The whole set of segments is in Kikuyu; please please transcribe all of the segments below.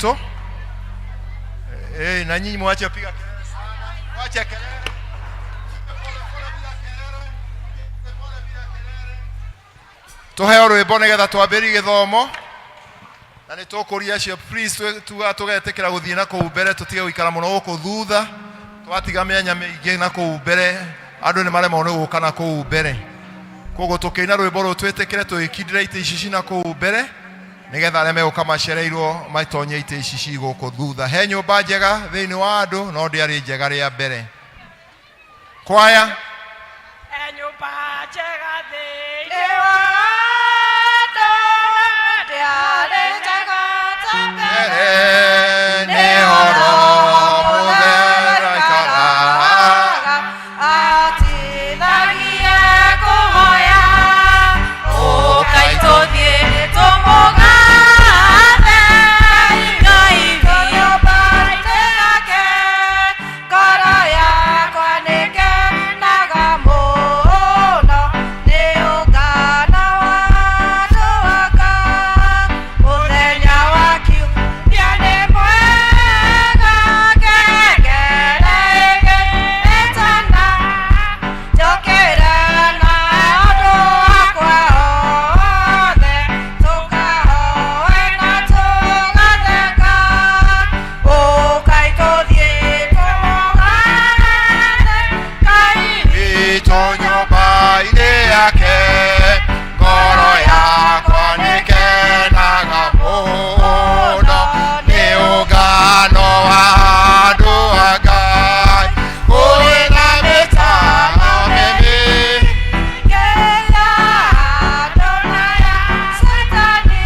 So, eh, na nyinyi mwache kupiga kelele sana. Mwache kelele. Pole pole bila kelele. Pole bila kelele. Tuheo rwimbo nigetha twambĩrie gĩthomo na nĩ tũkũria acio please tuga tũgetĩkĩra gũthiĩ na kũu mbere tũtige gũikara mũno gũkũ thutha twatiga mĩanya mĩingĩ na kũu mbere andũ nĩ maremwo nĩ gũka na kũu mbere. Koguo tũkĩina rwĩmbo rũrũ twĩtĩkĩre tũgĩkindĩra itĩ ici cina kũu mbere nĩgetha arĩa megũka macereirwo matonye itĩ ici ci gũkũ thutha. He nyũmba njega thĩinĩ wa andũ no ndĩarĩ njega rĩa mbere. Kwaya. He nyũmba njega thĩinĩ wa andũ ndĩarĩ njega ta mbere. Mbere nĩ horo mũtheru aikaraga. Atithagie kũhoya ũkai tũthiĩ tũmũgathe Ngai nyũmba-inĩ yake. Ngoro yakwa nĩkenaga mũno nĩ ũngano wa andũ aka. Mũthenya wa kiumia nĩ mwega, ngengere ĩgĩtana, njũkĩre na andũ akwa othe, tũkahoe na tũgatheka. Ũkai tũthiĩ tũmũgathe Ngai witũ nyũmba-inĩ yake. Ngoro yakwa nĩkenaga mũno nĩ ũngano wa andũ a Ngai. Kũrĩ na mĩtano mĩingĩ. Ya andũ na ya Satani,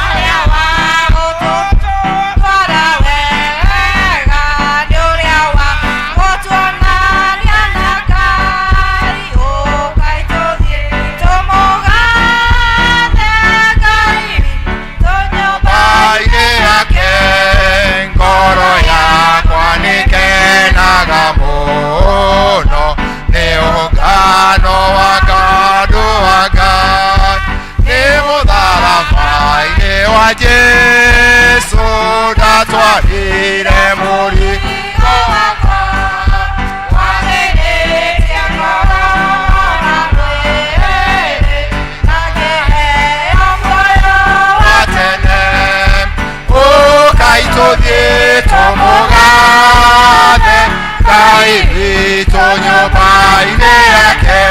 arĩa wa gũtũtwara wega nĩ ũrĩa wa gũtuonania na Ngai. Ũkai tũthiĩ tũmũgathe Ngai witũ nyũmba-inĩ yake. Ngoro yakwa nĩkenaga mũno nĩ ũngano wa andũ a Ngai. Nĩ mũtharaba-inĩ wa Jesũ ndatwarire mũrigo wakwa wagĩrĩtie ngoro na mwĩrĩ na ngĩheo muoyo wa tene. Ũkai tũthiĩ tũmũgathe Ngai witũ nyũmba-inĩ yake.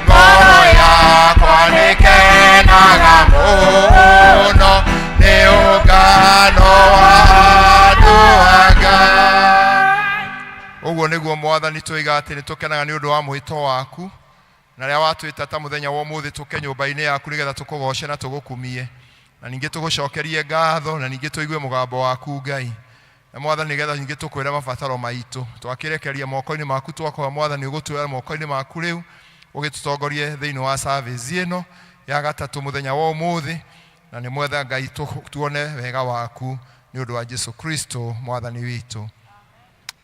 Ngoro yakwa nĩkenaga mũno nĩ ũngano wa andũ a Ngai. Ũguo nĩguo Mwathani twoiga atĩ nĩ tũkenaga nĩ ũndũ wa mwĩto waku na rĩrĩa watwĩta ta mũthenya wa ũmũthĩ tũke nyũmba-inĩ yaku nĩgetha tũkũgoce na tũgũkumie na ningĩ tũgũcokerie ngatho na ningĩ tũigue mũgambo waku Ngai na Mwathani nĩgetha ningĩ tũkwĩre mabataro maitũ. Twakĩrekeria moko-inĩ maku twakũhe Mwathani ũgũtuoya moko-inĩ maku rĩu ũgĩtũtongorie thĩinĩ wa service ĩno ya gatatũ mũthenya wa ũmũthĩ na nĩ mwetha Ngai tuone wega waku nĩ ũndũ wa Jesu Kristo Mwathani witũ.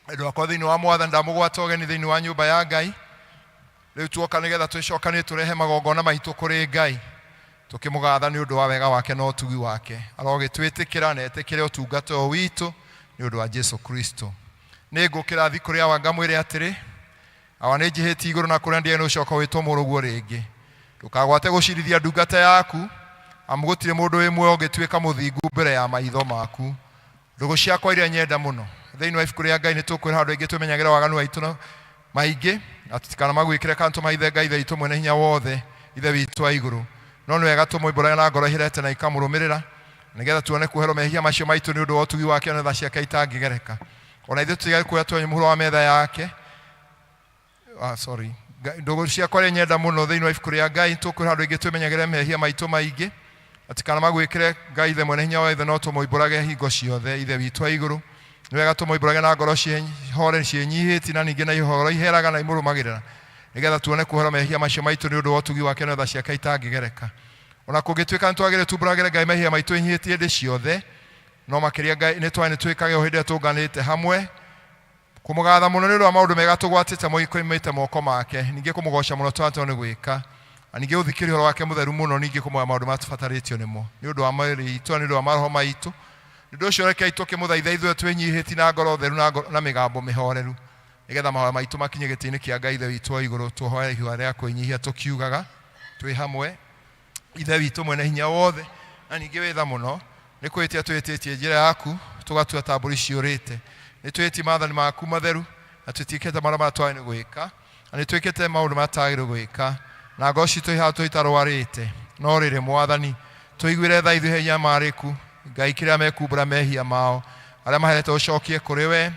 Andũ akwa thĩinĩ wa Mwathani ndamũgwata ũgeni thĩinĩ wa nyũmba ya Ngai. Rĩu tuoka nĩgetha twĩcokanie tũrehe magongona maitũ kũrĩ Ngai tũkĩmũgatha nĩ ũndũ wa wega wake na ũtugi wake. Arogĩtwĩtĩkĩra na etĩkĩre ũtungata ũyũ witũ nĩ ũndũ wa Jesu Kristo. Nĩ ngũkĩra thiĩ kũrĩ Awa ngamwĩre atĩrĩ, Awa nĩ njĩhĩtie igũrũ na kũrĩa ndiagĩrĩirwo nĩ gũcoka gwĩtwo mũrũguo rĩngĩ. Ndũkagwate gũcirithia ndungata yaku, amu gũtirĩ mũndũ wĩ muoyo ũngĩtuĩka mũthingu mbere ya maitho maku. Ndũgũ ciakwa iria nyenda mũno, thĩinĩ wa ibuku rĩa Ngai nĩ tũkwĩra handũ aingĩ twĩmenyagĩre waganu waitũ na maingĩ, na tũtikanamagwĩkĩre kana tũmahithe Ngai Ithe witũ mwene hinya wothe, Ithe witũ wa igũrũ. No nĩ wega tũmoimbũrage na ngoro iherete na ikamũrũmĩrĩra, nĩgetha tuone kuoherwo mehia macio maitũ nĩ ũndũ wa ũtugi wake na tha ciake itangĩgereka. O na ithuĩ tũtigage kuoya tũnyue mũhuro wa metha yake. Ah, sorry. Ndũgũ ciakwa iria nyenda mũno, thĩinĩ wa ibuku rĩa Ngai tũkwĩra handũ aingĩ twĩmenyagĩre mehia maitũ maingĩ na tũtikanamagwĩkĩre Ngai Ithe mwene hinya wothe, no tũmoimbũrage hingo ciothe Ithe witũ wa igũrũ. Nĩ wega tũmoimbũrage na ngoro hore ciĩnyihĩtie na ningĩ na ihoro iheraga na imũrũmagĩrĩra, nĩgetha tuone kuoherwo mehia macio maitũ nĩ ũndũ wa ũtugi wake na tha ciake itangĩgereka. Ona kũngĩtuĩka nĩ twagĩrĩire tumbũragĩre Ngai mehia maitũ ĩnyihĩtie hĩndĩ ciothe, no makĩria Ngai nĩ twaĩ nĩ twĩkage o hĩndĩ ĩrĩa tũnganĩte hamwe kũmũgatha mũno nĩ ũndũ wa maũndũ mega tũgwatĩte moimĩte moko make, ningĩ kũmũgoca mũno twatwo nĩ gwĩka, na ningĩ gũthikĩrĩria ũhoro wake mũtheru mũno, ningĩ kũmoya maũndũ marĩa tũbatarĩtio nĩmo nĩ ũndũ wa mwĩrĩ itũ na nĩ ũndũ wa maroho maitũ. Nĩ ũndũ ũcio rekei tũkĩmũthaitha ithuĩ twĩnyihĩtie na ngoro theru na na mĩgambo mĩhoreru, nĩgetha mahoya maitũ makinye gĩtĩ-inĩ kĩa Ngai Ithe witũ wa igũrũ. Tũhoe ihoya rĩa kwĩnyihia tũkiugaga twĩ hamwe: Ithe witũ mwene hinya wothe na ningĩ wĩ tha mũno, nĩ kwĩhĩtia twĩhĩtĩtie njĩra yaku, tũgatua ta mbũri ciũrĩte. Nĩ twĩhĩtie maathani maku matheru, na tũtiĩkĩte marĩa marĩa twagĩrĩirwo nĩ gwĩka, na nĩ twĩkĩte maũndũ marĩa tũtagĩrĩirwo gwĩka, na ngoro citũ ihaana ta itarũarĩte. No rĩrĩ, Mwathani, tũiguĩre tha ithuĩ anyamarĩku. Ngai kĩrĩa mekumbũra mehia mao arĩa maherete, ũcokie kũrĩ we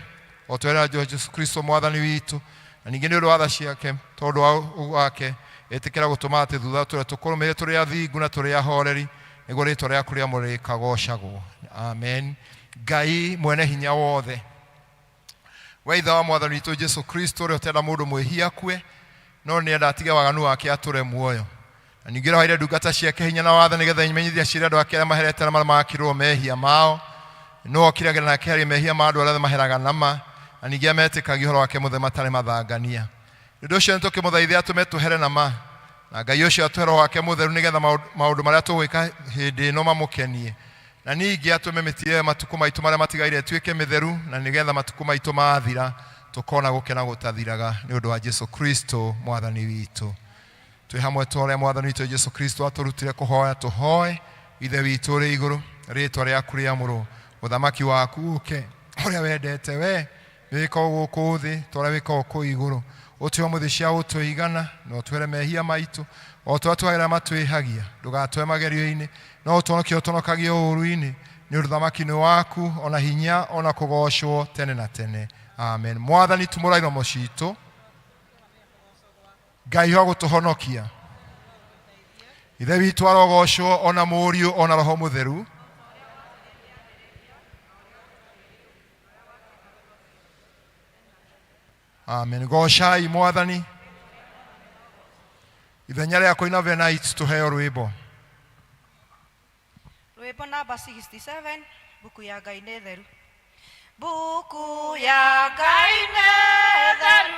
o twera Jesu Kristo Mwathani witũ. Na ningĩ nĩ ũndũ wa tha ciake, tondũ wa ũguo wake, ĩtĩkĩra gũtũma atĩ thutha tũrĩa tũkũrũmĩrĩre tũrĩ athingu na tũrĩ ahoreri, nĩguo rĩtwa rĩaku rĩamũre rĩkagocagwo. Amen. Ngai mwene hinya wothe, we Ithe wa Mwathani witũ Jesu Kristo, ũrĩa ũtenda mũndũ mwĩhia akue, no nĩ enda atige waganu wake atũre muoyo, na ningĩ ũrĩa waheire ndungata ciake hinya na watho nĩgetha imenyithie ciĩre andũ ake arĩa maherete na marĩa makirwo mehia mao, no okire na akeheria mehia ma andũ arĩa othe maheraga nama, na ningĩ ametĩkagia ũhoro wake mũthee matarĩ mathangania. Nĩ ũndũ ũcio nĩtũkĩmũthaithe atũme tũhere na ma, na Ngai ũcio atũhe Roho wake mũtheru, nĩgetha maũndũ marĩa tũgwĩka hĩndĩ ĩno mamũkenie, na ningĩ atũme mĩthiĩre matukũ maitũ marĩa matigaire ĩtuĩke mĩtheru, na nĩgetha matukũ maitũ mathira tũkona gũkena gũtathiraga, nĩ ũndũ wa Jesu Kristo Mwathani witũ. Twĩ hamwe ta ũrĩa Mwathani witũ Jesu Kristo atũrutire kũhoya, tũhoe: Ithe witũ ũrĩ igũrũ, rĩtwa rĩaku rĩamũrwo, ũthamaki waku ũke, ũrĩa wendete we wĩkagwo gũkũ thĩ ta ũrĩa wĩkagwo kũu igũrũ. Ũtũhe ũmũthĩ cia gũtũigana, na ũtwere mehia maitũ o ta ũrĩa twagĩra matwĩhagia. Ndũgatũhe magerio-inĩ, no ũtũhonokie ũtũhonokagie ũũru-inĩ, nĩ ũndũ ũthamaki nĩ waku, ona hinya, ona kũgocwo tene na tene. Amen. Mwathani, tumũra iromo citũ. Ngai wa gũtũhonokia, Ithe witũ arogocwo, ona Mũriũ, ona Roho Mũtheru. Amen. Gocai Mwathani. Ithenya rĩa kũina Venite, tũheo rwĩmbo. Rwĩmbo namba 67, Mbuku ya Ngai nĩ theru. Mbuku ya Ngai nĩ theru,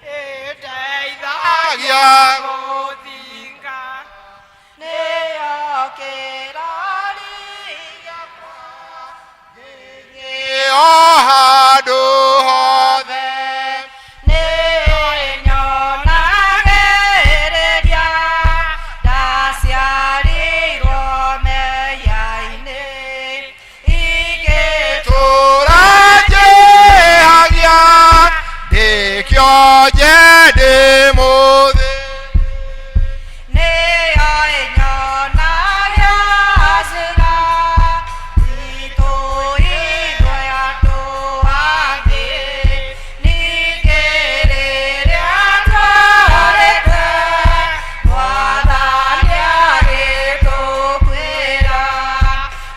ĩndeithagia gũthinga, nĩyo kĩrori gĩakwa, o handũ hothe. Nĩyo ĩnyonagĩrĩria ndaciarirwo mehia-inĩ, ingĩtũra Tũra njĩhagia ndĩkĩonje ndĩ mũthĩ. Nĩyo ĩnyonagia njĩra itũ ithuĩ andũ angĩ, ningĩ rĩrĩa twarĩte Mwathani agĩtũkuĩra.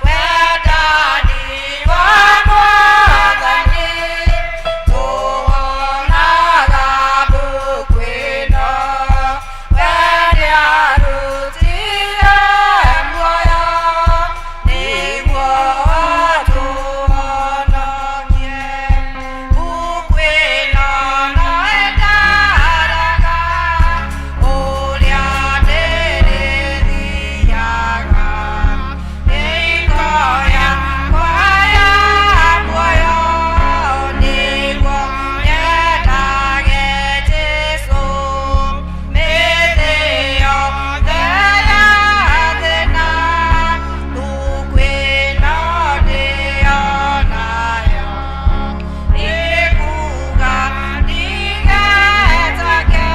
Wendani wa Mwathani tũwonaga mbuku ĩno, we nĩarutire muoyo nĩguo atũhonokie. Mbuku ĩno no ĩndaraga ũrĩa ndĩrĩthiaga, ĩngo yakwa ya muoyo, nĩguo nyendage Jesũ mĩthĩ yothe ya thĩna. Mbuku ĩno ndĩyonayo ĩkuga ndigetake,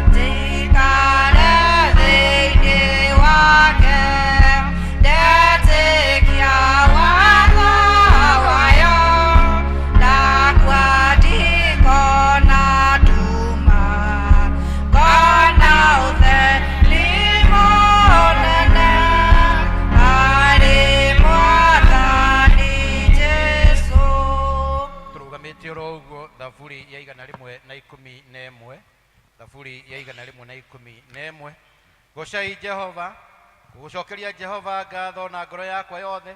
njikare thĩinĩ wake, ndetĩkia watho wayo, ndakua ndikona nduma, ngona ũtheri mũnene harĩ Mwathani Jesũ. Tũrũgamĩte oro ũguo, thaburi ya 111, thaburi ya 111. Gocai Jehova. Gũcokeria Jehova ngatho na ngoro yakwa yothe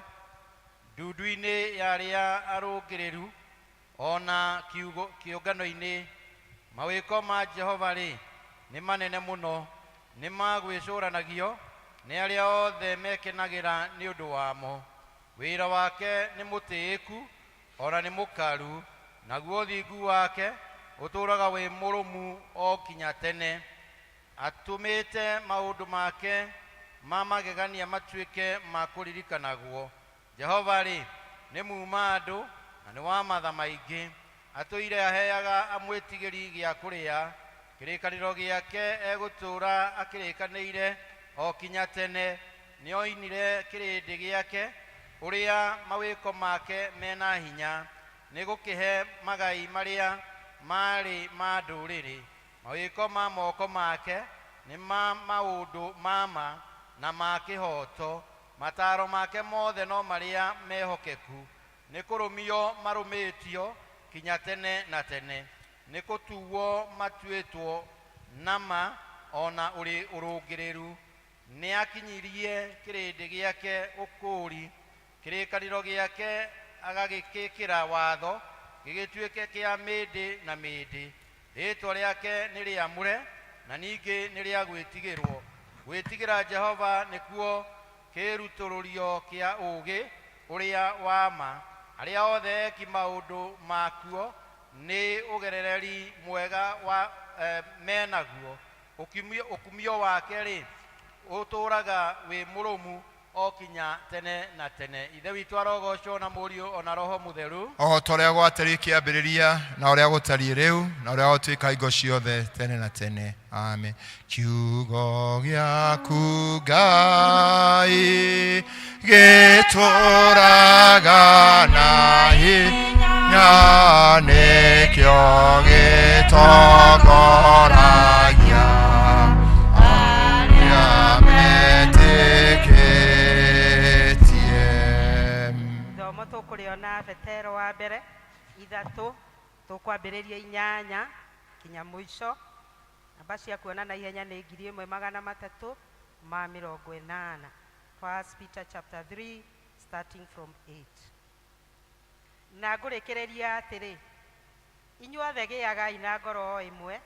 ndundu-inĩ ya arĩa arũngĩrĩru, ona kĩũngano-inĩ. Mawĩko ma Jehova rĩ, nĩ manene mũno, nĩ ma gwĩcũranagio nĩ arĩa othe mekenagĩra nĩ ũndũ wamo. Wĩra wake nĩ mũtĩĩku ona nĩ mũkaru, naguo ũthingu wake ũtũũraga wĩ mũrũmu o kinya tene. Atũmĩte maũndũ make ma magegania matuĩke ma kũririkanagwo. Jehova-rĩ, nĩ muuma andũ na nĩ wa matha maingĩ, atũire aheaga amwĩtigĩri gĩa kũrĩa. Kĩrĩkanĩro gĩake egũtũũra akĩrĩkanĩire o kinya tene. Nĩoinire kĩrĩndĩ gĩake ũrĩa mawĩko make mena hinya, nĩ gũkĩhe magai marĩa marĩ ma ndũrĩrĩ. Mawĩko ma moko make nĩ ma maũndũ ma ma na ma kĩhooto, mataro make mothe no marĩa mehokeku. Nĩ kũrũmio marũmĩtio kinya tene na tene, nĩ kũtuo matuĩtwo na ma ona ũrĩ ũrũngĩrĩru. Nĩakinyirie kĩrĩndĩ gĩake ũkũũri, kĩrĩkanĩro gĩake agagĩkĩkĩra watho, gĩgĩtuĩke kĩa mĩndĩ na mĩndĩ. Rĩĩtwa rĩake nĩ rĩamũre na ningĩ nĩ rĩa gwĩtigĩrwo. Gwĩtigĩra Jehova nĩkuo kĩrutũrũrio kĩa ũũgĩ ũrĩa wa ma. Arĩa othe eki maũndũ makuo nĩ ũgerereri mwega wa menaguo. Ũkumio wake-rĩ, ũtũũraga wĩ mũrũmu o kinya tene na tene. Ithe witũ arogocwo na Mũriũ ona Roho Mũtheru. O ta ũrĩa gwatariĩ kĩambĩrĩria, na ũrĩa gũtariĩ rĩu, na ũrĩa gũtuĩka hingo ciothe tene na tene. Amen. Kiugo gĩaku Ngai gĩtũũraga na hinya, nĩkĩo gĩtongoragia arĩa metĩkĩtie. Ithomo tũkũrĩona Petero wa mbere 3, tũkwambĩrĩria 8 kinya mũico. Namba cia kuona na ihenya nĩ 1380. 1 Peter chapter 3 starting from 8. Na ngũrĩkĩrĩria atĩrĩ, inyuothe gĩagai na ngoro o ĩmwe,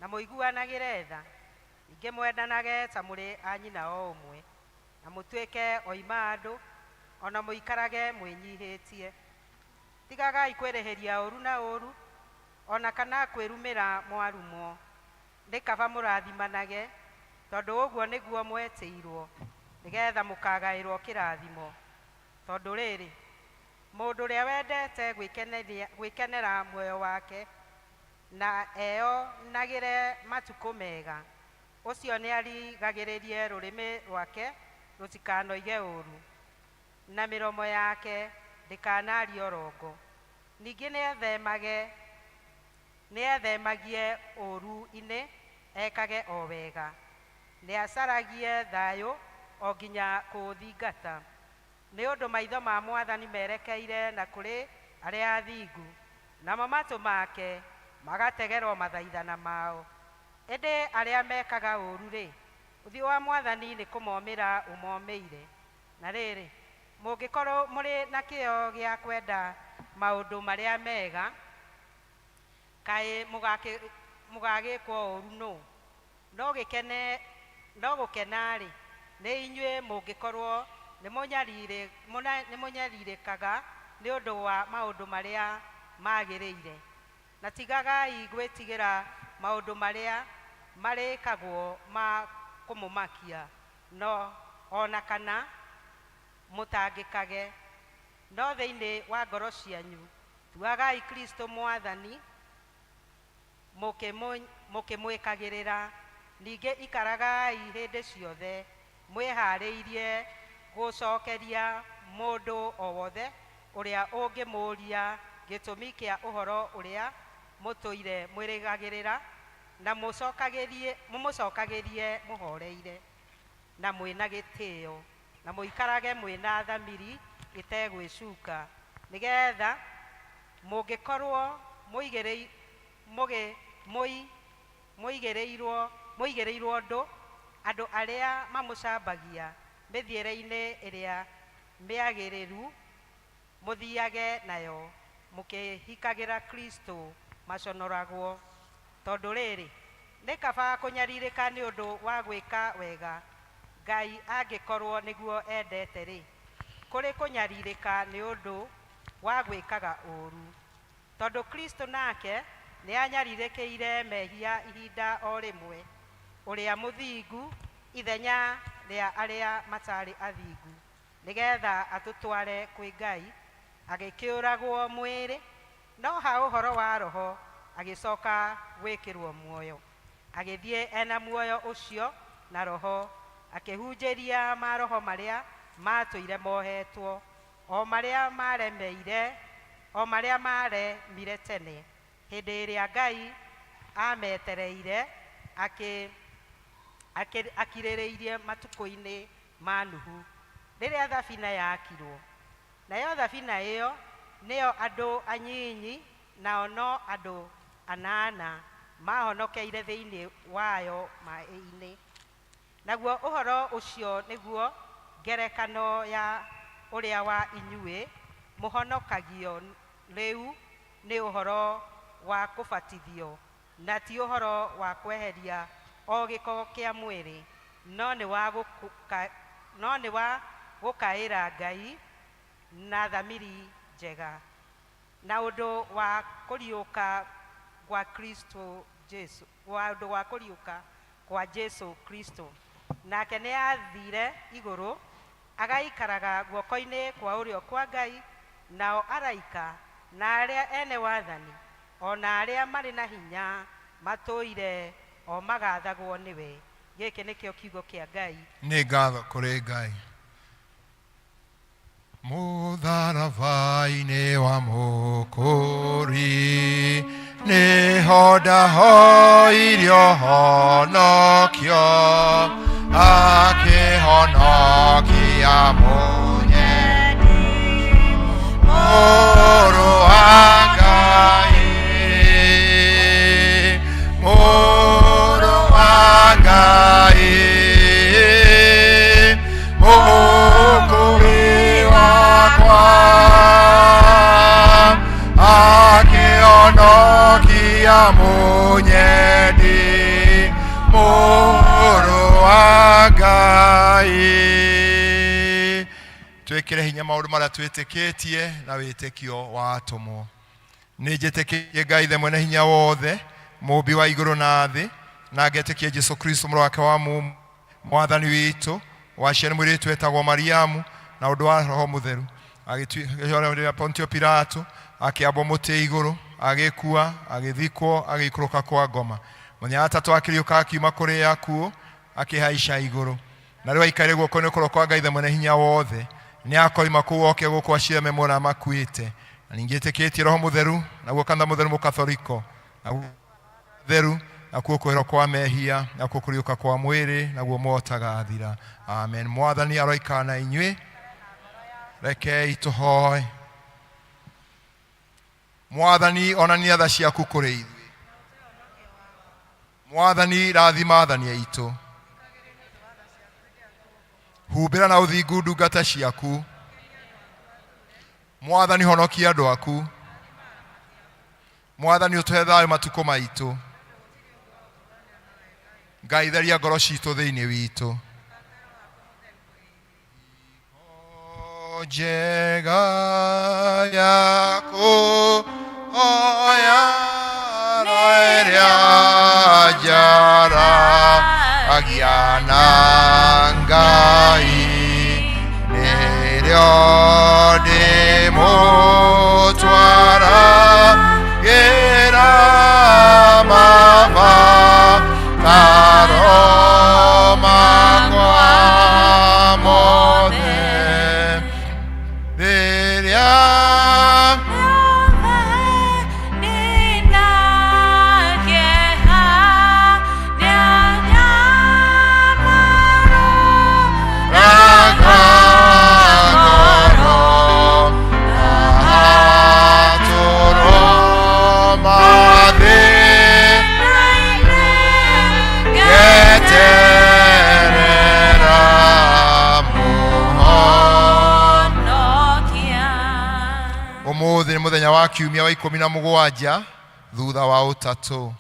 na mũiguanagĩre tha, ningĩ mwendanage ta mũrĩ a nyina o ũmwe, na mũtuĩke oima andũ, ona mũikarage mwĩnyihĩtie. Tigagai kwĩrĩhĩria ũũru na ũũru, ona kana kwĩrumĩra mwarumwo. Nĩ kaba mũrathimanage, tondũ ũguo nĩguo mwetĩirwo, nĩgetha mũkagaĩrwo kĩrathimo. Tondũ rĩrĩ, mũndũ ũrĩa wendete gwĩkenera muoyo wake na eyonagĩre matukũ mega, ũcio nĩarigagĩrĩrie rũrĩmĩ rwake rũtikanoige ũũru, na mĩromo yake ndĩkanarie ũrongo. Ningĩ nĩethemagie ũũru-inĩ, ekage o wega, nĩacaragie thayũ o nginya kũũthingata. Nĩ ũndũ maitho ma Mwathani merekeire na kũrĩ arĩa athingu, namo matũ make magategerwo mathaithana mao. Ĩndĩ arĩa mekaga ũũru-rĩ, ũthiũ wa Mwathani nĩ kũmomĩra ũmomĩire. Na rĩrĩ, mũngĩkorwo mũrĩ na kĩyo gĩa kwenda maũndũ marĩa mega, kaĩ mũgagĩkwo ũũru nũ? No gũkena-rĩ, nĩ inyuĩ mũngĩkorwo nĩmũnyarirĩkaga nĩ ũndũ wa maũndũ marĩa magĩrĩire. Na tigagai gwĩtigĩra maũndũ marĩa marĩkagwo ma kũmũmakia, no ona kana mũtangĩkage. No thĩinĩ wa ngoro cianyu tuagai Kristo Mwathani, mũkĩmwĩkagĩrĩra. Ningĩ ikaragai hĩndĩ ciothe mwĩhaarĩirie gũcokeria mũndũ o wothe ũrĩa ũngĩmũũria gĩtũmi kĩa ũhoro ũrĩa mũtũire mwĩrĩgagĩrĩra, na mũmũcokagĩrie mũhoreire na mwĩna gĩtĩo, na mũikarage mwĩna thamiri ĩtegwĩcuka, nĩgetha mũngĩkorwo mũigĩrĩirwo ũndũ andũ arĩa mamũcambagia mĩthiĩre-inĩ ĩrĩa mĩagĩrĩru mũthiage nayo, mũkĩhikagĩra Kristo maconoragwo. Tondũ rĩrĩ, nĩ kaba kũnyarirĩka nĩ ũndũ wa gwĩka wega, Ngai angĩkorwo nĩguo endete-rĩ, Kũrĩ kũnyarirĩka nĩ ũndũ wa gwĩkaga ũũru. Tondũ Kristo nake nĩanyarirĩkĩire mehia ihinda o rĩmwe, ũrĩa mũthingu ithenya rĩa arĩa matarĩ athingu, nĩgetha atũtware kwĩ Ngai, agĩkĩũragwo mwĩrĩ, no ha ũhoro wa roho agĩcoka gwĩkĩrwo muoyo. Agĩthiĩ ena muoyo ũcio na roho, akĩhunjĩria maroho marĩa matũire mohetwo, o marĩa maremeire, o marĩa maremire tene, hĩndĩ ĩrĩa Ngai ametereire akirĩrĩirie matukũ-inĩ ma Nuhu, rĩrĩa thabina yakirwo. Nayo thabina ĩyo nĩyo andũ anyinyi, nao no andũ anana, mahonokeire thĩinĩ wayo maĩ-inĩ. Naguo ũhoro ũcio nĩguo ngerekano ya ũrĩa wa inyuĩ mũhonokagio rĩu nĩ ũhoro wa kũbatithio, na ti ũhoro wa kweheria o gĩko kĩa mwĩrĩ, no nĩ wa gũkaĩra Ngai na thamiri njega, na ũndũ wa kũriũka gwa Kristo Jesu, wa ũndũ wa kũriũka kwa Jesu Kristo. Nake nĩ aathire igũrũ, agaikaraga guoko-inĩ kwa ũrĩo kwa Ngai, nao araika na arĩa ene wathani o na arĩa marĩ na hinya matũire o magathagwo nĩwe. Gĩkĩ nĩkĩo kiugo kĩa Ngai. Nĩ ngatho kũrĩ Ngai. Mũtharaba-inĩ wa Mũkũri nĩho ndahoirio honokio, akĩhonokia mũnyendi mũrũ wa Ngai, mũrũ wa Ngai, mũkũri wakwa, akĩhonokia mũnyendi mũrũ wa Ngai. Twĩkĩre hinya maũndũ marĩa twĩtĩkĩtie na wĩtĩkio wa atũmwo. Nĩ njĩtĩkĩtie Ngai Ithe mwene hinya wothe, mũũmbi wa igũrũ na thĩ, na ngetĩkia Jesu Kristo mũrũ wake wa mũmwe, Mwathani witũ, waciarĩ mũirĩtu wetagwo Mariamu na ũndũ wa Roho Mũtheru, agĩtuĩka Pontio Pilato, akĩambwo mũtĩ igũrũ, agĩkua, agĩthikwo, agĩikũrũka kwa ngoma. Mũthenya wa gatatũ akĩriũka akiuma kũrĩ akuũ, akĩhaica igũrũ. Na rĩu aikaire guoko-inĩ kwa ũrĩo kwa Ngai Ithe mwene hinya wothe. Nĩ akoima kũu oke gũkũ acire me muoyo na makuĩte. Na ningĩ ĩtĩkĩtie Roho Mũtheru, naguo kanitha mũtheru mũkathoriko, naguo theru, nakuo kwĩhero kwa mehia, nakuo kũriũka kwa mwĩrĩ, naguo muoyo ũtagathira. Amen. Mwathani aroikara na inyuĩ. Rekei tũhoe. Mwathani, onania tha ciaku kũrĩ ithuĩ. Mwathani, rathima athani aitũ. Humbĩra na ũthingu ndungata ciaku. Mwathani, honokia andũ aku. Mwathani, ũtũhe thayũ matukũ maitũ. Ngai, theria ngoro citũ thĩinĩ witũ. Njega yaku oya ĩrĩa njaragia na Ngai, nĩrĩo ndĩmũtwaragĩra mabataro makwa mothe rĩrĩa raga ngoro na mathĩ ngeterera mũhono. Ũmũthĩ nĩ mũthenya wa kiumia wa 17 thutha wa ũtatũ,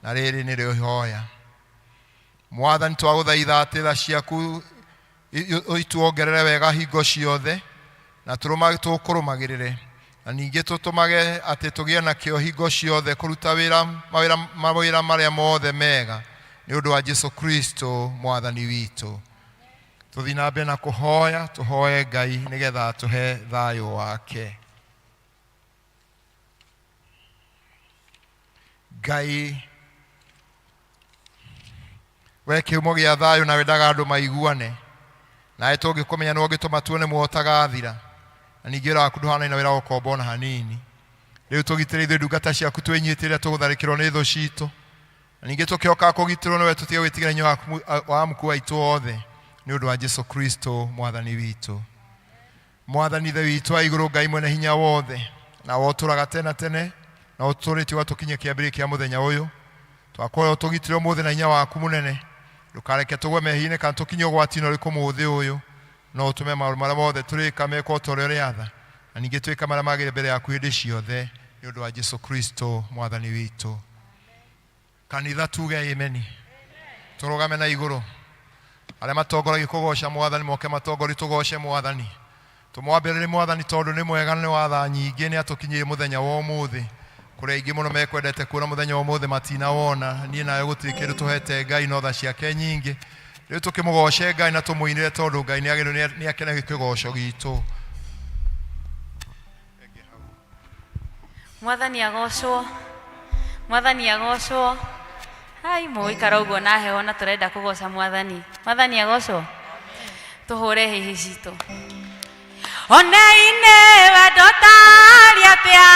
na rĩrĩ nĩrĩo ihoya. Mwathani, twagũthaitha atĩ tha ciaku ituongerere wega hingo ciothe. Na tũkũrũmagĩrĩre na ningĩ tũtũmage atĩ tũgĩe na kĩo hingo ciothe kũruta wĩra mawĩra mawĩra marĩa mothe mega nĩ ũndũ wa Jesu Kristo mwathani witũ. Tũthiĩ na mbere na kũhoya, tũhoe Ngai nĩgetha atũhe thayũ wake. Ngai we kĩhumo gĩa thayũ na wendaga andũ maiguane, nawe tũngĩkũmenya nĩwe ũngĩtũma tuone muoyo ũtagathira, na ningĩ wĩra waku ndũhanaine na wĩra wa ũkombo ona hanini. Rĩu tũgitĩre ithuĩ ndungata ciaku twĩnyitĩrĩre tũgũtharĩkĩrwo nĩ thũ citũ, na ningĩ tũkĩhokaga kũgitĩrwo nĩwe tũtige gwĩtigĩra hinya wa amuku aitũ othe nĩ ũndũ wa Jesu Kristo mwathani witũ. Mwathani Ithe witũ wa igũrũ, Ngai mwene hinya wothe, nawe ũtũraga tene na tene na ũtũrĩtie ũgatũkinyia kĩambĩrĩria kĩa mũthenya ũyũ, twakũhoya ũtũgitĩre ũmũthĩ na hinya waku mũnene, ndũkareke tũgwe mehia-inĩ kana tũkinye ũgwati-inĩ ũrĩkũ mũthĩ ũyũ, no ũtũme maũndũ marĩa mothe tũrĩka mekwo ta ũrĩa ũrĩatha, na ningĩ twĩka marĩa magĩrĩire mbere yaku hĩndĩ ciothe nĩ ũndũ wa Jesu Kristo mwathani witũ. Kanitha tuge ameni. Tũrũgame na igũrũ. Arĩa matongoragia kũgoca mwathani moke matongorie tũgoce mwathani. Tũmwambĩrĩrie mwathani tondũ nĩ mwega na nĩ wa tha nyingĩ, nĩ atũkinyĩire mũthenya wa ũmũthĩ. Kũrĩ aingĩ mũno mekwendete kuona mũthenya wa ũmũthĩ matinawona. Niĩ nawe gũtirĩ kĩndũ tũhete Ngai no tha ciake nyingĩ. Rĩu tũkĩmũgoce Ngai na tũmũinĩre tondũ Ngai nĩ akenagio kĩgoco gitũ. Mwathani agocwo, mwathani agocwo. Hai, mũgũikara ũguo na heho na tũrenda kũgoca mwathani. Mwathani agocwo. Tũhũre hihi citũ. Oneine wendo tarĩ atĩa,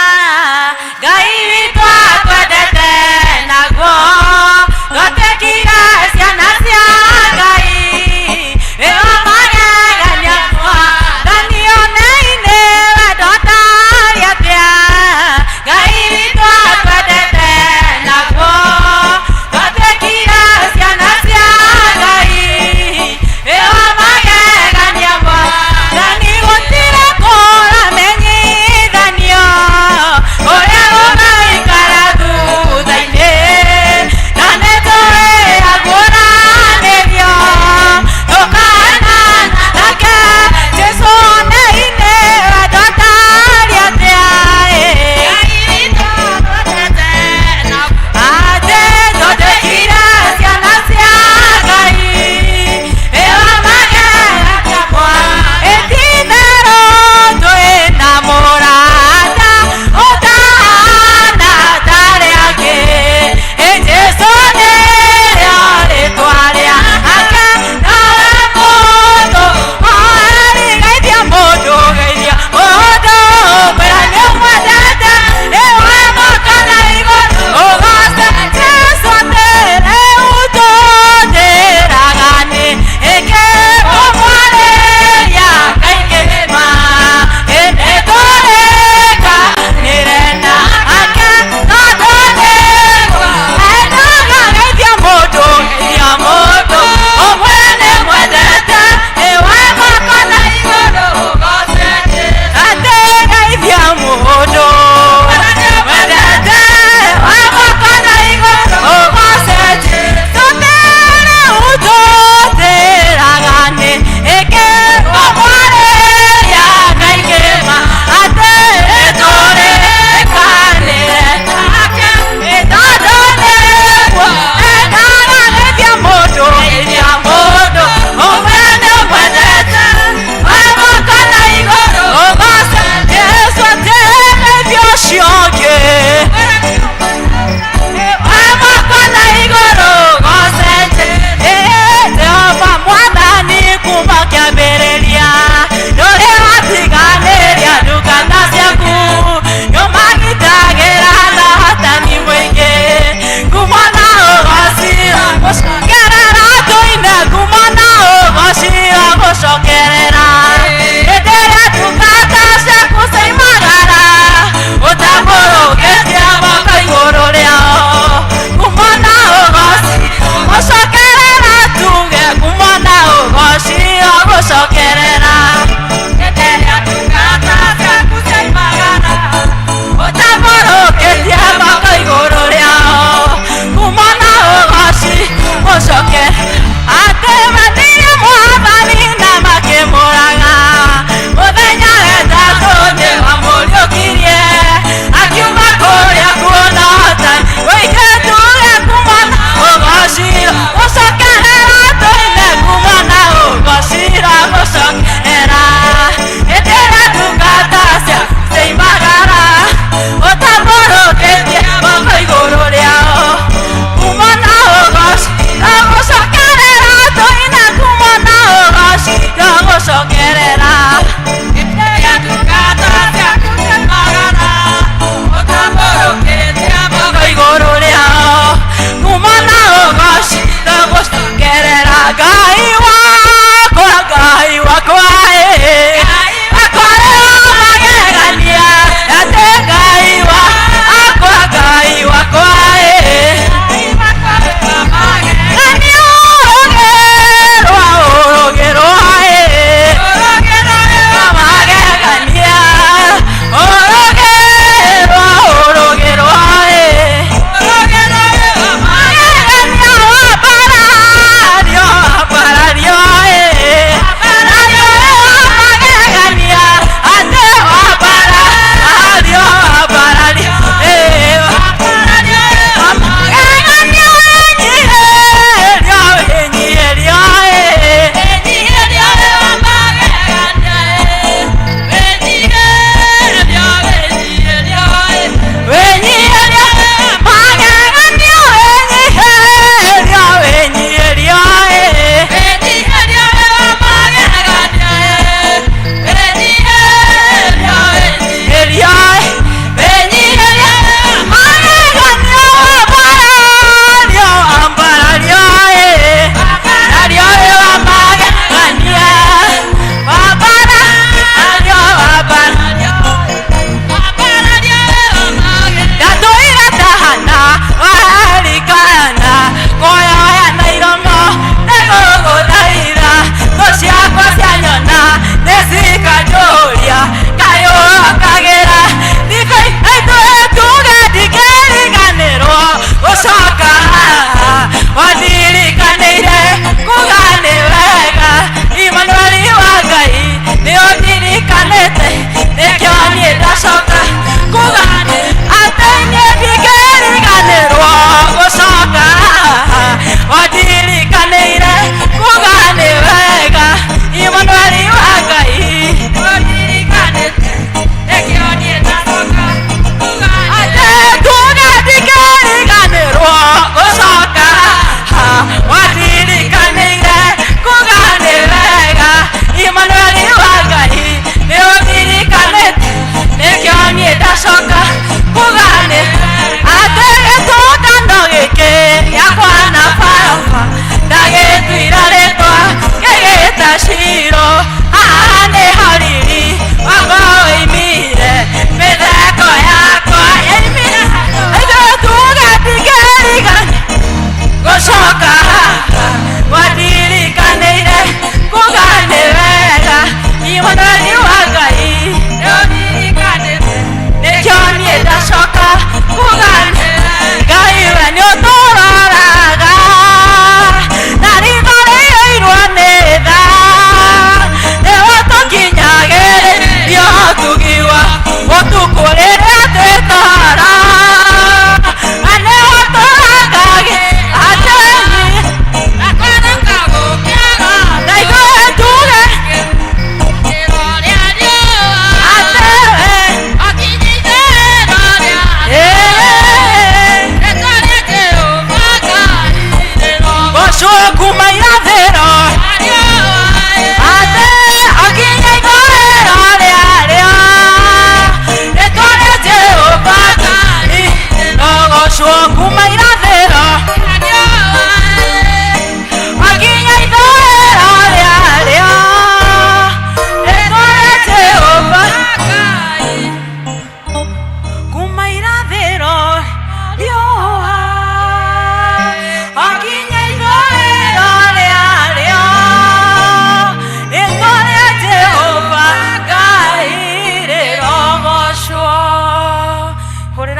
Ngai witũ atwendete naguo, twatuĩkire ciana cia Ngai, ĩyo magegania Mwathani. Oneine wendo tarĩ atĩa, Ngai witũ atwendete naguo, twatuĩkire ciana cia Ngai, ĩyo magegania Mwathani. Gũtirĩ kũramenyithanio ũrĩa.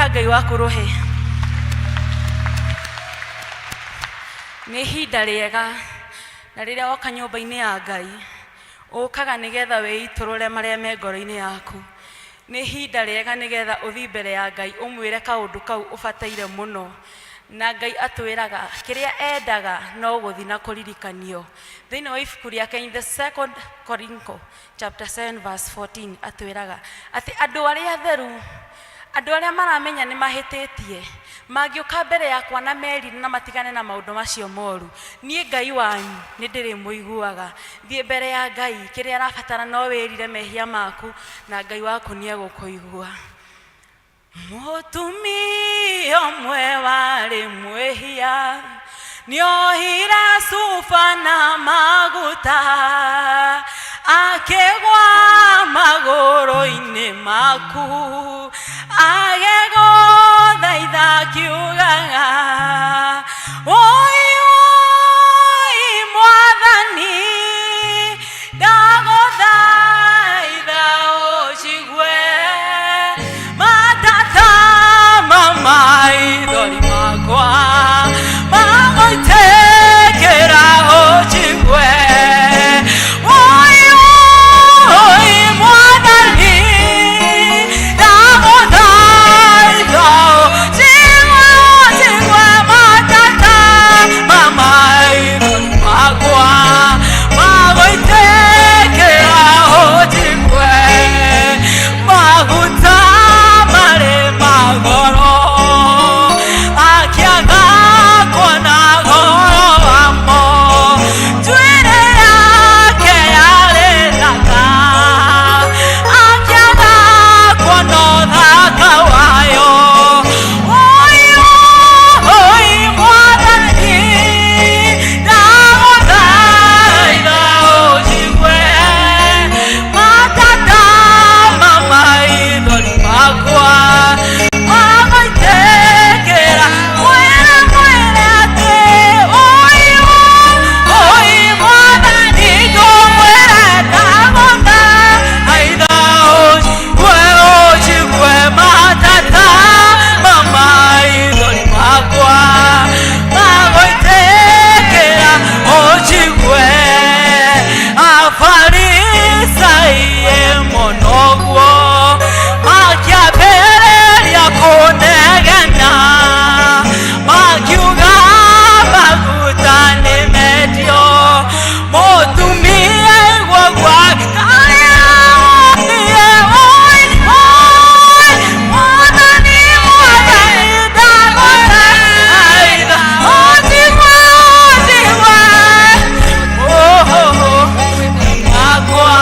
Hũrĩra Ngai waku rũhĩ. Nĩ ihinda rĩega na rĩrĩa woka nyũmba-inĩ ya Ngai ũkaga nĩgetha wĩitũrũre marĩa me ngoro-inĩ yaku. Nĩ ihinda rĩega nĩgetha ũthiĩ mbere ya Ngai ũmwĩre kaũndũ kau ũbataire mũno. Na Ngai atwĩraga kĩrĩa endaga no gũthiĩ na kũririkanio. Thĩinĩ wa ibuku rĩake in the second Corintho chapter 7 verse 14 atwĩraga atĩ andũ arĩa atheru andũ arĩa maramenya nĩ mahĩtĩtie mangĩũka mbere yakwa na merire na matigane na maũndũ macio moru, niĩ Ngai wanyu nĩ ndĩrĩmũiguaga. Thiĩ mbere ya Ngai, kĩrĩa arabatara no wĩrire mehia maku na Ngai waku nĩ egũkũigua. Mũtumia ũmwe warĩ mwĩhia nĩohire cuba na maguta akĩgwa magũrũ-inĩ maku agĩgũthaitha akiugaga woi woi mwathani ndagũthaitha ũnjigue matata ma maithori makwa magũitĩkĩra ũnjigue woi woi mwathani ndagũthaitha ũnjigue ũnjigue matata ma maithori makwa magũitĩkĩra ũnjigue maguta marĩ magoro akĩaga kuona goro wamo njuĩrĩ yake yarĩ thaka akĩaga kuona ũthaka wayo Oi, oi, mwathani ndagũthaitha ũnjigue matata ma maithori makwa magũitĩkĩra mwĩre mwĩre atĩ oi, oi, mwathani ngũmwĩre ndagũthaitha ũnjigue ũnjigue matata ma maithori makwa magũitĩkĩra ũnjigue Afarisai mũno guo makĩambĩrĩria kũnegena makiuga maguta nĩ mendio mũtumia igua gwake oi oi mwathani mwathani ndagũthaitha ũnjigue ũnjigue makwa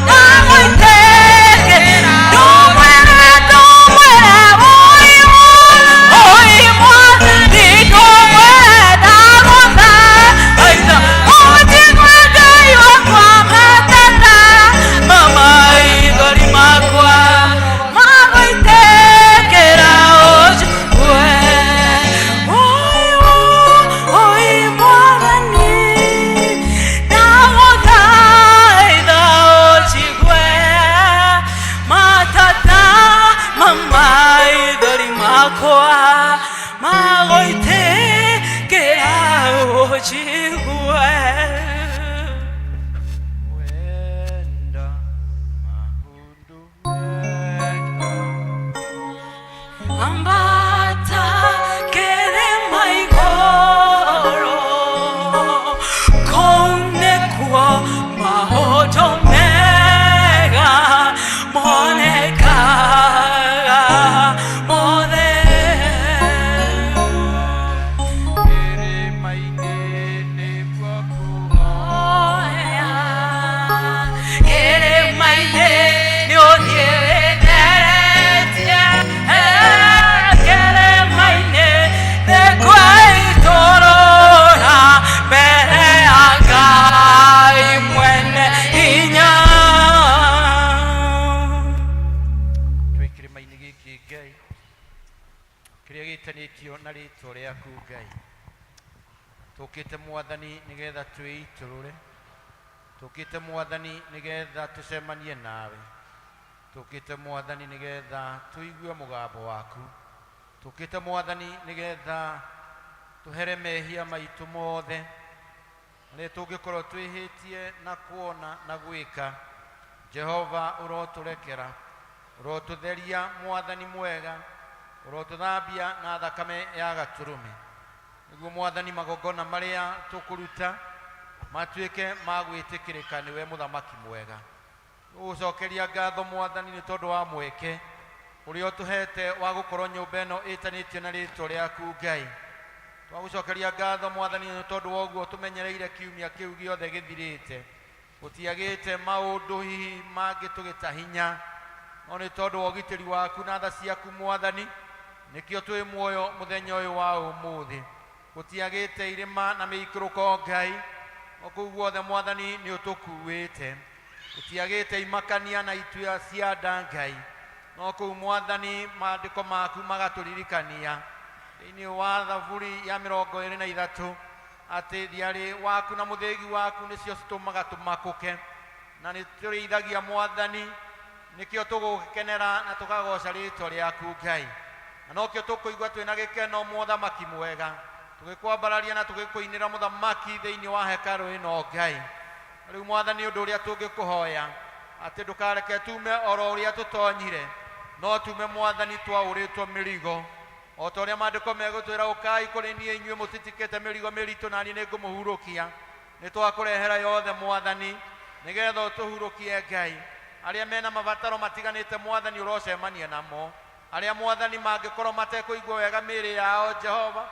ndagũitĩkĩra ndũmwĩre ndũmwĩre oi oi mwathani ndũmwĩre ndagũthaitha ũnjigue Ngai wakwa matata ma maithori makwa magũitĩkĩra ũnjigue oi oi mwathani ndagũthaitha ũnjigue matata ma maithori makwa magũitĩkĩra ũnjigue. Wenda maũndũ mega. Ambata kĩrĩma igũrũ kũu nĩkuo maũndũ mega monekaga mothe. Kĩrĩma-inĩ nĩkuo Oya, kĩrĩma-inĩ nĩ ũthiĩ wĩtheretie, kĩrĩma-inĩ nĩkuo itũrũra mbere ya Ngai mwene hinya. Twĩ kĩrĩma-inĩ gĩkĩ Ngai kĩrĩa gĩtanĩtio na rĩtwa rĩaku Ngai tũkĩte mwathani nĩgetha twĩitũrũre tũkĩte mwathani nĩgetha tũcemanie nawe. Tũkĩte Mwathani nĩgetha tũigue mũgambo waku. Tũkĩte Mwathani nĩgetha tũhere mehia maitũ mothe marĩa tũngĩkorwo twĩhĩtie na kuona na gwĩka. Jehova, ũrotũrekera, ũrotũtheria Mwathani mwega, ũrotũthambia na thakame ya gatũrũme, nĩguo Mwathani magongona marĩa tũkũruta matuĩke ma gwĩtĩkĩrĩka nĩwe Mũthamaki mwega. Gũgũcokeria ngatho Mwathani nĩ tondũ wa mweke ũrĩa ũtũhete wa gũkorwo nyũmba ĩno ĩtanĩtio na rĩtwa rĩaku Ngai. Twagũcokeria ngatho Mwathani nĩ tondũ wa ũguo tũmenyereire kiumia kĩu gĩothe gĩthirĩte. Gũtiagĩte maũndũ hihi mangĩtũgĩta hinya, no nĩ tondũ wa ũgitĩri waku na tha ciaku Mwathani, nĩkĩo twĩ muoyo mũthenya ũyũ wa ũmũthĩ. Gũtiagĩte irĩma na mĩikũrũko Ngai, no kũu guothe Mwathani nĩ ũtũkuĩte. Gũtiagĩte imakania na itua cia nda Ngai, no kũu Mwathani maandĩko maku magatũririkania thĩinĩ wa Thaburi ya 23 atĩ thiarĩ waku na mũthĩgi waku nĩcio citũmaga tũmakũke, na nĩ tũrĩithagia Mwathani, nĩkĩo tũgũgĩkenera na tũkagoca rĩtwa rĩaku Ngai, na nokĩo tũkũigua twĩna gĩkeno Mũthamaki mwega, tũgĩkwambararia na tũgĩkũinĩra Mũthamaki thĩinĩ wa hekarũ ĩno Ngai. Na rĩu Mwathani, ũndũ ũrĩa tũngĩkũhoya atĩ ndũkareke tume oro ũrĩa tũtonyire, no tume Mwathani twaũrĩtwo mĩrigo, o ta ũrĩa maandĩko megũtwĩra, ũkai kũrĩ niĩ inyuĩ mũtitikĩte mĩrigo mĩritũ, na niĩ nĩngũmũhurũkia. Nĩ twakũrehera yothe Mwathani nĩgetha ũtũhurũkie Ngai. Arĩa mena mabataro matiganĩte Mwathani ũrocemania namo, arĩa Mwathani mangĩkorwo matekũigua wega mĩĩrĩ yao, Jehova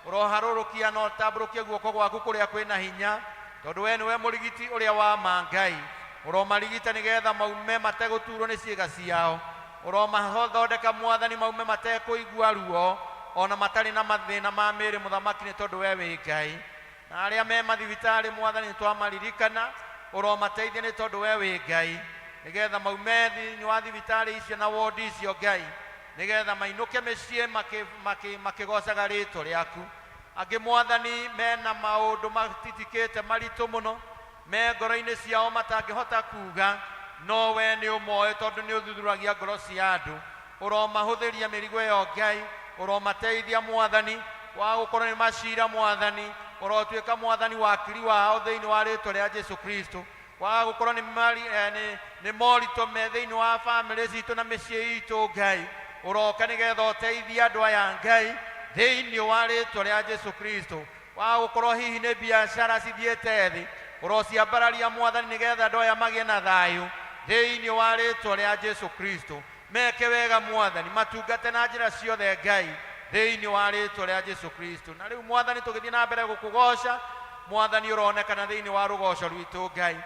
ũroharũrũkia na ũtambũrũkie guoko gwaku kũrĩa kwĩna hinya, tondũ we nĩwe mũrigiti ũrĩa wa ma Ngai. Ũromarigita nĩgetha maume mategũturwo nĩ ciĩga ciao, ũromathondeka Mwathani maume matekũigua ruo ona matarĩ na mathĩna ma mĩĩrĩ Mũthamaki, nĩ tondũ we wĩ Ngai. Na arĩa me mathibitarĩ Mwathani nĩtwamaririkana, ũromateithia nĩ tondũ we wĩ Ngai, nĩgetha maume thĩinĩ wa thibitarĩ icio na wondi icio Ngai, nĩgetha mainũke mĩciĩ makĩgocaga rĩtwa rĩaku. Angĩ Mwathani mena maũndũ matitikĩte maritũ mũno me ngoro-inĩ ciao matangĩhota kuga, no we nĩ ũmoĩ tondũ nĩ ũthuthuragia ngoro cia andũ. Ũromahũthĩria mĩrigo ĩyo Ngai, ũromateithia Mwathani wa gũkorwo nĩ macira Mwathani, ũrotuĩka Mwathani wakiri wao thĩinĩ wa rĩtwa rĩa Jesu Kristo. Waga gũkorwo nĩ nĩ moritũ me thĩinĩ wa bamĩrĩ citũ na mĩciĩ itũ Ngai, ũroka nĩgetha ũteithie andũ aya Ngai thĩinĩ wa rĩtwa rĩa Jesu Kristo. Waga gũkorwo hihi nĩ biacara cithiĩte thĩ, ũrociambararia Mwathani nĩgetha andũ aya magĩe na thayũ thĩinĩ wa rĩtwa rĩa Jesu Kristo. Meke wega Mwathani, matungate na njĩra ciothe Ngai thĩinĩ wa rĩtwa rĩa Jesu Kristo. Na rĩu Mwathani tũgĩthiĩ na mbere gũkũgoca Mwathani, ũronekana thĩinĩ wa rũgoco rwitũ Ngai.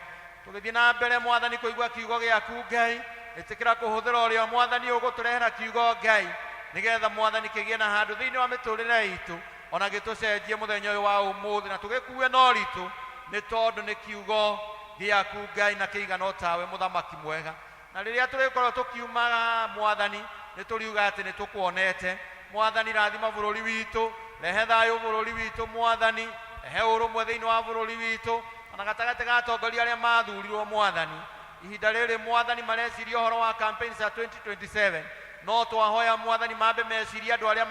Tũgĩthiĩ na mbere Mwathani kũigua kiugo gĩaku Ngai, ĩtĩkĩra kũhũthĩra ũrĩa Mwathani ũgũtũrehera kiugo Ngai, nĩgetha Mwathani kĩgĩe na handũ thĩinĩ wa mĩtũrĩre itũ, ona gĩtũcenjie mũthenya ũyũ wa ũmũthĩ, na tũgĩkue na ũritũ, nĩ tondũ nĩ kiugo gĩaku Ngai na kĩigana o tawe Mũthamaki mwega. Na rĩrĩa tũrĩkorwo tũkiumaga Mwathani, nĩ tũriuga atĩ nĩ tũkuonete Mwathani. Rathima bũrũri witũ, rehe thayũ bũrũri witũ Mwathani, rehe ũrũmwe thĩinĩ wa bũrũri witũ, ona gatagatĩ ga atongoria arĩa mathurirwo Mwathani. Ihinda rĩrĩ Mwathani mareciria ũhoro wa campaign cia 2027, no twahoya Mwathani mambe mecirie andũ arĩa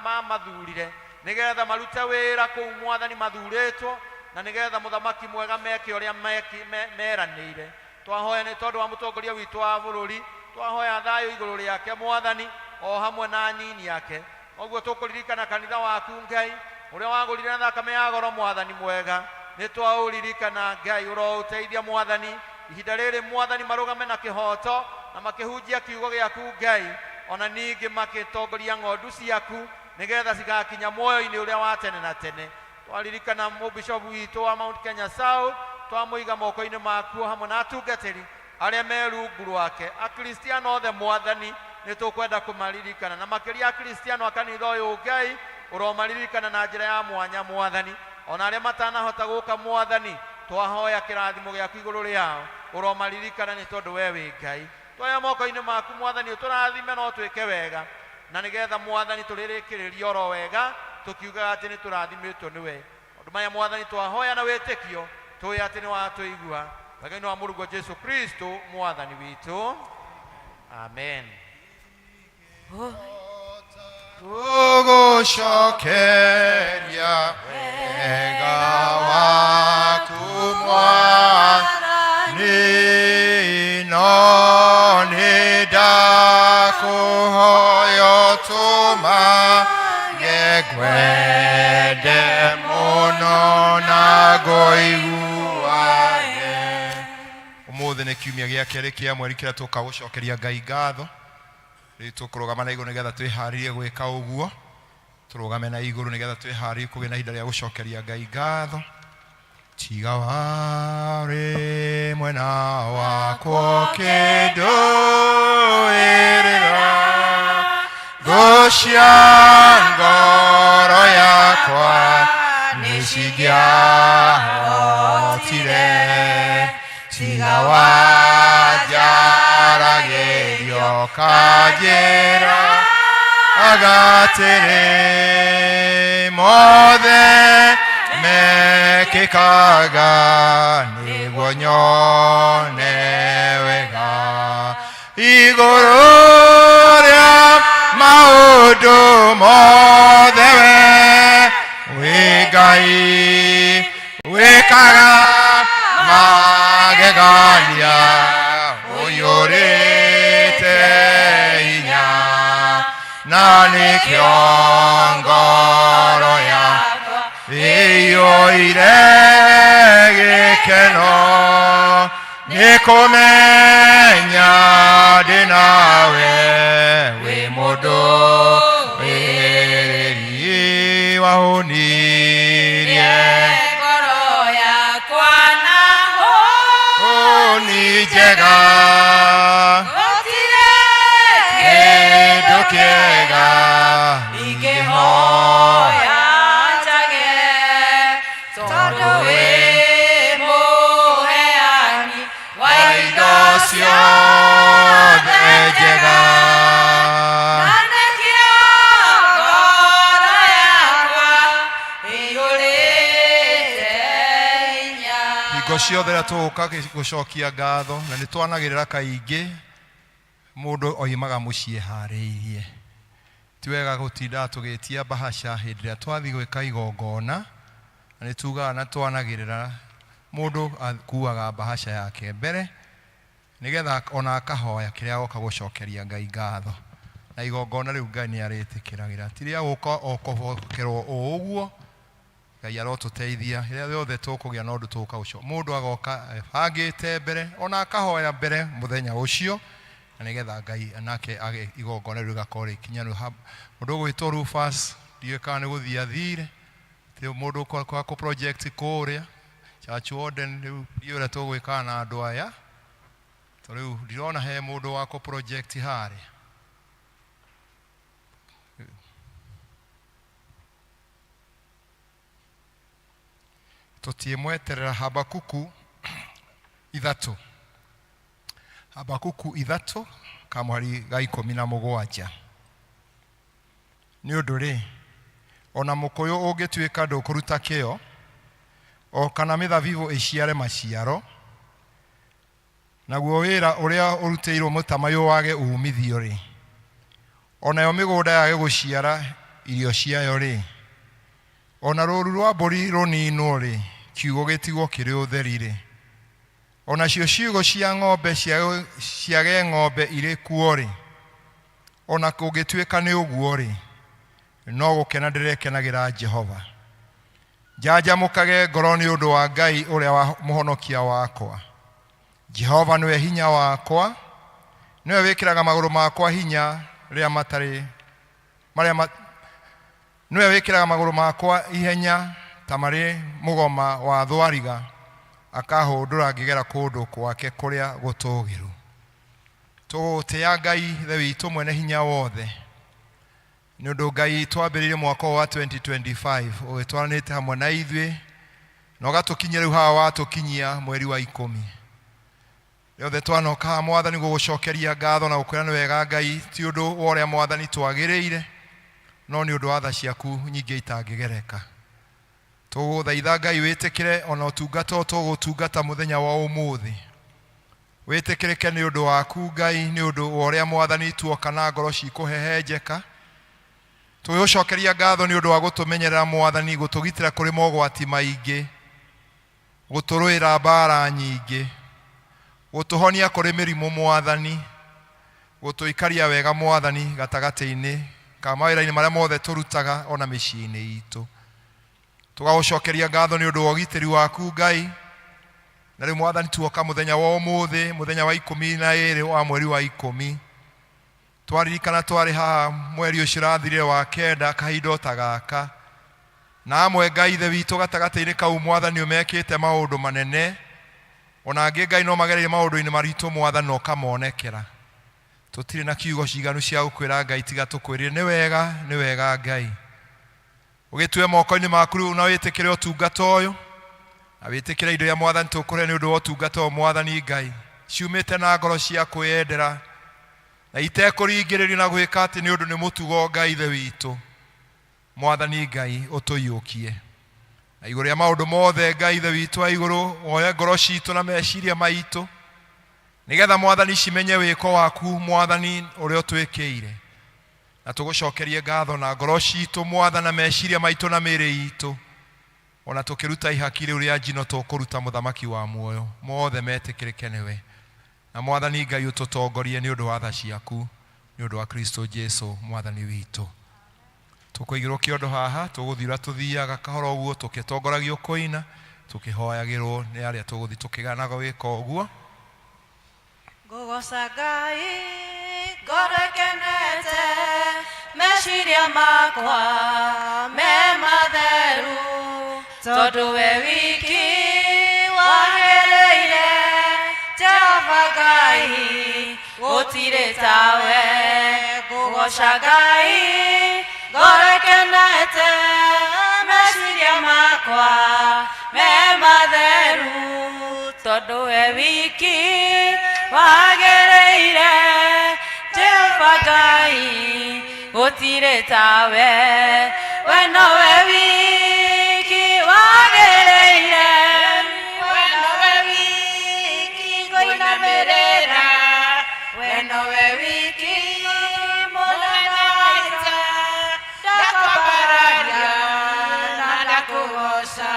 mamathurire, nĩgetha marute wĩra kũu Mwathani mathurĩtwo, na nĩgetha Mũthamaki mwega meke ũrĩa meranĩire. Twahoya nĩ tondũ wa mũtongoria witũ wa bũrũri, twahoya thayũ igũrũ rĩake Mwathani, o hamwe na anini ake. Noguo tũkũririkana kanitha waku Ngai, ũrĩa wagũrire na thakame ya goro Mwathani mwega, nĩ twaũririkana Ngai, ũroũteithia Mwathani ihinda rĩrĩ Mwathani marũgame na kĩhoto na makĩhunjia kiugo gĩaku Ngai, ona ningĩ makĩtongoria ng'ondu ciaku nĩgetha cigakinya muoyo-inĩ ũrĩa wa tene na tene. Twaririkana mũbishopu witũ wa Mount Kenya South, twamũiga moko-inĩ maku hamwe na atungatĩri arĩa me rungu rwake. Akristiano othe Mwathani nĩ tũkwenda kũmaririkana, na makĩria Akristiano a kanitha ũyũ Ngai ũromaririkana na njĩra ya mwanya Mwathani, ona arĩa matanahota gũka Mwathani, twahoya kĩrathimo gĩaku igũrũ rĩao, ũromaririkana nĩ tondũ we wĩ Ngai. Twoya moko-inĩ maku Mwathani, ũtũrathime na ũtwĩke wega, na nĩgetha Mwathani tũrĩrĩkĩrĩrie oro wega tũkiugaga atĩ nĩ tũrathimĩtwo nĩwe. Maũndũ maya Mwathani twahoya na wĩtĩkio, tũĩ atĩ nĩ watũigua, wega-inĩ wa Mũrũguo Jesu Kristo Mwathani witũ. Amen. Tũgũcokeria wega waku Mwathani, no nĩ ndakũhoya ũtũmage ngwende mũno na ngũiguage. Ũmũthĩ nĩ kiumia gĩa kerĩ kĩa mweri kĩrĩa tũka gũcokeria Ngai ngatho. Rĩu tũkũrũgama na igũrũ nĩgetha twĩharĩrie gwĩka ũguo. Tũrũgame na igũrũ nĩgetha twĩharĩrie kũgĩa na ihinda rĩa gũcokeria Ngai ngatho. Tiga warĩ mwena wakwa ũkĩndũĩrĩra, thũ cia ngoro yakwa nĩcingĩahotire. Tiga wanjaragĩria ũkanjĩra agatĩrĩ, mothe mekĩkaga nĩguo nyone wega igũrũ rĩa maũndũ mothe. We wĩ Ngai wĩkaga magegania, ũiyũrĩte hinya, na nĩkĩo ngoro yakwa ĩiyũire gĩkeno nĩ kũmenya ndĩ nawe, wĩ mũndũ wĩrĩri wahũnirie ngoro yakwa na hũni njega. Gũtirĩ kĩndũ kĩega ingĩhoya njage, tondũ wĩ mũheani wa indo ciothe njega. Na nĩkĩo ngoro yakwa ĩiyũrĩte hinya. Hingo ciothe rĩrĩa tũgũka gũcokia ngatho, na nĩ twanagĩrĩra kaingĩ, mũndũ oimaga mũciĩ harĩirie. Ti wega gũtinda tũgĩtia mbahaca hĩndĩ ĩrĩa twathiĩ gwĩka igongona, na nĩ tugaga na twanagĩrĩra, mũndũ akuaga mbahaca yake mbere nĩgetha ona akahoya kĩrĩa agoka gũcokeria Ngai ngatho, na igongona rĩu Ngai nĩ arĩtĩkĩragĩra, ti rĩa gũka o kũhokerwo o ũguo. Ngai arotũteithia rĩrĩa rĩothe tũkũgĩa na ũndũ tũgũka gũco, mũndũ agoka ebangĩte mbere, ona akahoya mbere mũthenya ũcio, na nĩgetha Ngai nake igongona rĩu rĩgakorwo rĩkinyanĩru. Mũndũ ũgwĩtwo Rufus, ndiũĩ kana nĩ gũthiĩ athire ti mũndũ kwa kũ project kũrĩa church warden. Rĩu ndiũĩ ũrĩa tũgwĩkaga na andũ aya, to rĩu ndirona he mũndũ wa kũ project harĩa. Tũtiĩmweterera. Habakuku 3, Habakuku 3 kamũhari ga 17. Nĩ ũndũ rĩ, ona mũkũyũ ũngĩtuĩka ndũkũruta kĩo, o kana mĩthabibũ ĩciare maciaro, naguo wĩra ũrĩa ũrutĩirwo mũtamaiyũ wage uumithio rĩ, onayo mĩgũnda yage gũciara irio ciayo rĩ, ona rũũru rwa mbũri rũninwo rĩ, kiugũ gĩtigwo kĩrĩ ũtheri rĩ, onacio ciugũ cia ng'ombe ciage ng'ombe irĩ kuo rĩ, ona kũngĩtuĩka nĩ ũguo rĩ, no gũkena ndĩrekenagĩra Jehova, njanjamũkage ngoro nĩ ũndũ wa Ngai ũrĩa wa mũhonokia wakwa. Jehova nĩwe hinya wakwa, nĩwe wĩkĩraga magũrũ makwa hinya rĩrĩa matarĩ marĩa ma, nĩwe wĩkĩraga magũrũ makwa ihenya ta marĩ mũgoma wa thwariga, akahũndũra ngĩgera kũndũ gwake kũrĩa gũtũũgĩru. Tũgũtĩĩa Ngai Ithe witũ mwene hinya wothe, nĩ ũndũ Ngai twambĩrĩirie mwaka ũyũ wa 2025 ũgĩtwaranĩte hamwe na ithuĩ, na ũgatũkinyia rĩu haha watũkinyia mweri wa 10. Rĩothe twanoka haha, Mwathani, gũgũcokeria ngatho na gũkwĩra nĩ wega Ngai, ti ũndũ wa ũrĩa, Mwathani, twagĩrĩire, no nĩ ũndũ wa tha ciaku nyingĩ itangĩgereka. Tũgũthaitha, Ngai, wĩtĩkĩre ona ũtungata ũyũ tũgũtungata mũthenya wa ũmũthĩ. Wĩtĩkĩrĩke nĩ ũndũ waku Ngai, nĩ ũndũ wa ũrĩa Mwathani tuoka na ngoro cikũhehenjeka. Tũgĩgũcokeria ngatho nĩ ũndũ wa gũtũmenyerera Mwathani, gũtũgitĩra kũrĩ mogwati maingĩ, gũtũrũĩra mbara nyingĩ, gũtũhonia kũrĩ mĩrimũ Mwathani, gũtũikaria wega Mwathani gatagatĩ-inĩ ka mawĩra-inĩ marĩa mothe tũrutaga ona mĩciĩ-inĩ itũ. Tũgagũcokeria ngatho nĩ ũndũ wa ũgitĩri waku Ngai. Na rĩu Mwathani tuoka mũthenya wa ũmũthĩ, mũthenya wa 12 wa mweri wa 10. Twaririkana twarĩ haha mweri ũcio ũrathirire wa 9 kahinda o ta gaka. Na amwe Ngai Ithe witũ gatagatĩ-inĩ kau Mwathani ũmekĩte maũndũ manene. Ona angĩ Ngai no magereire maũndũ-inĩ maritũ Mwathani na ũkamonekera. Tũtirĩ na kiugo ciganu cia gũkwĩra Ngai tiga tũkwĩrire nĩ wega, nĩ wega Ngai. Ũgĩtue moko-inĩ maku rĩu na wĩtĩkĩre ũtungata ũyũ, na wĩtĩkĩre indo iria Mwathani tũkũhe nĩ ũndũ wa ũtungata ũyũ Mwathani Ngai, ciumĩte na ngoro cia kwĩyendera na itekũringĩrĩrio na gwĩka atĩ nĩ ũndũ nĩ mũtugo Ngai Ithe witũ. Mwathani Ngai ũtũiyũkie na igũrũ rĩa maũndũ mothe Ngai Ithe witũ wa igũrũ, woe ngoro citũ na meciria maitũ nĩgetha Mwathani cimenye wĩko waku Mwathani ũrĩa ũtwĩkĩire, na tũgũcokerie ngatho na ngoro citũ Mwathani na meciria maitũ na mĩĩrĩ itũ, ona tũkĩruta ihaki rĩu rĩa njino tũkũruta mũthamaki wa muoyo, mothe metĩkĩrĩke nĩwe. Na Mwathani Ngai ũtũtongorie nĩ ũndũ wa tha ciaku, nĩ ũndũ wa Kristo Jesu Mwathani witũ. Tũkũigĩrwo kĩondo haha, tũgũthiĩ ũrĩa tũthiaga kahora ũguo, tũkĩtongoragio kũina, tũkĩhoyagĩrwo nĩ arĩa tũgũthiĩ tũkĩganaga gwĩka ũguo. Ngũgoca Ngai ngoro ĩkenete, meciria makwa me matheru, tondũ we wiki wagĩrĩire, Jehova Ngai gũtirĩ tawe. Ngũgoca Ngai ngoro ĩkenete, meciria makwa me matheru, tondũ we wiki wagĩrĩire, Jehova Ngai gũtirĩ tawe. We nowe wiki wagĩrĩire, we nowe wiki ngũinamĩrĩra, we nowe wiki mũnene wa ita, ndakwambararia na ndakũgoca.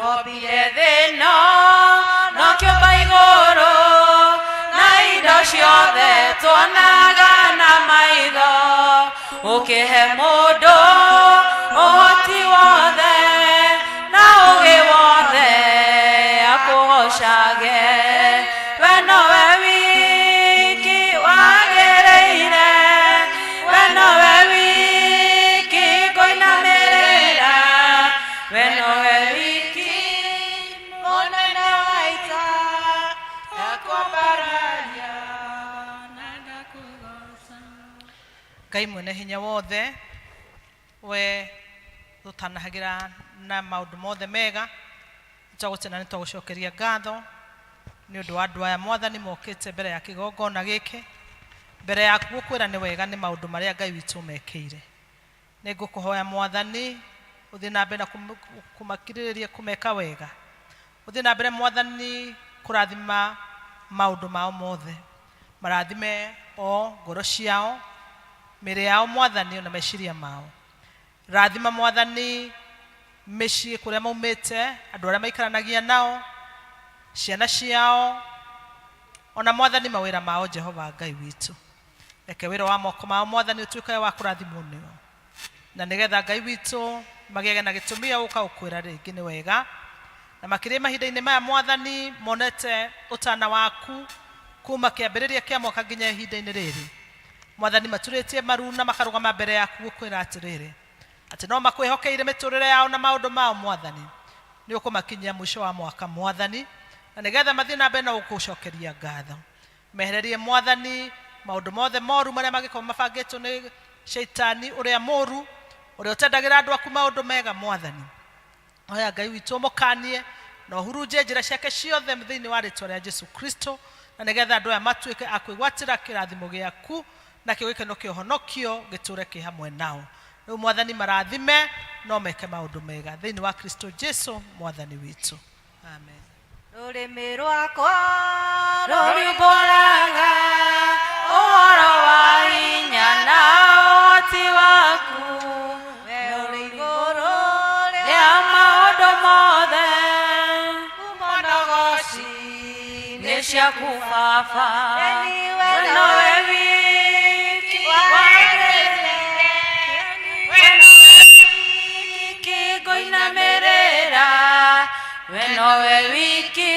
Wombire thĩ ĩno na ũkĩũmba igũrũ, na indo ciothe tuonaga na maitho, ũkĩhe mũndũ ũhoti wothe na ũũgĩ wothe akũgocage. We nowe wiki wagĩrĩire, we nowe wiki ngũinamĩrĩra, we nowe wiki mũnene wa ita, ndakwambararia na ndakũgoca. Ngai mwene hinya wothe, we tũtanahagira na maũndũ mothe mega, nĩtwagũtĩna nĩtwagũcokeria ngatho nĩ ũndũ wa andũ aya Mwathani mokĩte mbere ya kĩgongona gĩkĩ, mbere yaku gũkwĩra nĩ wega nĩ maũndũ marĩa Ngai witũ mekĩire. Nĩ ngũkũhoya Mwathani ũthiĩ na mbere na kũmakirĩrĩria kũmeka wega, ũthiĩ na mbere Mwathani kũrathima maũndũ mao mothe, marathime o ngoro ciao, mĩĩrĩ yao Mwathani, ona meciria mao. Rathima Mwathani mĩciĩ kũrĩa maumĩte, andũ arĩa maikaranagia nao, ciana ciao, ona Mwathani mawĩra mao Jehova Ngai witũ. Reke wĩra wa moko mao Mwathani ũtuĩke wa kũrathimwo nĩo, na nĩgetha Ngai witũ magĩage na gĩtũmi gĩa gũka gũkwĩra rĩngĩ nĩ wega. Na makĩria mahinda-inĩ maya Mwathani monete ũtana waku kuma kĩambĩrĩria kĩa mwaka nginya ihinda-inĩ rĩrĩ, Mwathani maturĩtie maru na makarũgama mbere yaku gũkwĩra atĩrĩrĩ, atĩ no makwĩhokeire mĩtũrĩre yao na maũndũ mao Mwathani, nĩ ũkũmakinyia mũico wa mwaka Mwathani, na nĩgetha mathiĩ na mbere na gũkũcokeria ngatho. Mehererie Mwathani maũndũ mothe moru marĩa mangĩkorwo mabangĩtwo nĩ shaitani ũrĩa mũru, ũrĩa ũtendagĩra andũ aku maũndũ mega Mwathani. Hoya Ngai witũ ũmũkanie na ũhurunje njĩra ciake ciothe thĩinĩ wa rĩtwa rĩa Jesu Kristo, na nĩgetha andũ aya matuĩke a kwĩgwatĩra kĩrathimo gĩaku, nakĩo gĩkeno kĩa ũhonokio gĩtũũre kĩ hamwe nao. Rĩu Mwathani marathime no meke maũndũ mega thĩinĩ wa Kristo Jesu Mwathani witũ. Amen. Rũrĩmĩ rwakwa Rũriumbũraga ũhoro wa hinya na ũhoti waku. We ũrĩ igũrũ rĩa maũndũ mothe. Ngumo na ũgoci nĩ ciaku Baba. Ĩni we We nowe wiki wagĩrĩire. We nowe wiki ngũinamĩrĩra. We nowe wiki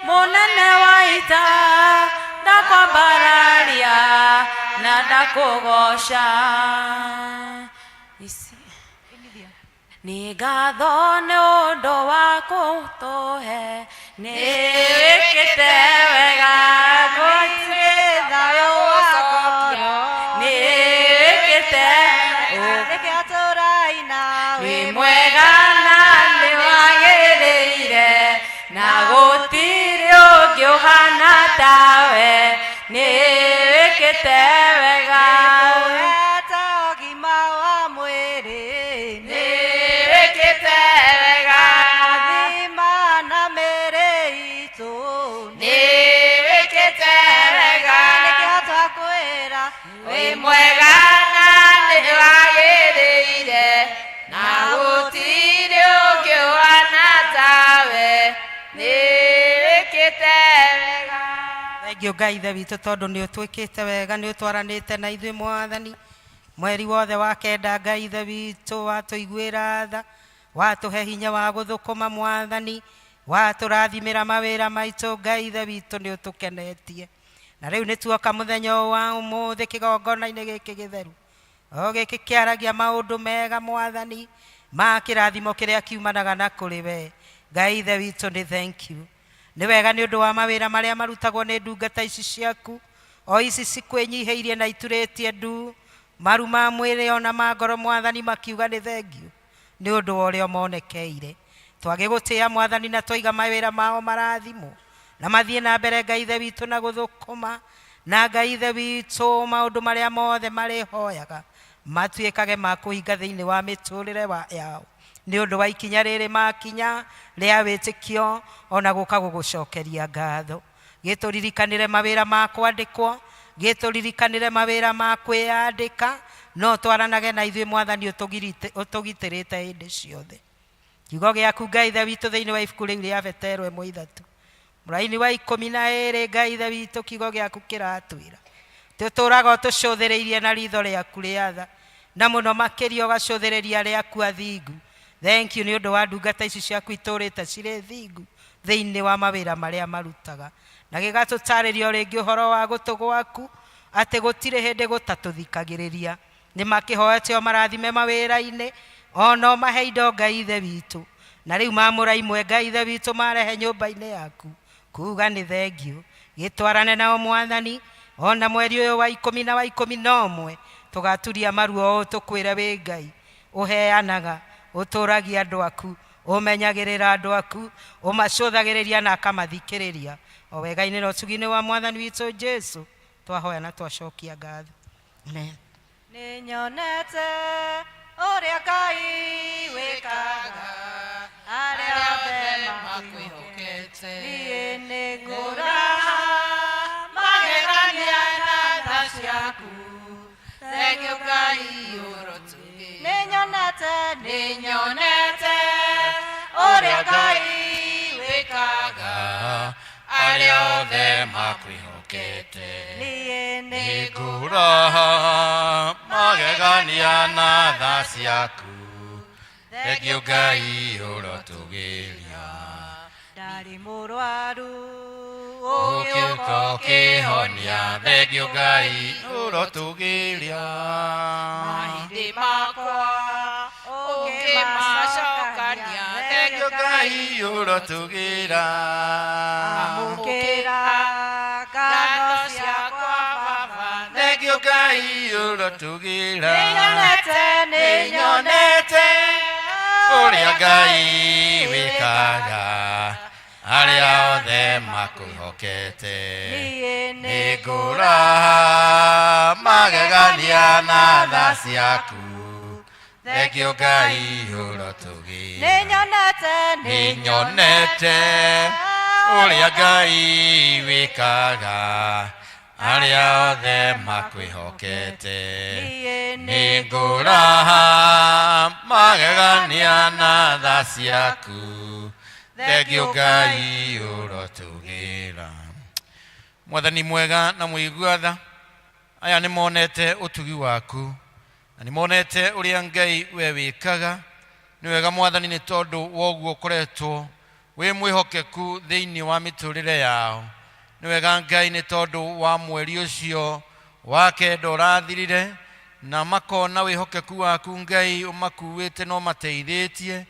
mũnene wa ita, ndakwambararia na ndakũgoca. Ici nĩ ngatho nĩ ũndũ wa kũtũhe, nĩ wĩkĩte wega. Nĩ thayũ wa ngoro. Nĩ wĩkĩte. Nĩkĩo tũraina. Wĩ mwega na nĩ wagĩrĩire, na gũtirĩ ũngĩ ũhana tawe, nĩ wĩkĩte wega. Ũhete ũgima wa mwĩrĩ. Nĩ wĩkĩte wega. Thima na mĩĩrĩ itũ. Nĩ wĩkĩte wega. Nĩkĩo twakwĩra. Wĩ mwega na nĩ wagĩrĩire, na gũtirĩ ũngĩ ũhana tawe, nĩ wĩkĩte wega. Thengiũ Ngai Ithe witũ, tondũ nĩ ũtwĩkĩte wega, nĩ ũtwaranĩte na ithuĩ Mwathani mweri wothe wa kenda. Ngai Ithe witũ, watũiguĩra tha, watũhe hinya wa gũthũkũma Mwathani, watũrathimĩra mawĩra maitũ. Ngai Ithe witũ, nĩ ũtũkenetie, na rĩu nĩ tuoka mũthenya ũyũ wa ũmũthĩ kĩgongona-inĩ gĩkĩ gĩtheru, o gĩkĩ kĩaragia maũndũ mega Mwathani, ma kĩrathimo kĩrĩa kiumanaga na kũrĩ we. Ngai Ithe witũ, nĩ thank you, nĩ wega nĩ ũndũ wa mawĩra marĩa marutagwo nĩ ndungata ici ciaku, o ici cikwĩnyihĩirie na iturĩtie ndu maru ma mwĩrĩ ona ma ngoro Mwathani, makiuga nĩ thengiũ nĩ ũndũ wa ũrĩa monekeire. Twagĩgũtĩĩa Mwathani, na twaiga mawĩra mao marathimwo na mathiĩ na mbere, Ngai Ithe witũ, na gũthũkũma na Ngai Ithe witũ, maũndũ marĩa mothe marĩhoyaga matuĩkage ma kũhinga thĩinĩ wa mĩtũrĩre wa yao, nĩ ũndũ wa ikinya rĩrĩ makinya rĩa wĩtĩkio ona gũka gũgũcokeria ngatho. Gĩtũririkanĩre mawĩra ma kwandĩkwo, gĩtũririkanĩre mawĩra ma kwĩyandĩka, no twaranage na ithuĩ Mwathani, ũtũgitĩrĩte hĩndĩ ciothe. Kiugo gĩaku, Ngai Ithe witũ, thĩinĩ wa ibuku rĩu rĩa Petero 1:3 mũraini wa 12, Ngai Ithe witũ, kiugo gĩaku kĩratwĩra tũtũraga ũtũcũthĩrĩirie na ritho rĩaku rĩa tha, na mũno makĩria ũgacũthĩrĩria rĩaku athingu. Thank you nĩ ũndũ wa ndungata ici ciaku itũrĩte cirĩ thingu thĩinĩ wa mawĩra marĩa marutaga, na gĩgatũtarĩria o rĩngĩ ũhoro wa gũtũ gwaku, atĩ gũtirĩ hĩndĩ gũtatũthikagĩrĩria. Nĩ makĩhoete o marathime mawĩra-inĩ, ona mahe indo, Ngai Ithe witũ, na rĩu mamũra imwe, Ngai Ithe witũ, marehe nyũmba-inĩ yaku kuga nĩ thengiũ. Gĩtwarane nao Mwathani, ona mweri ũyũ wa 10 na wa 11 tũgaturia maruo ũũ tũkwĩre wĩ Ngai ũheanaga, ũtũragia andũ aku, ũmenyagĩrĩra andũ aku, ũmacũthagĩrĩria na akamathikĩrĩria. O wega-inĩ na ũtugi-inĩ wa Mwathani witũ Jesu twahoya na twacokia ngatho. Amen. Nĩ nyonete ũrĩa Ngai wĩkaga arĩa othe makwĩhokete. Niĩ nĩ ngũraha magegania na tha ciaku. Thengiũ Ngai ũrotũgĩra. Nĩ nyonete, nĩ nyonete ũrĩa Ngai wĩkaga arĩa othe makwĩhokete. Niĩ nĩ Nĩngũraha magegania na tha ciaku. Thengiũ Ngai ũrotũgĩria. Ndarĩ mũrwaru, ũgĩũka ũkĩhonia. Thengiũ Ngai ũrotũgĩria. Mahĩndĩ makwa ũkĩmacokania. Thengiũ Ngai ũrotũgĩra. Amũkĩra ngatho ciakwa Baba. Thengiũ Ngai ũrotũgĩra. Nĩnyonete, nĩnyonete ũrĩa Ngai wĩkaga arĩa othe makwĩhokete. Niĩ nĩ Nĩngũraha magegania na tha ciaku. Thengiũ Ngai ũrotũgĩra. Nĩnyonete, nĩnyonete. Ũrĩa Ngai wĩkaga arĩa othe makwĩhokete. Nĩ ngũraha magegania na tha ciaku, thengiũ Ngai ũrotũgĩra. Mwathani mwega na mũigua tha, aya nĩ monete ũtugi waku na nĩ monete ũrĩa Ngai we wĩkaga. Nĩ wega Mwathani, nĩ tondũ woguo ũkoretwo wĩ mwĩhokeku thĩinĩ wa mĩtũrĩre yao. Nĩ wega Ngai, nĩ tondũ wa mweri ũcio wa kenda ũrathirire, na makona wĩhokeku waku Ngai ũmakuĩte na ũmateithĩtie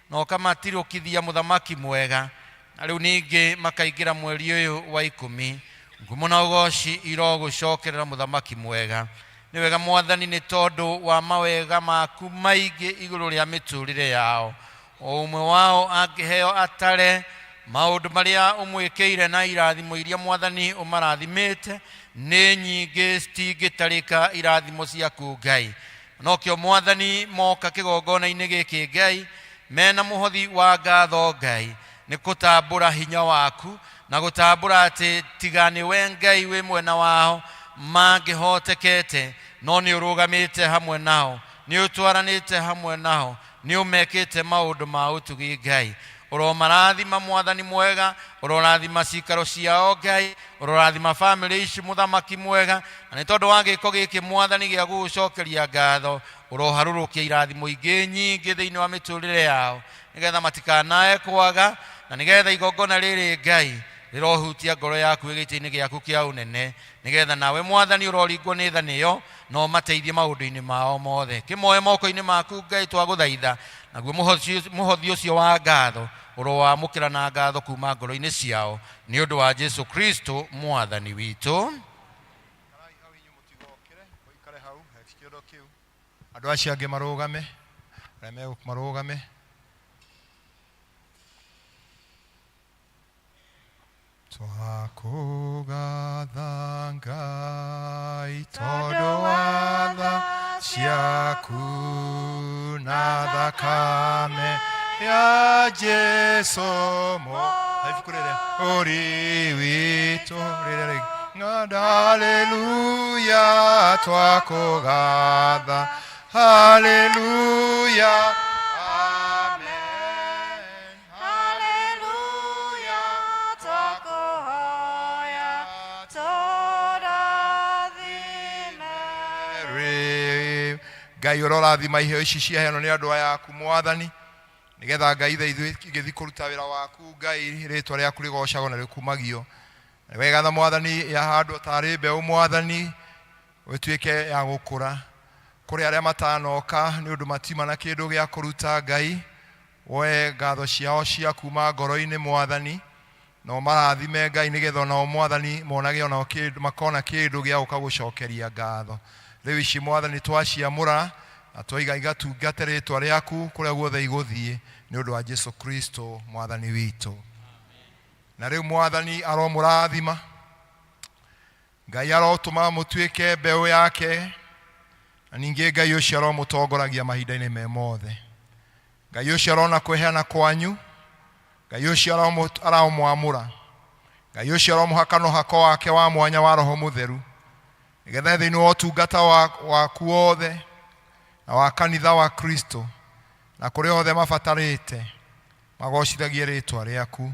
na ũkamatirũkithia mũthamaki mwega. Na rĩu ningĩ makaingĩra mweri ũyũ wa ikũmi. Ngumo na ũgoci irogũcokerera mũthamaki mwega. Nĩ wega Mwathani, nĩ tondũ wa mawega maku maingĩ igũrũ rĩa mĩtũrĩre yao. O ũmwe wao angĩheo atare maũndũ marĩa ũmwĩkĩire na irathimo iria Mwathani ũmarathimĩte nĩ nyingĩ, citingĩtarĩka irathimo ciaku Ngai. Nokĩo Mwathani moka kĩgongona-inĩ gĩkĩ Ngai mena mũhothi wa ngatho Ngai, nĩ gũtambũra hinya waku na gũtambũra atĩ tiga nĩ we Ngai wĩ mwena wao mangĩhotekete, no nĩ ũrũgamĩte hamwe nao, nĩ ũtwaranĩte hamwe nao, nĩ ũmekĩte maũndũ ma ũtugi Ngai. Ũromarathima Mwathani mwega, ũrorathima cikaro ciao Ngai, ũrorathima bamĩrĩ ici mũthamaki mwega. Na nĩ tondũ wa gĩko gĩkĩ Mwathani gĩa gũgũcokeria ngatho, ũroharũrũkia irathimo ingĩ nyingĩ thĩinĩ wa mĩtũrĩre yao, nĩgetha matikanae kwaga, na nĩgetha igongona rĩrĩ Ngai rĩrohutia ngoro yaku gĩtĩ-inĩ gĩaku kĩa ũnene, nĩgetha nawe Mwathani ũroringwo nĩ tha nĩyo na ũmateithie maũndũ-inĩ mao mothe. Kĩmoe moko-inĩ maku Ngai, twagũthaitha, naguo mũhothi ũcio wa ngatho ũrowamũkĩra na ngatho kuma ngoro-inĩ ciao, nĩ ũndũ wa Jesu Kristo Mwathani witũ. Mũikare hau he kĩondo kĩu, andũ acio angĩ marũgame, arĩa marũgame. Twakũgatha Ngai tondũ wa tha ciaku na thakame ya Jesu mo ibuku rĩrĩa ũri witũ rĩrĩa rĩngĩ. Haleluya, twakũgatha, haleluya, amen. Haleluya, twakũhoya tũrathime. Rĩ, Ngai ũrorathima iheo ici ciaheanwo nĩ andũ aya aku Mwathani, nĩgetha Ngai tha ithuĩ igĩthiĩ kũruta wĩra waku Ngai, rĩtwa rĩaku rĩgocagwo na rĩkumagio. Nĩ wega tha Mwathani yahandwo tarĩ mbeũ Mwathani, ĩtuĩke ya gũkũra. Kũrĩ arĩa matanoka nĩ ũndũ matiuma na kĩndũ gĩa kũruta Ngai, woe ngatho ciao cia kuma ngoro-inĩ Mwathani, na ũmarathime Ngai, nĩgetha onao Mwathani monage onao kĩndũ, makona kĩndũ gĩa gũka gũcokeria ngatho. Rĩu ici Mwathani twaciamũra na twaiga igatungate rĩtwa rĩaku kũrĩa guothe igũthiĩ, nĩ ũndũ wa Jesu Kristo Mwathani witũ. Na rĩu Mwathani aromũrathima, Ngai arotũma mũtuĩke mbeũ yake, na ningĩ Ngai ũcio aromũtongoragia mahinda-inĩ me mothe. Ngai ũcio arona kwĩheana kwanyu, Ngai ũcio aromwamũra, Ngai ũcio aromũhaka na ũhako wake wa mwanya wa Roho Mũtheru, nĩgetha thĩinĩ wa ũtungata waku wothe na wa kanitha wa Kristo na kũrĩa othe mabatarĩte magocithagie rĩtwa rĩaku,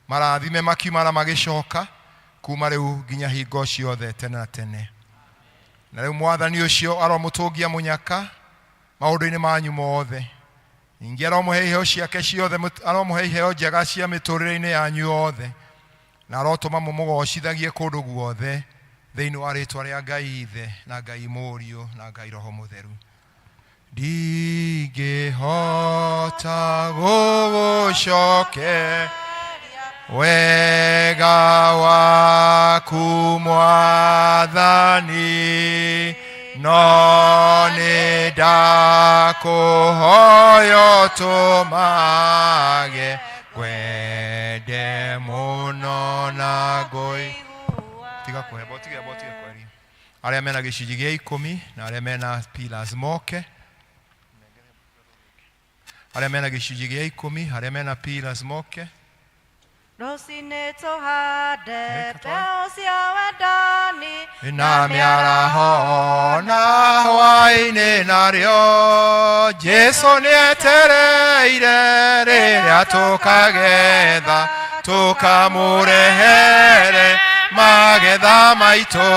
marathime makiuma na magĩcoka kuma rĩu nginya hingo ciothe tene na tene. Na rĩu Mwathani ũcio aromũtũngia mũnyaka maũndũ-inĩ manyu mothe, ningĩ aromũhe iheo ciake ciothe, aromũhe iheo njega cia mĩtũrĩre-inĩ yanyu yothe, na arotũma mũmũgocithagie kũndũ guothe thĩinĩ wa rĩtwa rĩa Ngai Ithe na Ngai Mũriũ na Ngai Roho Mũtheru. Ndingĩhota gũgũcokeria wega waku Mwathani, no nĩ ndakũhoya ũtũmage ngwende mũno na ngũi tiga kũhemba, ũtige ũtige kwaria. Arĩa mena gĩcunjĩ gĩa ikũmi na arĩa mena pillars moke, arĩa mena gĩcunjĩ gĩa ikũmi, arĩa mena pillars moke. Rũcinĩ tũhande mbeũ cia wendani Na mĩaraho na hwaĩ-inĩ narĩo Jesu nĩetereire rĩrĩa tũkagetha tũkamũrehere magetha maitũ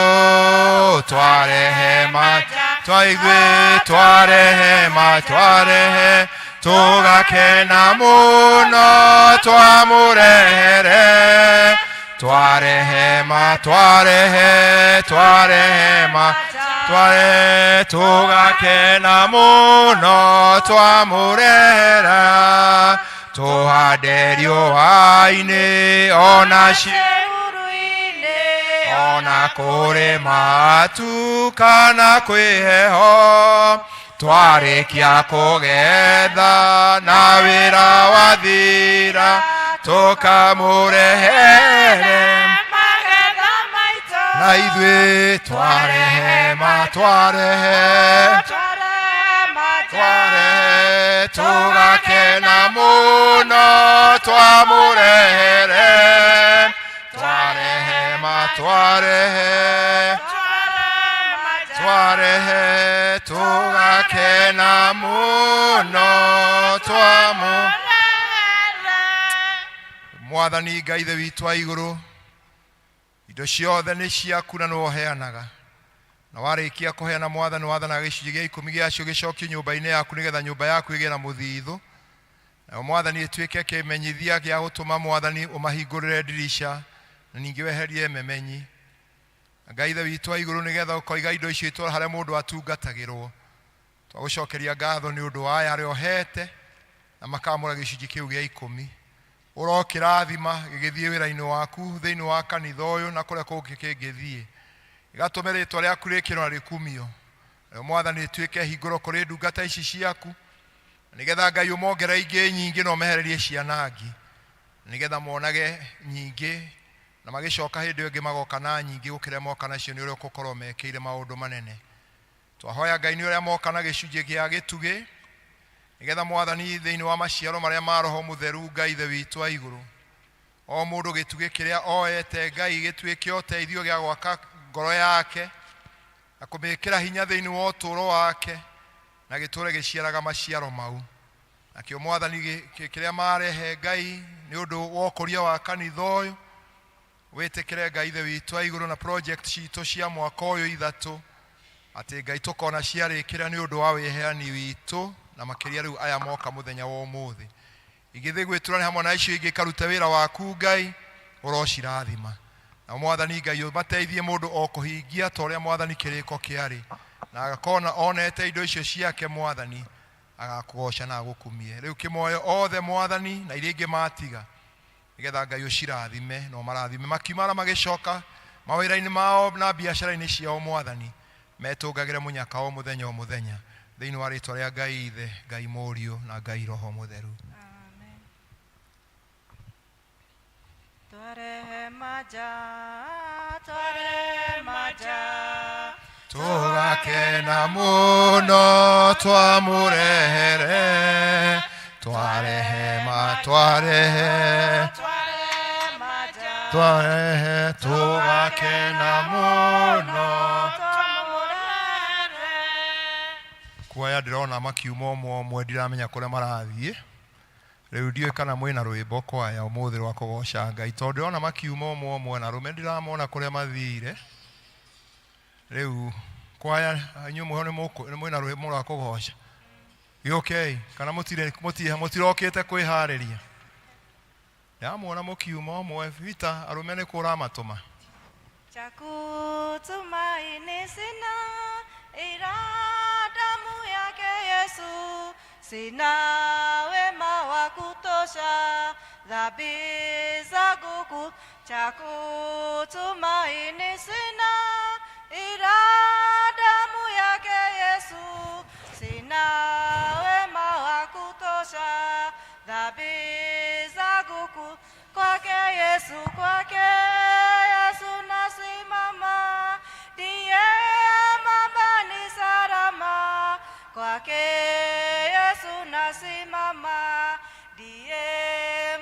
twarehe ma twaigwe twarehe ma twarehe tũgakena mũno twamũrehere twarehe ma twarehe twarehe ma twarehe tũgakena mũno twamũrehera tũhande riũa-inĩ ona Ciĩruru-inĩ ona kũrĩ matu kana kwĩ heho twarĩkia kũgetha na wĩra wathira tũkamũrehere Magetha maitũ na ithuĩ twarehe ma twarehe twarehe tũgakena mũno twamũrehere twarehe ma twarehe twarehe tũgakena mũno twamu mwathani Ngai ithe witũ wa igũrũ indo ciothe nĩ ciaku na nĩwe ũheanaga na warĩkia kũheana mwathani wathanaga gĩcunjĩ gĩa ikũmi gĩacio gĩcokio nyũmba-inĩ yaku nĩgetha nyũmba yaku ĩgĩe na mũthithũ nayo mwathani ĩtuĩke kĩmenyithia gĩa gũtũma mwathani ũmahingũrĩre ndirica na ningĩ weherie memenyi. Ngai ithe witũ wa igũrũ nĩgetha ũkoiga indo icio itũra harĩa mũndũ atungatagĩrwo twagũcokeria ngatho nĩ ũndũ wa aya arĩa ũhete na makamũra gĩcunjĩ kĩu gĩa ikũmi ũrokĩrathima gĩgĩthiĩ wĩra-inĩ waku thĩinĩ wa kanitha ũyũ na kũrĩa kũngĩ kĩngĩthiĩ gĩgatũme rĩtwa rĩaku rĩkĩrwo na rĩkumio nayo mwathani ĩtuĩke hingũro kũrĩ ndungata ici ciaku nĩgetha Ngai ũmongerere ingĩ nyingĩ na ũmehererie cianangi nĩgetha monage nyingĩ na magĩcoka hĩndĩ ĩyo ĩngĩ magoka na nyingĩ gũkĩra moka nacio nĩ ũrĩa ũgũkorwo mekĩire maũndũ manene twahoya Ngai nĩ ũrĩa moka na gĩcunjĩ gĩa gĩtugĩ nĩgetha mwathani thĩinĩ wa maciaro marĩa ma roho mũtheru Ngai ithe witũ wa igũrũ o mũndũ gĩtugĩ kĩrĩa oete Ngai gĩtuĩke ũteithio gĩa gwaka ngoro yake na kũmĩkĩra hinya thĩinĩ wa ũtũũro wake na gĩtũũre gĩciaraga maciaro mau nakĩo mwathani kĩrĩa marehe Ngai nĩ ũndũ wa ũkũria wa kanitha ũyũ wĩtĩkĩre Ngai ithe witũ wa igũrũ na project citũ cia mwaka ũyũ ithatũ atĩ Ngai tũkona ciarĩkĩra nĩ ũndũ wa wĩheani witũ na makĩria rĩu aya moka mũthenya wa ũmũthĩ igĩthiĩ gwĩturania hamwe na icio ingĩ ikarute wĩra waku Ngai ũrocirathima na mwathani Ngai ũmateithie mũndũ o kũhingia ta ũrĩa mwathani kĩrĩko kĩarĩ na agakona onete indo icio ciake mwathani agakũgoca na agũkumie rĩu kĩmoyo othe mwathani na iria ingĩ matiga nĩgetha Ngai ũcirathime na ũmarathime makiumara magĩcoka mawĩra-inĩ mao na biacara-inĩ ciao mwathani metũngagĩre mũnyaka o mũthenya o mũthenya thĩinĩ wa rĩtwa rĩa Ngai ithe Ngai mũriũ na Ngai roho mũtheru. Amen. Twarehe maja, twarehe maja, tũgakena mũno twamũrehere twarehe ma twarehe twarehe maja, twarehe tũgakena mũno twamũrehere. Kuoya ndĩrona makiuma ũmwe ũmwe ndiramenya kũrĩa marathiĩ rĩu ndiũĩ kana mwĩna rwĩmbo kwaya ũmũthĩ rwa kũgoca Ngai tondũ ndĩrona makiuma ũmwe ũmwe na arũme ndiramona kũrĩa mathire rĩu kwaya inyuĩ mwĩho nĩ mwĩna rwĩmbo rwa kũgoca gĩũkei kana mũtirokĩte kwĩharĩria ndĩramuona mũkiuma ũmwe Peter arũme nĩ kũramatũma Cha kutumaini sina ila damu yake Yesu, sina wema wa kutosha dhambi zangu cha kutumaini sina ila damu yake Yesu, sina wema wa kutosha dhambi zangu kwake Yesu, kwake Yesu nasimama, ndiye mwamba ni salama, kwake Yesu nasimama, ndiye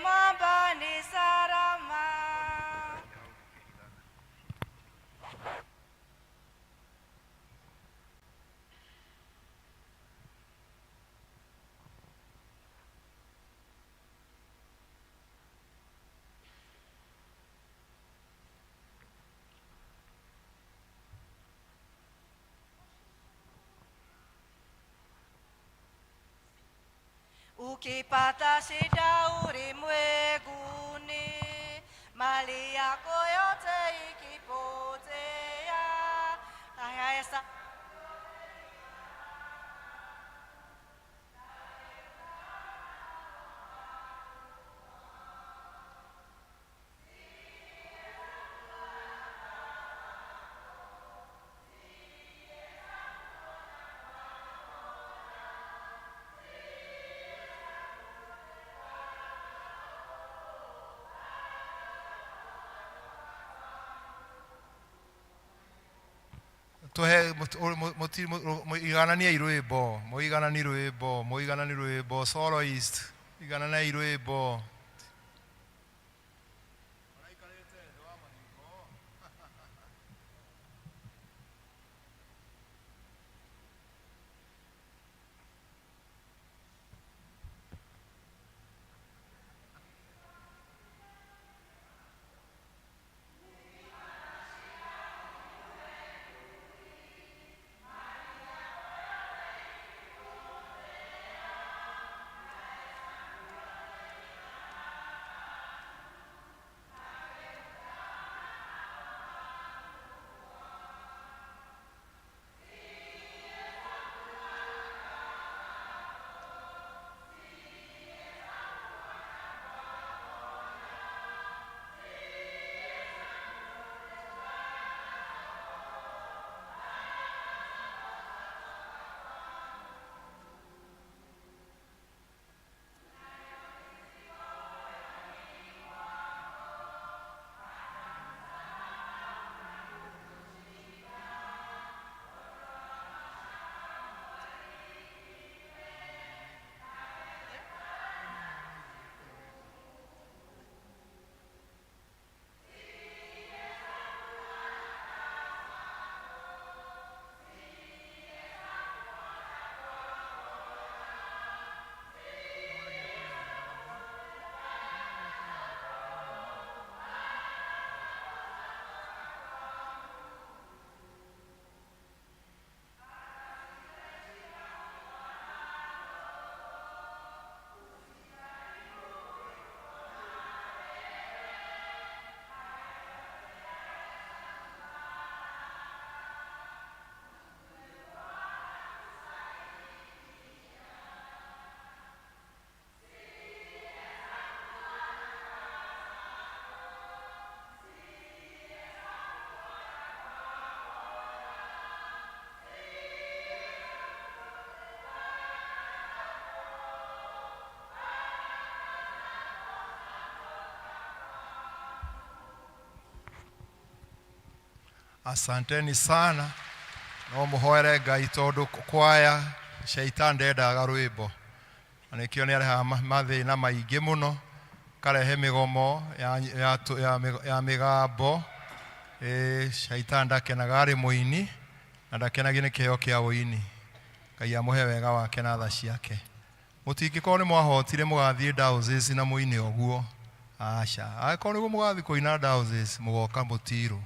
mwamba ni salama. Ukipata shida ulimwenguni, mali yako yote ikipotea, haya Tuhe muigananie rwimbo, muigananie rwimbo, muigananie rwimbo, soloist igananai rwimbo. Asanteni sana. No muhoere Ngai tondu kwaya shaitani ndendaga rwimbo, na nikio ni arehaga mathina maingi muno, karehe migomo ya migambo. Shaitani ndakenaga ari muini na ndakenagio ni kiheo kia uini. Ngai amuhe wega wake na tha ciake. Mutingikorwo ni mwahotire mugathie diocese na muine uguo, aca. Angĩkorwo nĩguo mũgathiĩ kũina diocese, mũgoka mũtirũ.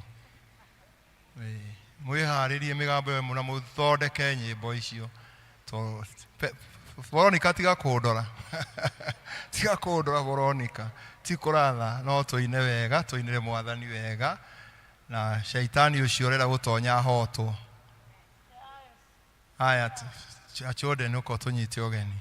Mwĩharĩrie mĩgambo ĩyo na mũthondeke nyĩmbo icio. Veronica tiga kũndora. Tiga kũndora Veronica. Ti kũratha, no tũine wega, tũinĩre Mwathani wega, na shaitani ũcio ũrenda gũtonya ahotwo. Aya, achode nũko tũnyite ũgeni.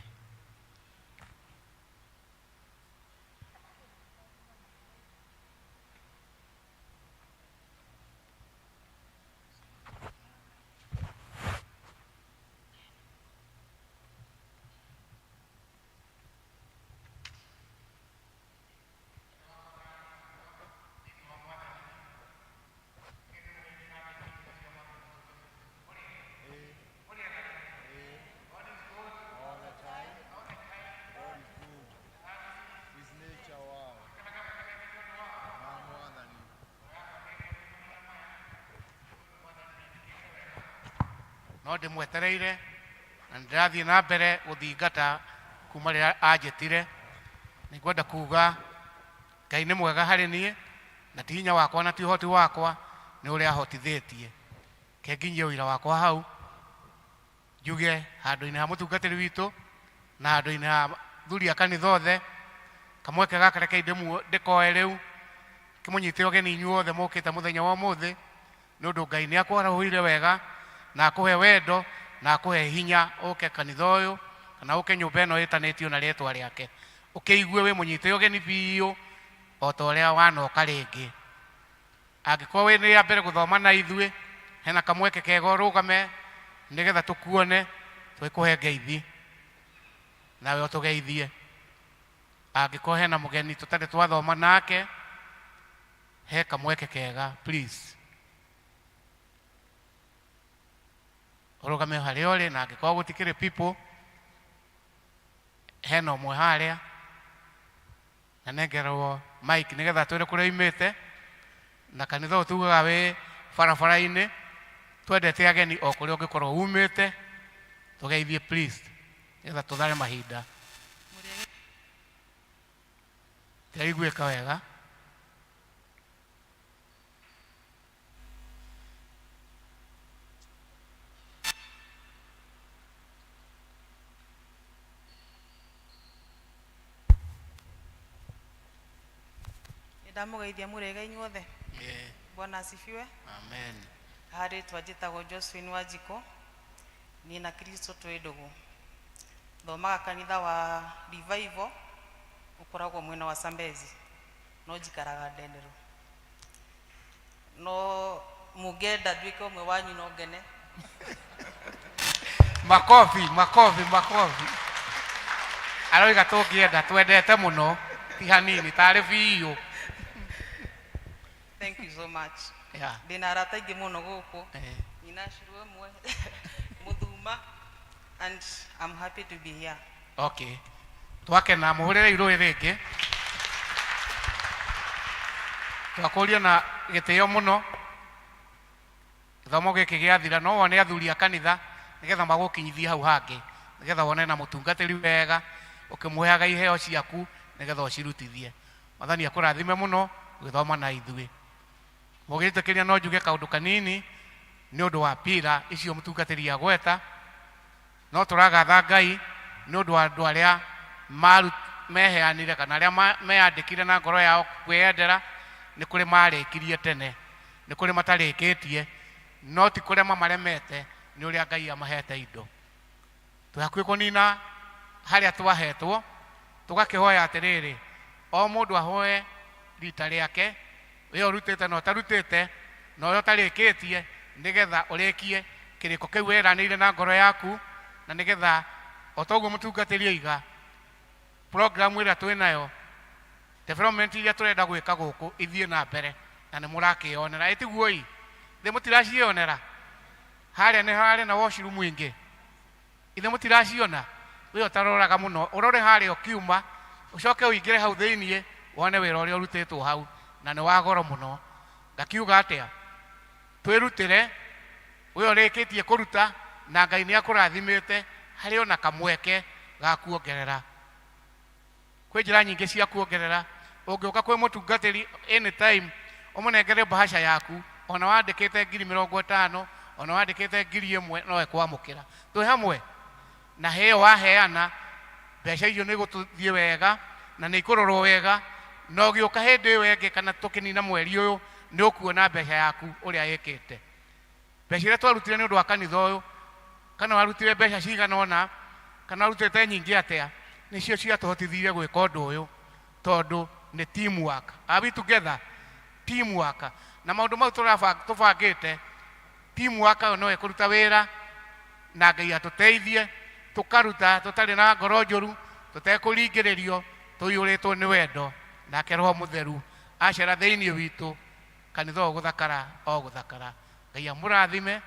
No ndimwetereire na ndĩrathiĩ na mbere gũthingata kuma rĩrĩa anjĩtire. Nĩngwenda kuga Ngai nĩ mwega harĩ niĩ, na ti hinya wakwa na ti ũhoti wakwa, nĩ ũrĩa ahotithĩtie. Ke nginyie ũira wakwa hau, njuge handũ-inĩ ha mũtungatĩri witũ na handũ-inĩ ha Athuri a kanitha othe, kamweke gaka rekei ndĩkoe rĩu kĩmũnyite ũgeni inyuothe mũkĩte mũthenya wa ũmũthĩ, nĩ ũndũ Ngai nĩ akwarahũire wega na akũhe wendo na akũhe hinya ũke kanitha ũyũ kana ũke nyũmba ĩno ĩtanĩtio na rĩtwa rĩake. Ũkĩigue wĩ mũnyite ũgeni biũ o ta ũrĩa wanoka rĩngĩ. Angĩkorwo wĩ nĩ ya mbere gũthoma na ithuĩ, hena kamweke kega ũrũgame nĩgetha tũkuone, twĩkũhe ngeithi nawe ũtũgeithie. Angĩkorwo hena mũgeni tũtarĩ twathoma nake, he kamweke kega, please ũrũgame harĩa ũrĩ. Na angĩkorwo gũtikĩrĩ people, hena ũmwe harĩa na nengerwo mic nĩgetha twĩre kũrĩa oimĩte. Na kanitha ũyũ tugaga wĩ barabara-inĩ, twendete ageni o kũrĩa ũngĩkorwo umĩte, tũgeithie please nĩgetha tũthare mahinda. Tiraiguĩka wega. Nĩndamũgeithia mũrĩega inyuothe. Bwana asifiwe. Amen. Haha rĩtwa njĩtagwo Josephine Wanjikũ, niĩ na Kristo twĩ ndũgũ. Thomaga kanitha wa Revival, ũkoragwo mwena wa Sambezi, no njikaraga Ndenderũ. No mũngĩenda nduĩke ũmwe wanyu no ngene. Makobi, makobi, makobi. Aroiga tũngĩenda, twendete mũno, ti hanini, tarĩ biũ. Thank you so much. Ndĩna arata aingĩ mũno gũkũ. Nyina Shiro ĩmwe, Mũthuma, and I'm happy to be here. Okay, twakena, mũhũrĩre irũĩ rĩngĩ. Twakũria na gĩtĩo mũno, gĩthomo gĩkĩ gĩathira no wone athuri a kanitha nĩgetha magũkinyithie hau hangĩ, nĩgetha wone na mũtungatĩri wega ũkĩmũheaga iheo ciaku nĩgetha ũcirutithie. Mwathani akũrathime mũno ũgĩthoma na ithuĩ. Mũgĩtĩkĩria no njuge kaũndũ kanini nĩ ũndũ wa pira icio mũtungatĩri agweta. No tũragatha Ngai nĩ ũndũ wa andũ arĩa meheanire kana arĩa meyandĩkire na ngoro yao kwĩyendera. Nĩ kũrĩ marĩkirie tene, nĩ kũrĩ matarĩkĩtie, no ti kũrema maremete, nĩ ũrĩa Ngai amahete indo. Twĩ hakuhĩ kũnina harĩa twahetwo, tũgakĩhoya atĩrĩrĩ, o mũndũ ahoe rita rĩake, ũrĩa ũrutĩte na ũtarutĩte na ũrĩa ũtarĩkĩtie, nĩgetha ũrĩkie kĩrĩko kĩu weranĩire na ngoro yaku, na nĩgetha o ta ũguo mũtungatĩri oiga, programu ĩrĩa twĩnayo, development iria tũrenda gwĩka gũkũ ithiĩ na mbere, na nĩ mũrakĩonera. Ĩtiguo ĩ thĩ mũtiracionera harĩa nĩ harĩ na washroom ĩngĩ, ithe mũtiraciona. We ũtaroraga mũno, ũrore harĩa ũkiuma, ũcoke ũingĩre hau thĩiniĩ wone wĩra ũrĩa ũrutĩtwo hau, na nĩ wa goro mũno. Ngakiuga atĩa, twĩrutĩre. We ũrĩkĩtie kũruta na Ngai nĩ akũrathimĩte, harĩ ona kamweke ga kuongerera. Kwĩ njĩra nyingĩ cia kuongerera. Ũngĩũka kwĩ mũtungatĩri anytime, ũmũnengere bahasha yaku, ona wandĩkĩte 50,000, ona wandĩkĩte 1000, no ekwamũkĩra. Twĩ hamwe na heo waheana mbeca icio nĩ igũthiĩ wega na nĩ ikũrorwo wega, na ũgĩũka hĩndĩ ĩyo ĩngĩ kana tũkĩnina mweri ũyũ, nĩ ũkuona mbeca yaku ũrĩa ĩkĩte. Mbeca iria twarutire nĩ ũndũ wa kanitha ũyũ, kana warutire mbeca cigana ũna, kana warutĩte nyingĩ atĩa, nĩcio ciatũhotithirie gwĩka ũndũ ũyũ, tondũ nĩ teamwork. Are we together? Teamwork. Na maũndũ mau tũbangĩte, teamwork ĩyo no ĩkũruta wĩra, na Ngai atũteithie tũkaruta tũtarĩ na ngoro njũru, tũtekũringĩrĩrio, tũiyũrĩtwo nĩ wendo, nake Roho Mũtheru acera thĩinĩ witũ, kanitha ũyũ gũthakara o gũthakara. Ngai amũrathime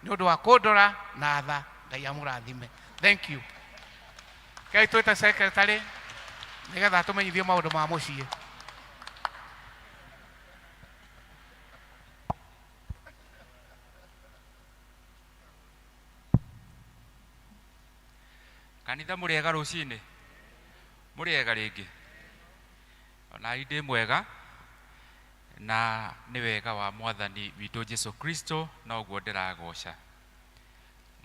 nĩ ũndũ wa kũndora na tha. Ngai amũrathime. Thank you. Ngai twĩte secretary nĩgetha atũmenyithie maũndũ ma mũciĩ. Kanitha mũrĩega rũcinĩ, mũrĩega rĩngĩ. Ona ndĩ mwega, na nĩ wega wa Mwathani witũ Jesu Kristo, noguo ndĩragoca.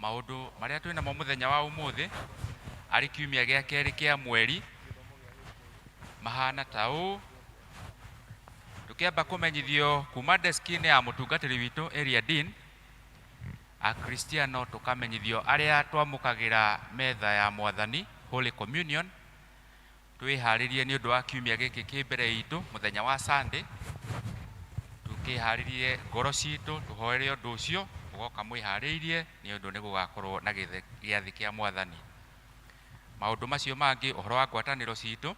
Maũndũ marĩa twĩnamo mũthenya wa ũmũthĩ, Arĩ kiumia gĩa kerĩ kĩa mweri mahana ta ũũ. Tũkĩamba kũmenyithio kuma deski-inĩ ya mũtungatĩri witũ area dean, Akristiano tũkamenyithio arĩa twamũkagĩra metha ya Mwathani, Holy Communion, twĩharĩrie nĩ ũndũ wa kiumia gĩkĩ kĩ mbere itũ mũthenya wa Sunday. Tũkĩharĩrie ngoro citũ tũhoere ũndũ ũcio, mũgoka mwĩharĩirie nĩ ũndũ nĩ gũgakorwo na gĩathĩ kĩa Mwathani. Maũndũ macio mangĩ, ũhoro wa ngwatanĩro citũ,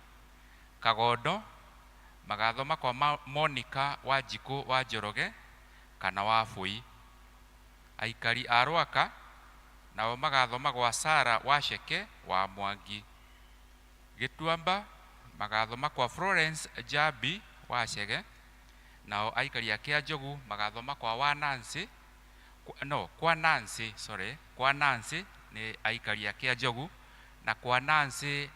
Kagondo magathoma kwa Monica Wanjikũ wa Njoroge kana wa Bũi. Aikari a Rwaka nao magathoma gwa Sara Waceke wa Mwangi. Gĩtuamba magathoma kwa Florence Njambi wa Chege, nao aikari a Kĩanjogu magathoma kwa wa Nancy, no, kwa Nancy, sorry, kwa Nancy nĩ aikari a Kĩanjogu, na kwa Nancy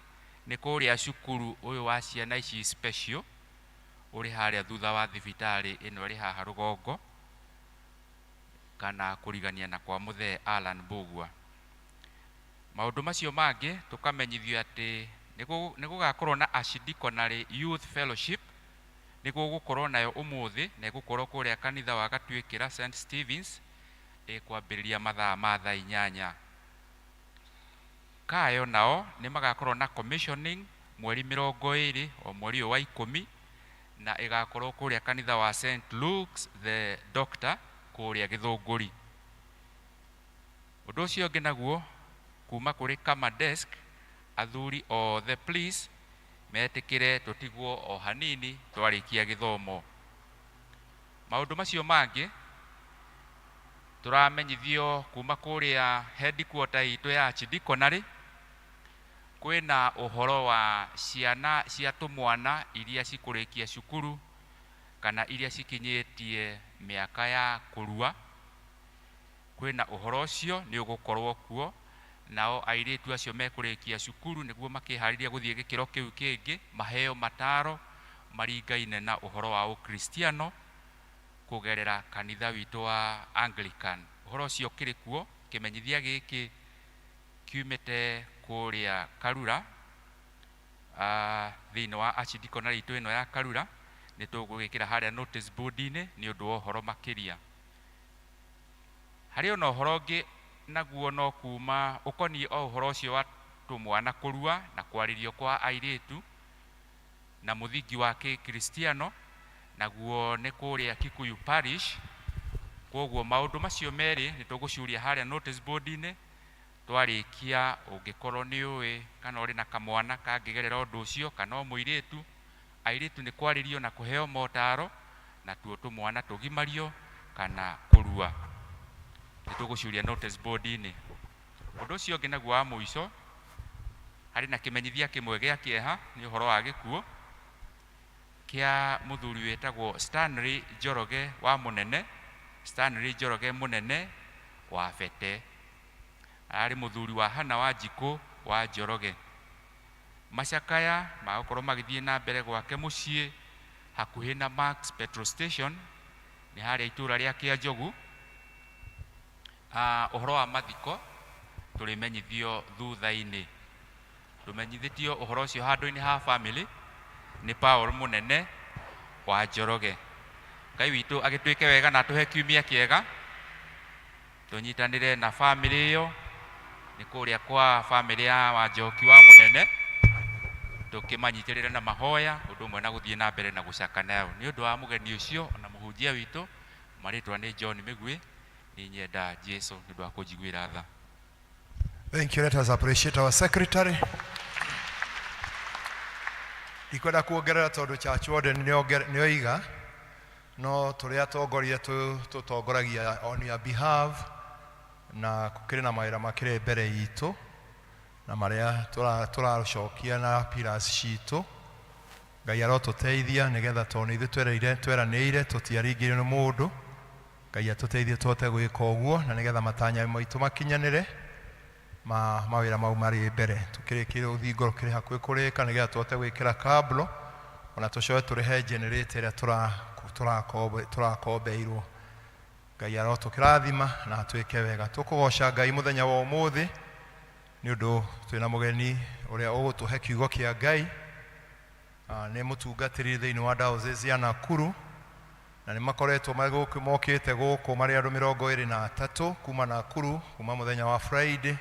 nĩ kũrĩa cukuru ũyũ wa ciana ici special ũrĩ harĩa thutha wa thibitarĩ ĩno ĩrĩ haha rũgongo, kana kũrigania na kwa mũthee Alan Mbugua. Maũndũ macio mangĩ tũkamenyithio atĩ nĩ gũgakorwo na Archdeaconry Youth Fellowship, nĩ gũgũkorwo nayo ũmũthĩ, na ĩgũkorwo kũrĩa kanitha wa Gatuĩkĩra St Stevens, ĩkwambĩrĩria mathaa ma thaa 8. Kayo nao nĩ magakorwo na commissioning mweri 20 o mweri ũyũ wa 10, na ĩgakorwo kũrĩa kanitha wa St Luke's the Doctor kũrĩa Gĩthũngũri. Ũndũ ũcio ũngĩ naguo kuma kũrĩ Kama Desk, athuri othe please metĩkĩre tũtigwo o hanini twarĩkia gĩthomo. Maũndũ macio mangĩ tũramenyithio kuma kũrĩa headquarter itũ ya Archdeaconry, kwĩna ũhoro wa ciana cia tũmwana iria cikũrĩkia cukuru kana iria cikinyĩtie mĩaka ya kũrua. Kwĩna ũhoro ũcio nĩ ũgũkorwo kuo, nao airĩtu acio mekũrĩkia cukuru nĩguo makĩharĩria gũthiĩ gĩkĩro kĩu kĩngĩ, maheo mataro maringaine na ũhoro wa ũkristiano kũgerera kanitha witũ wa Anglican. Ũhoro ũcio ũkĩrĩ kuo, kĩmenyithia gĩkĩ kiumĩte kũrĩa Karura, thĩinĩ wa Archdeaconry itũ ĩno ya Karura, nĩ tũgũgĩkĩra harĩa notice board-inĩ nĩ ũndũ wa ũhoro makĩria. Harĩ ona ũhoro ũngĩ naguo no kuma ũkoniĩ o ũhoro ũcio wa tũmwana kũrua na kwarĩrio kwa airĩtu na mũthingi wa Kĩkristiano, naguo nĩ kũrĩa Kikuyu Parish. Kwoguo maũndũ macio merĩ nĩ tũgũcuria harĩa notice board-inĩ. Twarĩkia, ũngĩkorwo nĩ ũĩ kana ũrĩ na kamwana kangĩgerera ũndũ ũcio kana o mũirĩtu, airĩtu nĩ kwarĩrio na kũheo motaro, na tuo tũmwana tũgimario kana kũrua, nĩ tũgũcuria notice board-inĩ. Ũndũ ũcio ũngĩ naguo wa mũico, harĩ na kĩmenyithia kĩmwe gĩa kĩeha nĩ ũhoro wa gĩkuũ kĩa mũthuri wĩtagwo Stanley Njoroge wa Mũnene, Stanley Njoroge Mũnene wa Bete. Ararĩ mũthuri wa Hana Wanjikũ wa Njoroge. Macakaya magũkorwo magĩthiĩ na mbere gwake mũciĩ hakuhĩ na Max Petrol Station, nĩ harĩa itũũra rĩa Kĩanjogu. Ũhoro wa mathiko tũrĩmenyithio thutha-inĩ. Tũmenyithĩtio ũhoro ũcio handũ-inĩ ha family nĩ Paul Mũnene wa Njoroge. Ngai witũ agĩtwĩke wega na atũhe kiumia kĩega, tũnyitanĩre na family ĩyo, nĩ kũrĩa kwa family ya Wanjoki wa Mũnene, tũkĩmanyitĩrĩre na mahoya ũndũ ũmwe na gũthiĩ na mbere na gũcaka nayo. Nĩ ũndũ wa mũgeni ũcio ona mũhunjia witũ, marĩtwa nĩ John Mĩgwi, nĩ nyenda Jesu nĩ ũndũ wa kũnjiguĩra tha. Thank you. Let us appreciate our secretary. Ndikwenda kuongerera tondũ church warden nĩoiga, no tũrĩa atongoria tũtongoragia on your behalf, na kũkĩrĩ na mawĩra makĩrĩ mbere itũ na marĩa tũracokia na pillars citũ. Ngai arotũteithia nĩgetha tondũ nĩ ithuĩ tweranĩire tũtiaringĩrĩrio nĩ mũndũ. Ngai atũteithie tũhote gwĩka ũguo na nĩgetha matanya maitũ makinyanĩre ma mawĩra mau marĩ mbere. Tũkĩrĩkĩrie rũthingo rũkĩrĩ hakuhĩ kũrĩka nĩgetha tũhote gwĩkĩra kablo ona tũcoke tũrĩhe generator ĩrĩa tũrakombeirwo. Ngai arotũkĩrathima na atwĩke wega. Tũkũgoca Ngai mũthenya wa ũmũthĩ Nĩ ũndũ twĩna mũgeni ũrĩa ũgũtũhe kiugo kĩa Ngai. Nĩ mũtungatĩri thĩinĩ wa diocese ya Nakuru, na nĩ makoretwo mokĩte gũkũ marĩ andũ 23 kuma Nakuru kuma mũthenya wa Friday,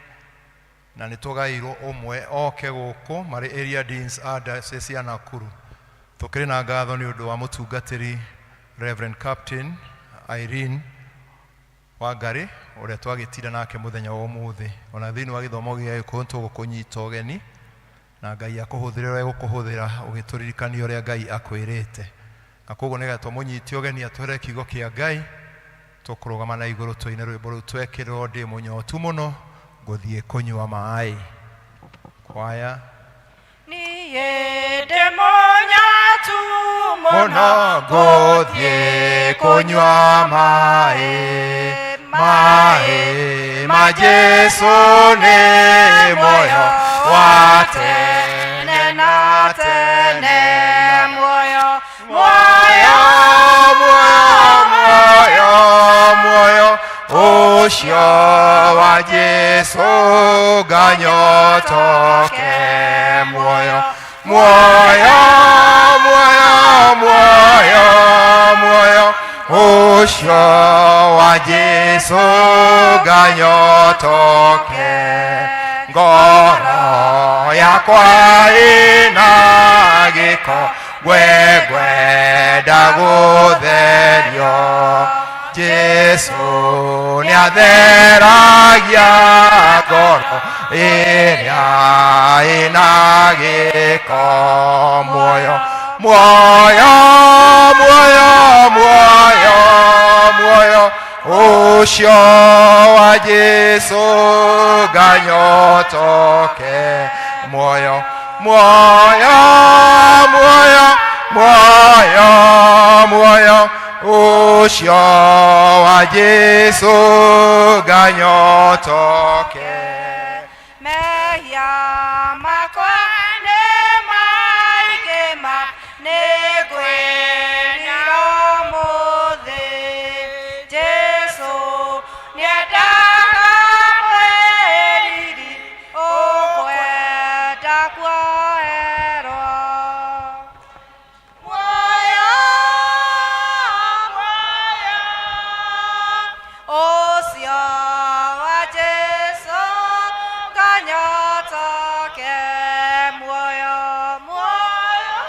na nĩ tũgairwo ũmwe oke gũkũ marĩ area deans a diocese ya Nakuru. Tũkĩrĩ na ngatho nĩ ũndũ wa mũtungatĩri Reverend Captain Irene Wangari ũrĩa twagĩtinda nake mũthenya wa ũmũthĩ. Ona thĩinĩ wa gĩthomo gĩa Gĩkũyũ nĩtũgũkũnyita ũgeni, na Ngai akũhũthĩre ũrĩa egũkũhũthĩra ũgĩtũririkania ũrĩa Ngai akwĩrĩte. Na koguo nĩgetha tũmũnyite ũgeni atũhere kiugo kĩa Ngai, tũkũrũgama na igũrũ tũine rwĩmbo rũu twekĩrwo ndĩ mũnyotu mũno ngũthiĩ kũnyua maĩ. Kwaya. Niĩ ndĩ mũnyotu mũno ngũthiĩ kũnyua maĩ, maĩ ma Jesu nĩ muoyo wa tene na tene, muoyo, muoyo, muoyo, muoyo ũcio wa Jesu nganyotoke, muoyo, muoyo, muoyo, muoyo, muoyo ũcio wa Jesu nganyotoke, ngoro yakwa ĩna gĩko ngwenda gũtherio, Jesu nĩatheragia ngoro ĩrĩa ĩna gĩko, muoyo, muoyo, muoyo, muoyo, muoyo ũcio wa Jesu nganyotoke, muoyo, muoyo, muoyo, muoyo, muoyo ũcio wa Jesu nganyotoke. Mehia makwa nĩ maingĩ ma nĩ ngwĩrira ũmũthĩ, Jesu nĩendaga mwĩriri ũkwenda kuoherwo. Muoyo, muoyo ũcio wa Jesu nganyotoke, muoyo, muoyo,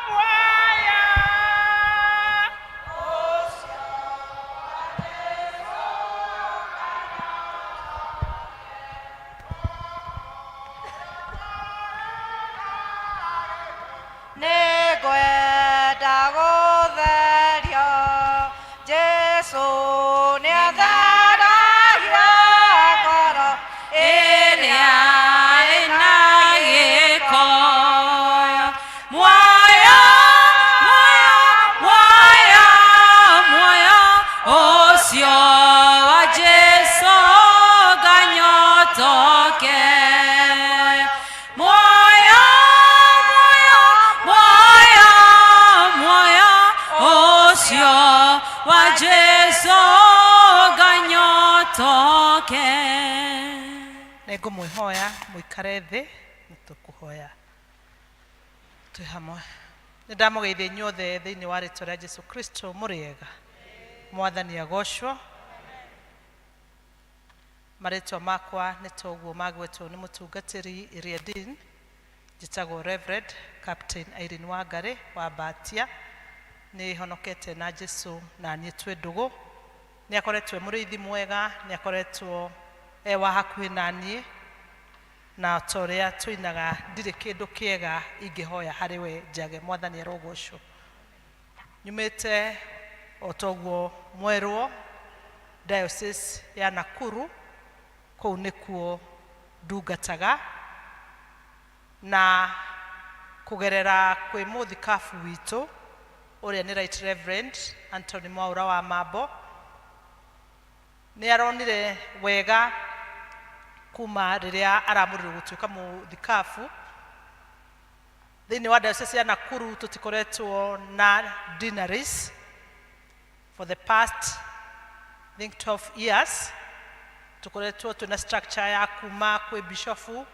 muoyo ũcio wa Jesu. Nĩngwenda gũtherio, Jesu nĩatheragia ngoro ĩrĩa ĩna gĩko. Muoyo, muoyo, muoyo, muoyo ũcio wa Jesu nganyotoke. Muoyo, muoyo, muoyo, muoyo ũcio wa Jesu nganyotoke. Nĩ ngũmwĩhoya mũikare thĩ, nĩ tũkũhoya twĩ hamwe. Nĩ ndamũgeithia inyuothe thĩinĩ wa rĩtwa rĩa Jesu Kristo. Mũrĩega? Mwathani agocwo. Marĩtwa makwa nĩ toguo magwetwo nĩ mũtungatĩri Iriadin. Njĩtagwo Reverend Captain Irene Wangari wa Mbatia. Nĩ honokete na Jesu na niĩ twĩ ndũgũ. Nĩ akoretwo e mũrĩithi mwega, nĩ akoretwo e wa hakuhĩ na niĩ, na ta ũrĩa tũinaga, ndirĩ kĩndũ kĩega ingĩhoya harĩ we njage. Mwathani arogocwo. Nyumĩte o toguo mwerwo diocese ya Nakuru, kũu nĩkuo ndungataga, na kũgerera kwĩ mũthikabu witũ ũrĩa nĩ Right Reverend Anthony Mwaura wa Mambo, nĩ aronire wega kuma rĩrĩa aramũrirwo gũtuĩka mũthikabu thĩinĩ wa diocese ya Nakuru. Tũtikoretwo na deaneries for the past, I think, 12 years. Tũkoretwo twĩna structure ya kuma kwĩ bishofu,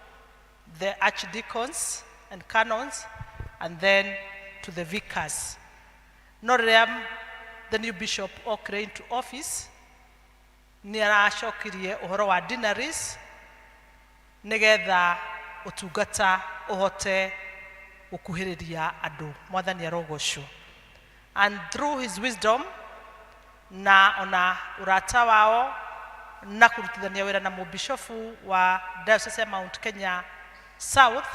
the archdeacons and canons, and then to the vicars. No rĩrĩa the new bishop okire into office, nĩ aracokirie ũhoro wa deaneries nĩgetha ũtungata ũhote gũkuhĩrĩria andũ. Mwathani arogocwo. And through his wisdom na ona ũrata wao na kũrutithania wĩra na mũbishofu wa Diocese ya Mount Kenya South,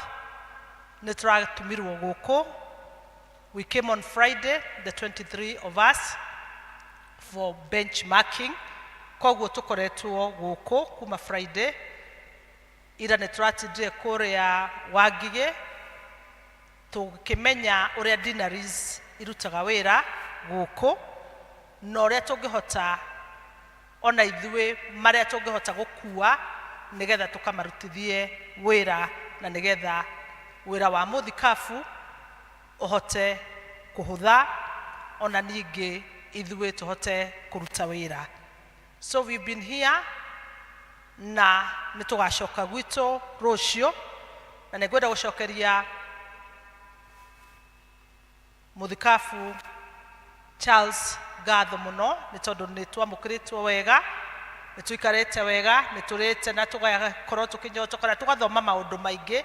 nĩ tũratũmirwo gũkũ. We came on Friday, the 23 of us, for benchmarking. Koguo tũkoretwo gũkũ kuma Friday. Ira nĩ tũratindire kũrĩa Wangigĩ tũkĩmenya ũrĩa deaneries irutaga wĩra gũkũ na ũrĩa tũngĩhota ona ithuĩ marĩa tũngĩhota gũkua nĩgetha tũkamarutithie wĩra na nĩgetha wĩra wa mũthikabu ũhote kũhũtha ona ningĩ ithuĩ tũhote kũruta wĩra. So we've been here na nĩ tũgacoka gwitũ rũciũ, na nĩ ngwenda gũcokeria mũthikabu Charles ngatho mũno nĩ tondũ nĩ twamũkĩrĩtwo wega, nĩ tũikarĩte wega, nĩ tũrĩte na tũgakorwo tũkĩnyotoka na tũgathoma maũndũ maingĩ.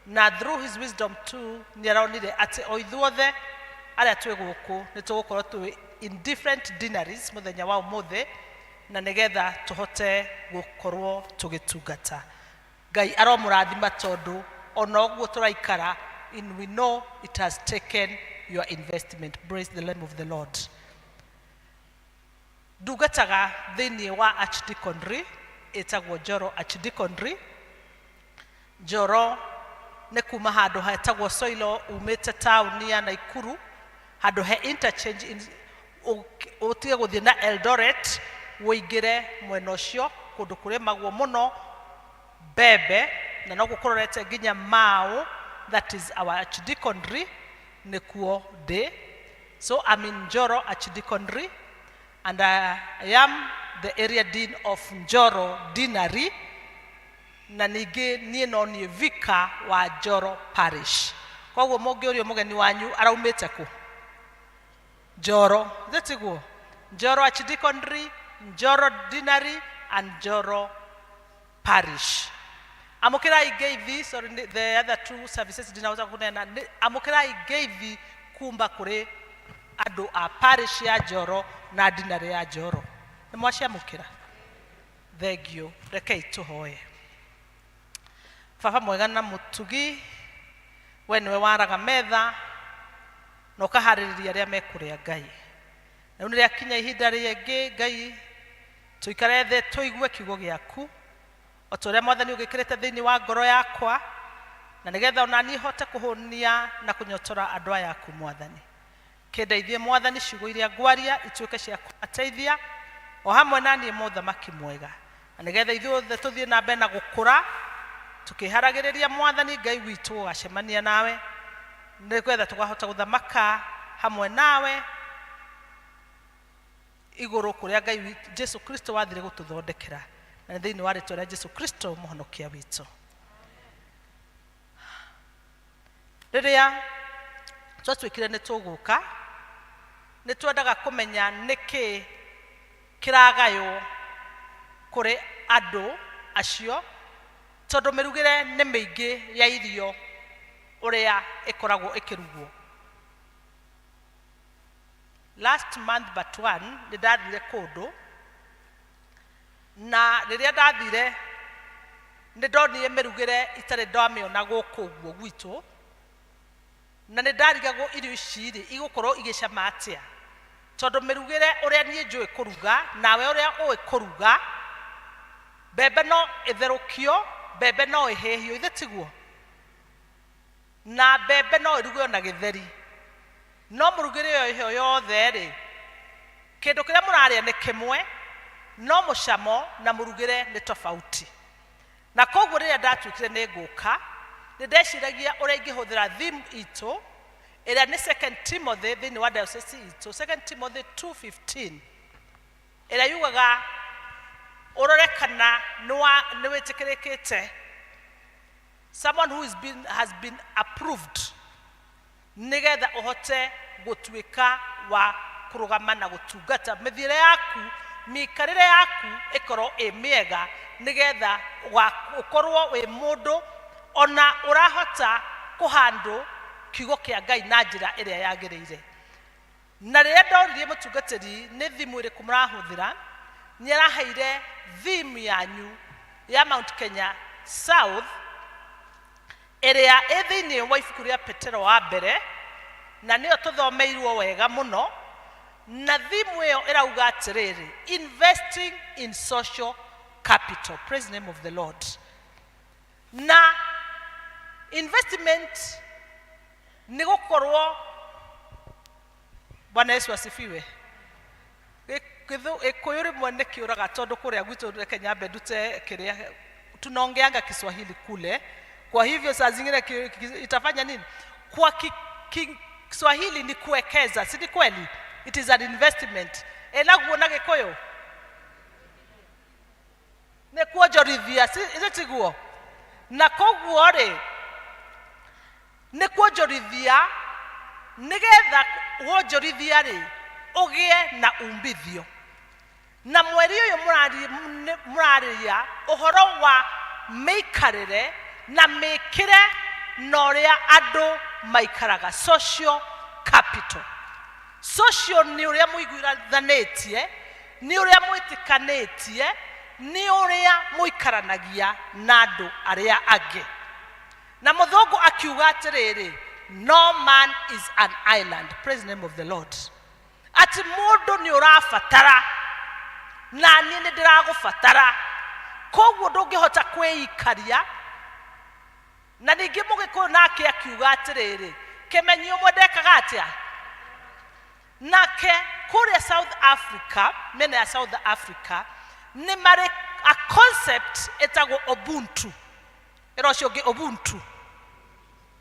Na through his wisdom too, nĩ aronire atĩ o ithuothe arĩa twĩ gũkũ nĩ tũgũkorwo twĩ in different deaneries mũthenya wa ũmũthĩ, na nĩgetha tũhote gũkorwo tũgĩtungata. Ngai aromũrathima tondũ ona ũguo tũraikara in, we know it has taken your investment. Praise the name of the Lord. Ndungataga thĩinĩ wa archdeaconry ĩtagwo Njoro Archdeaconry. Njoro nĩ kuma handũ hetagwo Soilo, umĩte taũni ya Naikuru, handũ he interchange ũtige gũthiĩ na Eldoret, ũingĩre mwena ũcio kũndũ kũrĩmagwo mũno mbembe na noguo kũrorete nginya Mau. That is our archdeaconry, nĩkuo ndĩ. So I'm in Njoro Archdeaconry and I am the area dean of Njoro Deanery, na ningĩ niĩ no niĩ vicar wa Njoro Parish. Koguo mũngĩũrio mũgeni wanyu araumĩte kũ, Njoro tiguo? Njoro Archdeaconry, Njoro Deanery and Njoro Parish. Amũkĩrai ngeithi. Sorry, the other two services ndinahota kũneana. Amũkĩrai ngeithi kuma kũrĩ andũ a parish ya Njoro na deanery ya Njoro. Nĩ mwaciamũkĩra, thengio. Rekei tũhoye. Baba mwega na mũtugi, we nĩwe waraga metha na ũkaharĩrĩria arĩa mekũrĩa. Ngai, rĩu nĩ rĩakinya ihinda rĩngĩ, Ngai, tũikare thĩ tũigue kiugo gĩaku o ta ũrĩa Mwathani ũgĩkĩrĩte thĩinĩ wa ngoro yakwa, na nĩgetha ona niĩ hote kũhũnia na kũnyotora andũ aya aku. Mwathani, kĩndeithie. Mwathani, ciugo iria ngwaria ituĩke cia kũmateithia o hamwe na niĩ, mũthamaki mwega, na nĩgetha ithuothe tũthiĩ na mbere na gũkũra tũkĩharagĩrĩria, Mwathani Ngai witũ, gũgacemania nawe, nĩgetha tũkahota gũthamaka hamwe nawe igũrũ kũrĩa Ngai witũ Jesu Kristo wathire gũtũthondekera, na nĩ thĩinĩ wa rĩtwa rĩa Jesu Kristo mũhonokia witũ. Rĩrĩa twatuĩkire nĩ tũgũka, nĩ twendaga kũmenya nĩkĩ kĩragaywo kũrĩ andũ acio, tondũ mĩrugĩre nĩ mĩingĩ ya irio ũrĩa ĩkoragwo ĩkĩrugwo. Last month but one, nĩ ndathire kũndũ, na rĩrĩa ndathire nĩ ndonire mĩrugĩre itarĩ ndamĩona gũkũ ũguo gwitũ, na nĩ ndarigagwo irio ici rĩ igũkorwo igĩcama atĩa, tondũ mĩrugĩre ũrĩa niĩ njũĩ kũruga nawe ũrĩa ũĩ kũruga, mbembe no ĩtherũkio, mbembe no ĩhĩhio, ithe tiguo? Na mbembe no ĩrugwo na gĩtheri, no mũrugĩre ĩyo yothe rĩ, kĩndũ kĩrĩa mũrarĩa nĩ kĩmwe, no mũcamo na mũrugĩre nĩ tofauti. Na koguo rĩrĩa ndatuĩkire nĩ ngũka, nĩ ndeciragia ũrĩa ingĩhũthĩra theme itũ ĩrĩa nĩ Second Timothy thĩinĩ wa diocese itũ, Second Timothy 2:15, ĩrĩa yugaga Ũrore kana nĩ wĩtĩkĩrĩkĩte, someone who has been approved, nĩgetha ũhote gũtuĩka wa kũrũgama na gũtungata. Mĩthiĩre yaku, mĩikarĩre yaku ĩkorwo ĩ mĩega, nĩgetha ũkorwo wĩ mũndũ ona ũrahota kũhandũ kiugo kĩa Ngai na njĩra ĩrĩa yagĩrĩire. Na rĩrĩa ndoririe mũtungatĩri nĩ thimũ ĩrĩkũ mũrahũthĩra, nĩ araheire theme yanyu ya Mount Kenya South, ĩrĩa ĩ thĩinĩ wa ibuku rĩa Petero wa mbere, na nĩyo tũthomeirwo wega mũno. Na theme ĩyo ĩrauga atĩrĩrĩ, investing in social capital. Praise the name of the Lord. Na investment nĩ gũkorwo, Bwana Yesu asifiwe. Gĩkũyũ rĩmwe nĩ kĩũraga, tondũ kũrĩa gwitũ, reke nyambe ndute kĩrĩa tunaongeanga Kiswahili kule, kwa hivyo saa zingine itafanya nini kwa Kiswahili ni kuwekeza, si ni kweli? It is an investment. Ĩnaguo na Gĩkũyũ nĩ kuonjorithia, ithe tiguo? Na koguo rĩ, nĩ kuonjorithia, nĩgetha wonjorithia rĩ, ũgĩe na umbithio. Na mweri ũyũ mũrarĩria ũhoro wa mĩikarĩre na mĩkĩre na ũrĩa andũ maikaraga, social capital. Social nĩ ũrĩa mũiguithanĩtie, nĩ ũrĩa mwĩtĩkanĩtie, nĩ ũrĩa mũikaranagia na andũ arĩa angĩ. Na mũthũngũ akiuga atĩrĩrĩ, "No man is an island." Praise the name of the Lord. Atĩ mũndũ nĩ ũrabatara, na niĩ nĩ ndĩragũbatara, koguo ndũngĩhota kwĩikaria. Na ningĩ mũgĩkũyũ nake akiuga atĩrĩrĩ, kĩmenyi ũmwe ndekaga atĩa. Nake kũrĩa South Africa, mĩena ya South Africa, nĩ marĩ a concept ĩtagwo ubuntu. Ĩra ũcio ũngĩ ubuntu.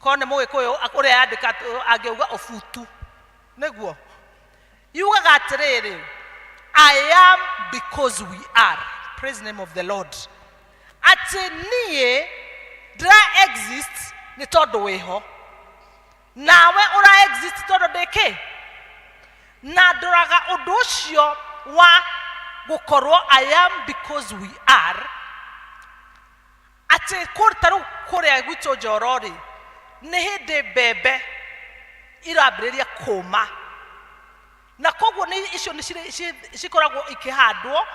Korwo nĩ mũgĩkũyũ ũrĩa yandĩka angĩuga ũbutu. Nĩguo yugaga atĩrĩrĩ, "I am because we are." Praise the name of the Lord. Atĩ niĩ ndĩra exist nĩ tondũ wĩho, nawe ũra exist tondũ ndĩkĩ. Na ndoraga ũndũ ũcio wa gũkorwo I am because we are, atĩ ta rĩu kũrĩa gwitũ Njoro rĩ, nĩ hĩndĩ mbembe irambĩrĩria kũma, na koguo nĩ icio nĩ cikoragwo ikĩhandwo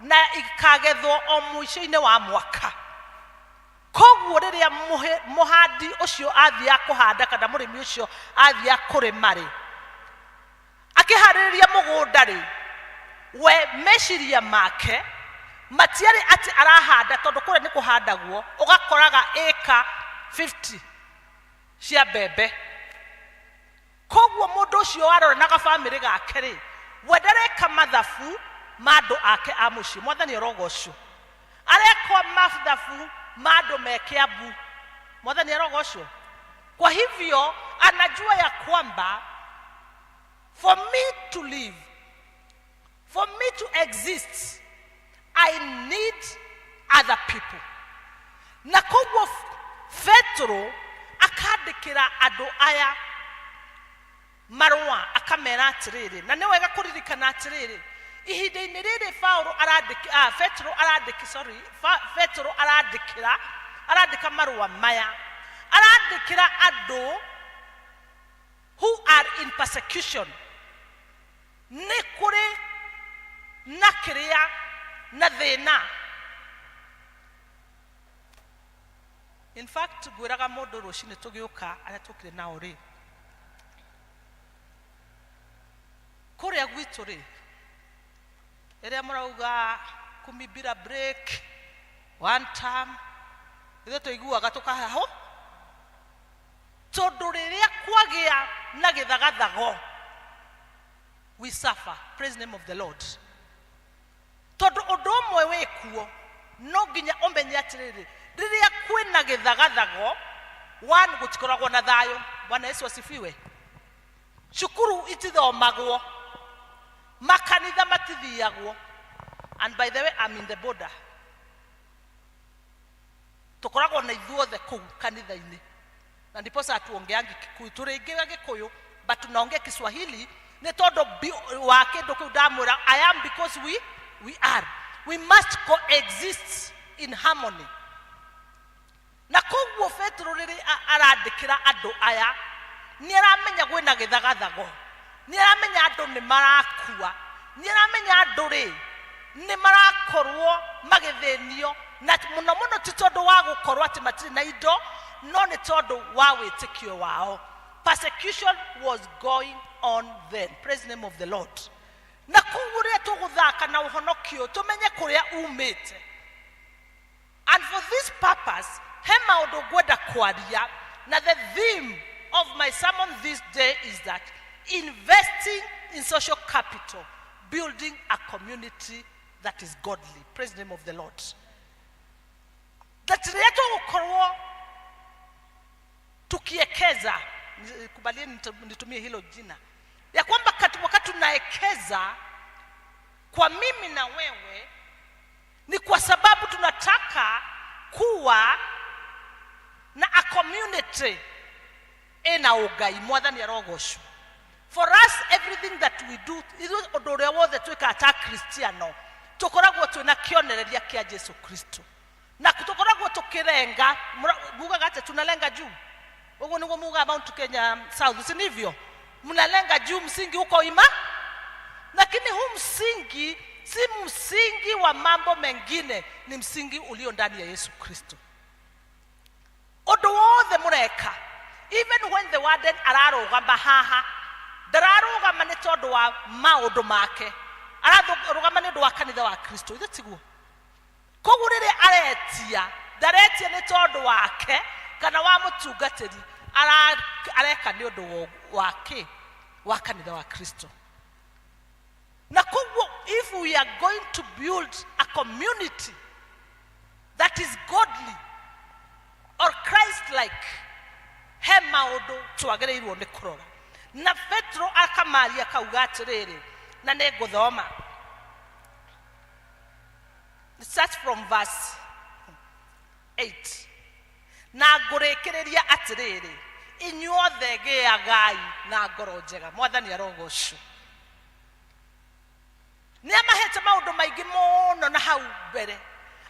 na ikagethwo o mũico-inĩ wa mwaka. Koguo rĩrĩa mũhandi ũcio athiaga kũhanda, kana mũrĩmi ũcio athiaga kũrĩma rĩ, akĩharĩrĩria mũgũnda rĩ, we meciria make matiarĩ atĩ arahanda, tondũ kũrĩa nĩ kũhandagwo ũgakoraga ĩka 50 cia mbembe. Koguo mũndũ ũcio warora na gabamĩrĩ gake rĩ, we ndareka mathabu ma andũ ake a mũciĩ. Mwathani arogocwo. Arekwo mathabu ma andũ me Kiambu. Mwathani arogocwo. Kwa hivyo anajua ya kwamba for me to live, for me to exist, I need other people. Na koguo Petro akandĩkĩra andũ aya marũa, akamera atĩrĩrĩ, na nĩ wega kũririkana atĩrĩrĩ, ihinda-inĩ rĩrĩ Paulo arandĩk, ah, Petro arandĩk, sorry, Petro arandĩkĩra, arandĩka marũa maya, arandĩkĩra andũ who are in persecution. Nĩ kũrĩ na kĩrĩa na thĩna. In fact, ngwĩraga mũndũ rũcinĩ tũgĩũka, arĩa tũkire nao rĩ, kũrĩa gwitũ rĩ, ĩrĩa mũrauga kumi bila break, one term, ithuĩ tũiguaga tũkahaho, tondũ rĩrĩa kwagĩa na gĩthagathago, we suffer. Praise the name of the Lord. Tondũ ũndũ ũmwe wĩkuo, no nginya ũmenye atĩrĩrĩ, rĩrĩa kwĩna gĩthagathago, one, gũtikoragwo na thayũ. Bwana Yesu asifiwe. Cukuru itithomagwo, makanitha matithiagwo. And by the way, I'm in the border. Tũkoragwo na ithuothe kũu kanitha-inĩ, na ndiposa hatuongeangi Kikuyu, tũrĩingĩ Gĩkũyũ, but tunaongea Kiswahili nĩ tondũ wa kĩndũ kĩu ndamwĩra, I am because we are, we must coexist in harmony. Na koguo Petero rĩrĩ arandĩkĩra andũ aya, nĩ aramenya gwĩna gĩthagathago, nĩ aramenya andũ nĩ marakua, nĩ aramenya andũ rĩ nĩ marakorwo magĩthĩnio, na mũno mũno ti tondũ wa gũkorwo atĩ matirĩ na indo, no nĩ tondũ wa wĩtĩkio wao. Persecution was going on then. Praise the name of the Lord. Na koguo rĩrĩa tũgũthaka na ũhonokio, tũmenye kũrĩa umĩte. And for this purpose, he maũndũ ngwenda kwaria, na the theme of my sermon this day is that investing in social capital, building a community that is godly. Praise the name of the Lord. That rĩrĩa tũgũkorwo tukiekeza, kubalieni nitumie hilo jina, ya kwamba wakati tunaekeza kwa mimi na wewe, ni kwa sababu tunataka kuwa na a community ĩna ũngai. Mwathani arogocwo. For us, everything that we do, ithuĩ ũndũ ũrĩa wothe twĩkaga ta Kristiano, tũkoragwo twĩna kĩonereria kĩa Jesu Kristo, na tũkoragwo tũkĩrenga. Mugaga atĩ tunalenga juu. Ũguo nĩguo mugaga Mount Kenya South, si ndivyo? Mnalenga juu, msingi uko ima, lakini huu msingi si msingi wa mambo mengine, ni msingi ulio ndani ya Yesu Kristo. Ũndũ wothe mũreka, even when the warden ararũgama haha, ndararũgama nĩ tondũ wa maũndũ make, ararũgama nĩ ũndũ wa kanitha wa Kristo. Ithe tiguo? Koguo rĩrĩa aretia, ndaretia nĩ tondũ wake kana wa mũtungatĩri, areka nĩ ũndũ wa kĩ? Wa kanitha wa Kristo. Na koguo if we are going to build a community that is godly or Christ like, he maũndũ twagĩrĩirwo nĩ kũrora. Na Petro akamaria akauga atĩrĩrĩ, na nĩ ngũthoma. It starts from verse 8. Na ngũrĩkĩrĩria atĩrĩrĩ, inyuothe gĩagai na ngoro njega. Mwathani arogocwo. Nĩ amahete maũndũ maingĩ mũno na hau mbere,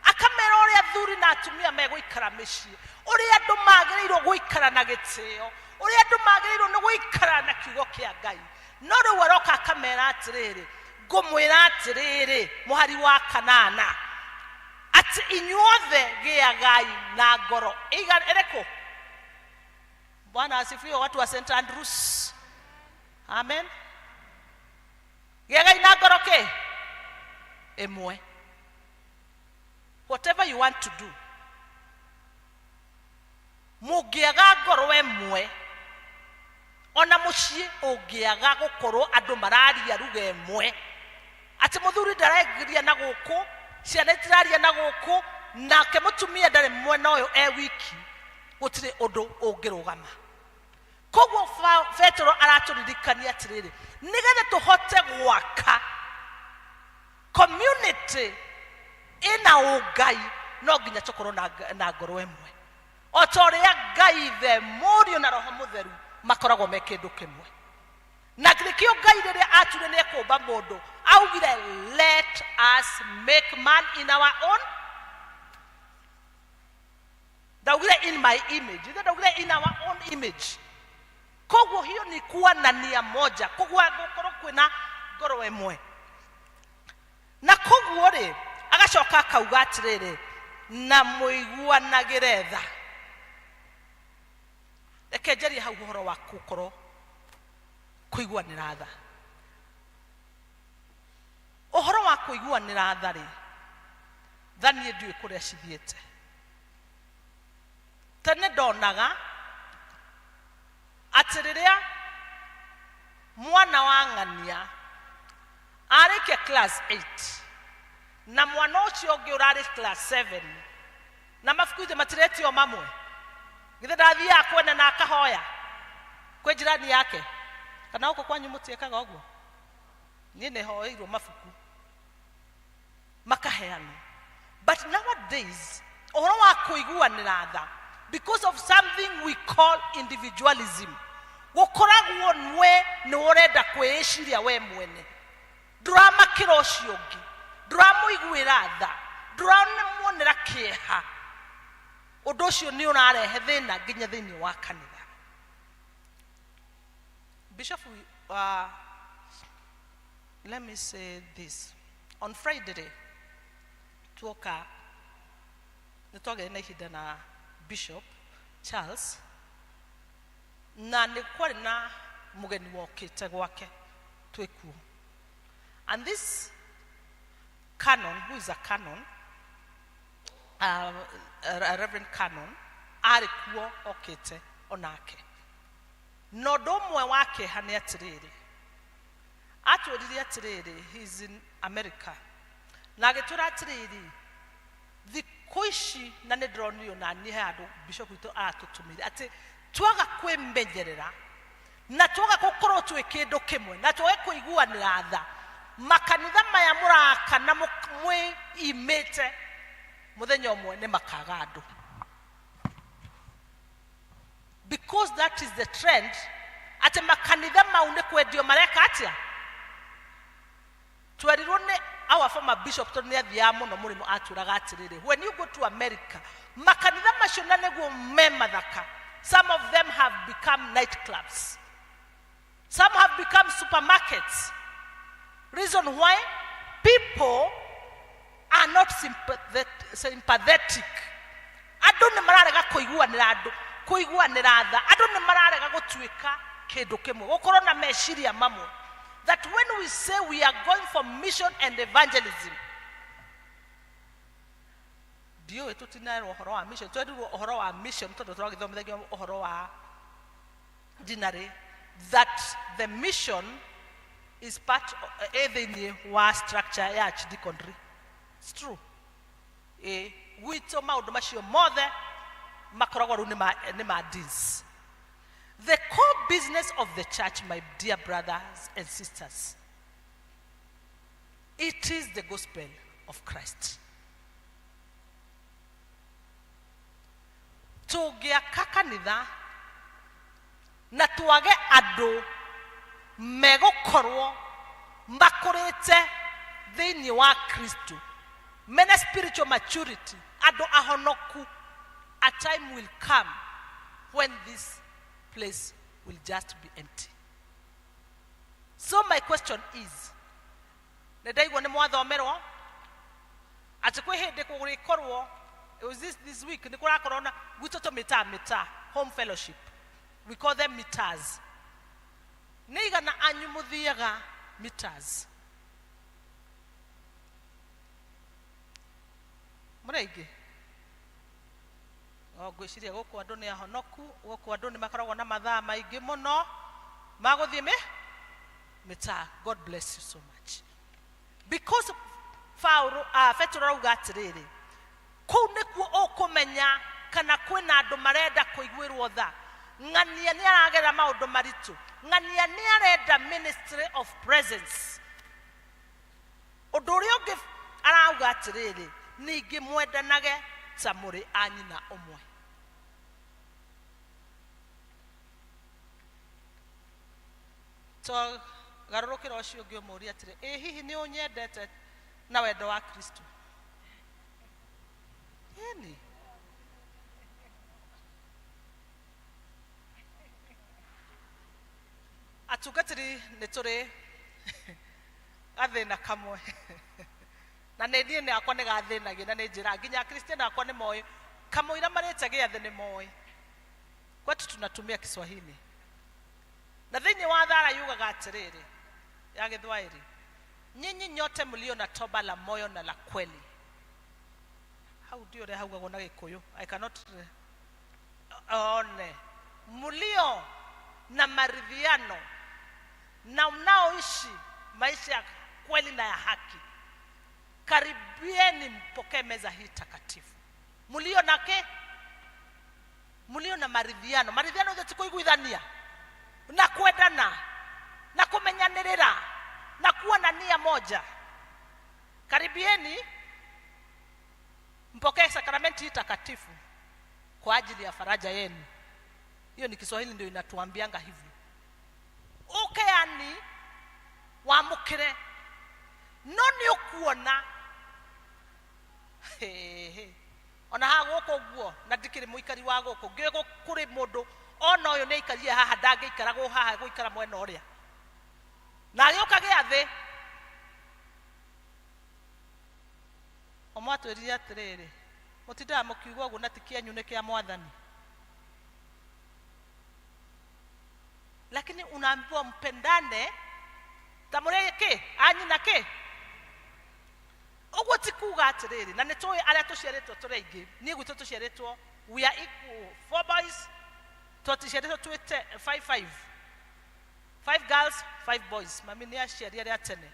akamera ũrĩa athuri na atumia megũikara mĩciĩ, ũrĩa andũ magĩrĩirwo gũikara na gĩtĩo, ũrĩa andũ magĩrĩirwo nĩ gũikara na kiugo kĩa Ngai. No rĩu aroka akamera atĩrĩrĩ, ngũmwĩra atĩrĩrĩ, mũhari wa kanana, atĩ inyuothe gĩagai na ngoro ĩrĩkũ? Bwana asifiwe. Watu wa St Andrews, amen. Gĩagai na ngoro kĩ ĩmwe. Whatever you want to do, mũngĩaga ngoro ĩmwe, ona mũciĩ ũngĩaga gũkorwo andũ mararia ruga ĩmwe, atĩ mũthuri ndaragiria na gũkũ, ciana itiraria na gũkũ, nake mũtumia ndarĩ mwena ũyũ e wiki, gũtirĩ ũndũ ũngĩrũgama. Koguo Petero aratũririkania atĩrĩrĩ, nĩgetha tũhote gwaka community ĩna ũngai, no nginya tũkorwo na ngoro ĩmwe, o ta ũrĩa Ngai Ithe, Mũriũ na Roho Mũtheru makoragwo me kĩndũ kĩmwe. Na nĩkĩo Ngai rĩrĩa ature nĩ ekũmba mũndũ, augire, "Let us make man in our own." Ndaugire in my image, ithe ndaugire in our own image. Koguo hiyo ni kuwa na nia moja, koguo gũkorwo kwĩna ngoro ĩmwe. Na koguo rĩ, agacoka akauga atĩrĩrĩ, na mũiguanagĩre tha. Reke njarie hau ũhoro wa gũkorwo kũiguanĩra tha. Ũhoro wa kũiguanĩra tha rĩ, tha niĩ ndiũĩ kũrĩa cithiĩte. Tene ndonaga atĩ rĩrĩa mwana wa ng'ania arĩkia class 8 na mwana ũcio ũngĩ ũrarĩ class 7, na mabuku ithe matiretio mamwe, githĩ ndathiaga kwene na akahoya kwĩ jirani yake? Kana gũkũ kwanyu mũtiĩkaga ũguo? Niĩ nĩ hoeirwo mabuku. Makaheanwo. But nowadays ũhoro wa kũiguanĩra tha, because of something we call individualism, gũkoragwo we nĩ ũrenda kwĩĩciria we mwene, ndũramakĩra ũcio ũngĩ, ndũramũiguĩra tha, ndũramuonera kĩeha. Ũndũ ũcio nĩ ũrarehe thĩna nginya thĩinĩ wa kanitha. Bishop, let me say this. On Friday tuoka nĩ twagĩire na ihinda na Bishop Charles, na nĩ kwarĩ na mũgeni wokĩte gwake twĩ kuo, and this canon, who is a canon, a reverend canon, arĩ kuo okĩte onake. Na ũndũ ũmwe wa kĩeha nĩ atĩrĩrĩ, atwĩrire atĩrĩrĩ, he is in America, na agĩtwĩra atĩrĩrĩ, thikũ ici, na nĩ ndĩronio na niĩ he handũ bishop witũ aratũtũmĩire, atĩ twaga kwĩmenyerera na twaga gũkorwo twĩ kĩndũ kĩmwe na twage kũiguanĩra tha, makanitha maya mũraka na mwĩimĩte, mũthenya ũmwe nĩ makaga andũ, because that is the trend, atĩ makanitha mau nĩ kwendio mareka atĩa. Twerirwo nĩ our former bishop, tondũ nĩ athiaga mũno mũrĩmo, atwĩraga atĩrĩrĩ, when you go to America, makanitha macio na nĩguo me mathaka, some of them have become night clubs, some have become supermarkets. Reason why? People are not sympathetic. Andũ nĩ mararega kũiguanĩra, andũ kũiguanĩra tha, andũ nĩ mararega gũtuĩka kĩndũ kĩmwe, gũkorwo na meciria mamwe, that when we say we are going for mission and evangelism, ndiũĩ tũtinaerwo ũhoro wa mission, twerirwo ũhoro wa mission tondũ tũragĩthomithagio ũhoro wa dinarĩ, that the mission is part ĩ thĩinĩ wa structure ya archdeaconry. It's true. Ĩ gwitũ maũndũ macio mothe makoragwo rĩu nĩ ma deans. The core business of the church, my dear brothers and sisters, it is the gospel of Christ. Tũngĩaka kanitha na twage andũ megũkorwo makũrĩte thĩinĩ wa Kristo, mena spiritual maturity, andũ ahonoku, a time will come when this place will just be empty. So my question is, nĩ ndaigua nĩ mwathomerwo atĩ kwĩ hĩndĩ kũrĩkorwo, it was this week, nĩ kũrakorwo na gwitũ tũmĩtaa mĩtaa home fellowship, we call them mitas. Nĩ igana anyu mũthiaga mitas? Mũrĩ aingĩ. O ngwĩciria gũkũ andũ nĩ ahonoku, gũkũ andũ nĩ makoragwo na mathaa maingĩ mũno ma gũthiĩ mĩtaa. God bless you so much, because Paulo, Petero arauga atĩrĩrĩ, kũu nĩkuo ũkũmenya kana kwĩna andũ marenda kũiguĩrwo tha. Ng'ania nĩ aragerera maũndũ maritũ, ng'ania nĩ arenda ministry of presence. Ũndũ ũrĩa ũngĩ arauga atĩrĩrĩ, ningĩ mwendanage ta mũrĩ a nyina ũmwe. To garũrũkĩra ũcio ũngĩ ũmũrie atĩrĩ, ĩ hihi nĩ ũnyendete na wendo wa Kristo? Ĩni atungatĩri nĩ tũrĩ gathĩna kamwe, na nĩ niĩ nĩ akwa nĩ gathĩnagia, na nĩ njĩra nginya Akristiano akwa nĩ moĩ kamũira marĩte gĩathĩ nĩ moĩ. Kwetu tunatumia Kiswahili, na thĩinĩ wa thara yugaga atĩrĩrĩ ya Gĩthwaĩri, nyinyi nyote mlio na toba la moyo na la kweli. Hau ndio ũrĩa haugagwo na Gĩkũyũ, I cannot one. Mlio na maridhiano na mnaoishi maisha ya kweli na ya haki, karibieni mpokee meza hii takatifu. Mlio na ke mlio na maridhiano, maridhiano ithe ti kũiguithania na kwendana na kũmenyanĩrĩra na kuwa na nia moja, karibieni. Mpokee sakramenti hii takatifu kwa ajili ya faraja yenu. Hiyo ni Kiswahili ndio inatuambianga hivyo. Uke yani wamukire no nĩ ũkuona. Hehe. Ona haha gũkũ ũguo na ndikĩrĩ mũikari wa gũkũ, ngĩũĩ kũrĩ mũndũ ona ũyũ nĩ aikarire haha ndangĩikaragwo haha gũikara mwena ũrĩa, na agĩũka gĩathĩ omwatwĩrire atĩrĩrĩ, mũtindaga mũkiuga ũguo na ti kĩanyu nĩ kĩa mwathani. Lakini unaambiwa mpendane ta mũrĩ kĩ anyina kĩ. Ũguo ti kuga atĩrĩrĩ, na nĩ tũĩ arĩa tũciarĩtwo tũrĩ aingĩ, niĩ gwitũ tũciarĩtwo we are equal, 4 boys, tũciarĩtwo twĩ 5 5, 5 girls 5 boys. Mami nĩ aciari arĩa tene.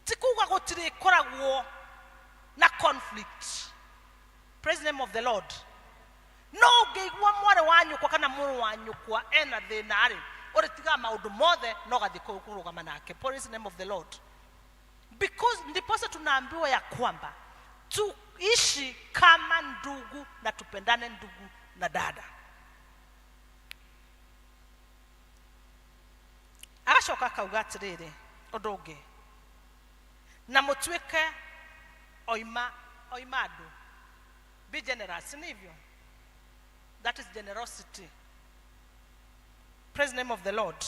Ti kuga gũtirĩ koragwo na conflict. Praise the name of the Lord. No ũngĩigua mwarĩ wa nyũkwa kana mũrũ wa nyũkwa ena thĩna rĩ, ũrĩtigaga maũndũ mothe no gathiĩ kũrũgama nake. Praise the name of the Lord. Because ndiposa tunaambiwa ya kwamba tuishi kama ndugu na tupendane ndugu na dada. Agacoka akauga atĩrĩrĩ, ũndũ ũngĩ, na mũtuĩke oima andũ. Be generous, ni hivyo? That is generosity. Praise the name of the Lord.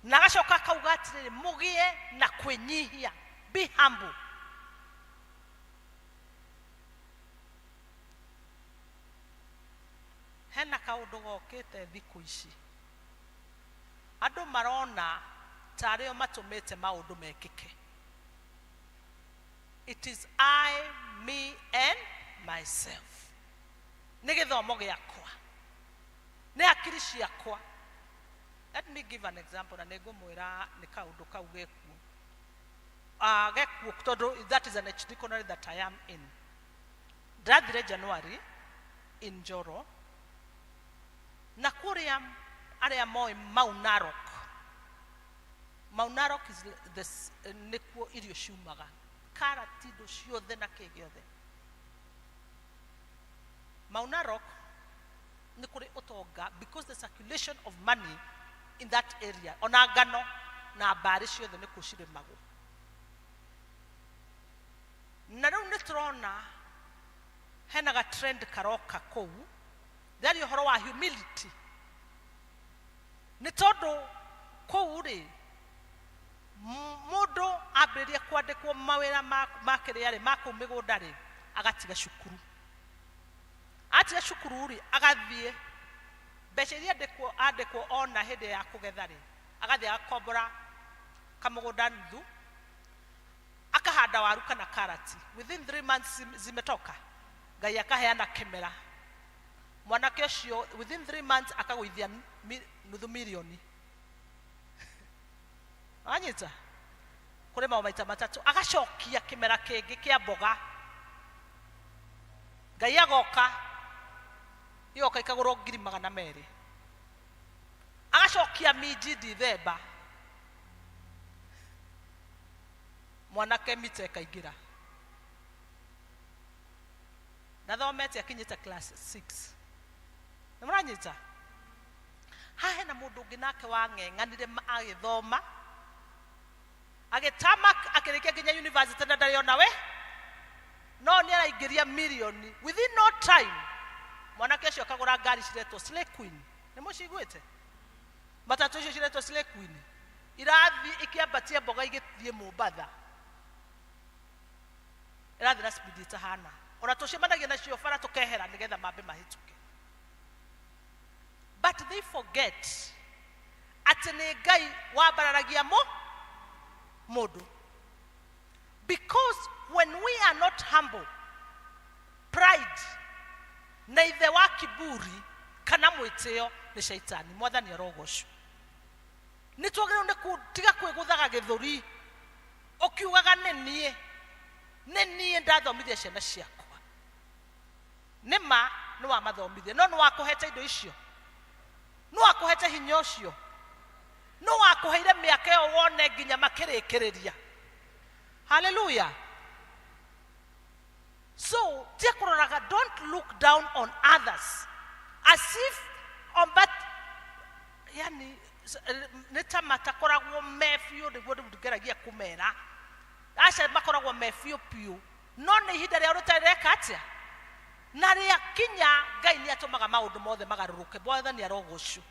Na agacoka akauga atĩrĩrĩ, mũgĩe na kwĩnyihia. Be humble. Hena kaũndũ gokĩte thikũ ici, andũ marona tarĩ o matũmĩte maũndũ mekĩke. It is I, me and myself. Nĩ gĩthomo gĩakwa, nĩ hakiri ciakwa. Let me give an example, na nĩngũmwĩra nĩ kaũndũ kau gekuo. Gekuo tondũ that is an archdeaconry that I am in. Ndathire January in Njoro, na kũrĩa arĩa moĩ Mau Narok. Mau Narok is the nĩkuo irio ciumaga, karati, indo ciothe na kĩ gĩothe. Mau Narok nĩ kũrĩ ũtonga because the circulation of money in that area, ona ngano na mbarĩ ciothe nĩkuo cirĩmagwo. Na rĩu nĩ tũrona hena ga trend karoka kũu, ndĩraria ũhoro wa humility. Nĩ tondũ kũu rĩ, mũndũ ambĩrĩria kwandĩkwo mawĩra ma kĩrĩa rĩ, ma kũu mĩgũnda rĩ, agatiga cukuru. Atiga cukuru rĩ, agathiĩ mbeca iria andĩkwo ona hĩndĩ ya kũgetha rĩ, agathiĩ agakombora kamũgũnda nuthu, akahanda waru kana karati. Within 3 months zimetoka. Ngai akaheana kĩmera. Mwanake ũcio within 3 months akagũithia nuthu mirioni. Wanyita? Kũrĩma maita matatũ, agacokia kĩmera kĩngĩ kĩa mboga. Ngai agoka, igoka ikagũrwo ngiri magana merĩ. Agacokia minji Dithemba. Mwanake mita ĩkaingĩra. Ndathomete akinyĩte class 6. Nĩ mũranyita? Haha hena mũndũ ũngĩ nake wang'eng'anire agĩthoma, agĩtama akĩrĩkia nginya university na ndarĩ ona we, no nĩ araingĩria mirioni within no time. Mwanake ũcio akagũra ngari ciretwo Slay Queen. Nĩ mũciguĩte? Matatũ icio ciretwo Slay Queen irathiĩ ikĩambatia mboga igĩthiĩ Mombatha, irathiĩ na speed ĩtahana. Ona tũcemanagia nacio bara tũkehera nĩgetha mambe mahĩtũke. But they forget atĩ nĩ Ngai wambararagia mũndũ. Because when we are not humble, pride na ithe wa kiburi kana mwĩtĩo nĩ shaitani. Mwathani arogocwo. Nĩ twagĩrĩirwo nĩ gũtiga kwĩgũthaga gĩthũri ũkiugaga nĩ niĩ, nĩ niĩ ndathomithia ciana ciakwa. Nĩ ma nĩ wamathomithia, no nĩ wakũhete indo icio, nĩ wakũhete hinya ũcio, nĩ wakũheire mĩaka ĩyo wone nginya makĩrĩkĩrĩria. Haleluya. look down on others as if on but yani nĩ ta matakoragwo me biũ nĩguo rĩu ngeragia kũmera aca makoragwo me biũ biũ no nĩ ihinda rĩao rĩtarĩ reka atĩa na rĩakinya Ngai nĩ atũmaga maũndũ mothe magarũrũke. Mwathani arogocwo.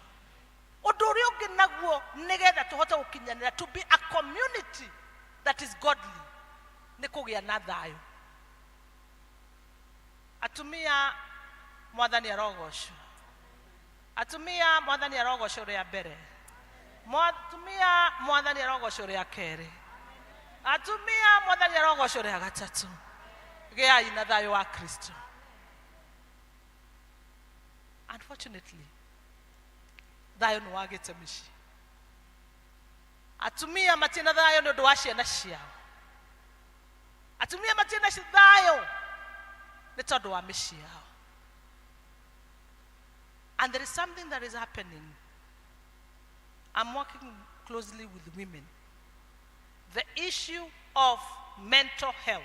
Ũndũ ũrĩa ũngĩ naguo nĩgetha tũhote gũkinyanĩra to be a community that is godly nĩ kũgĩa na thayũ. Atumia Mwathani arogocwo. Atumia Mwathani arogocwo rĩa mbere. Atumia Mwathani arogocwo rĩa kerĩ. Atumia Mwathani arogocwo rĩa gatatũ. Gĩai na thayũ wa Kristo. Unfortunately, thayũ nĩ wagĩte mĩciĩ. Atumia matirĩ na thayũ nĩ ũndũ wa ciana ciao. Atumia matirĩ na thayũ nĩ tondũ wa mĩciĩ yao. And there is something that is happening. I'm working closely with women. The issue of mental health.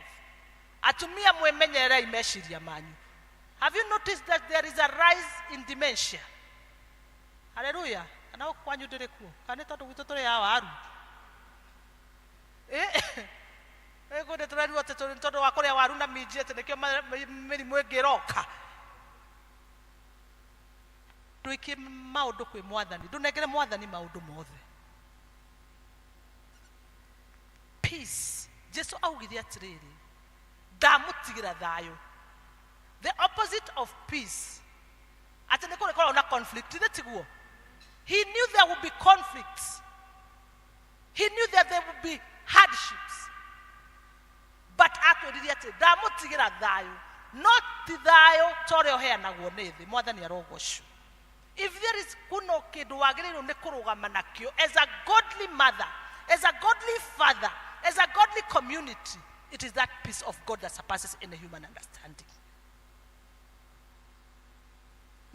Atumia mwemenyerei meciria manyu. Have you noticed that there is a rise in dementia? Hallelujah. Kana gũkũ kwanyu ndĩrĩ kuo? Kana nĩ tondũ gwitũ tũrĩ a waru? Kũndĩ tũrerirwo atĩ tũrĩ tondũ wa kũrĩa waru na minji atĩ nĩkĩo mĩrimũ ĩngĩ ĩroka. Ndũikie maũndũ kwĩ Mwathani. Ndũnengere Mwathani maũndũ mothe. Peace. Jesu augire atĩrĩrĩ, ndamũtigĩra thayũ. The opposite of peace. Atĩ nĩ kũrĩkoragwo na conflict, ithe tiguo? He knew there would be conflicts. He knew that there would be hardships. But atwĩrire atĩ ndamũtigĩra thayũ, no ti thayũ ta ũrĩa ũheanagwo nĩ thĩ. Mwathani arogocwo. If there is kuno kĩndũ wagĩrĩirwo nĩ kũrũgama nakĩo as a godly mother, as a godly father, as a godly community, it is that peace of God that surpasses any human understanding.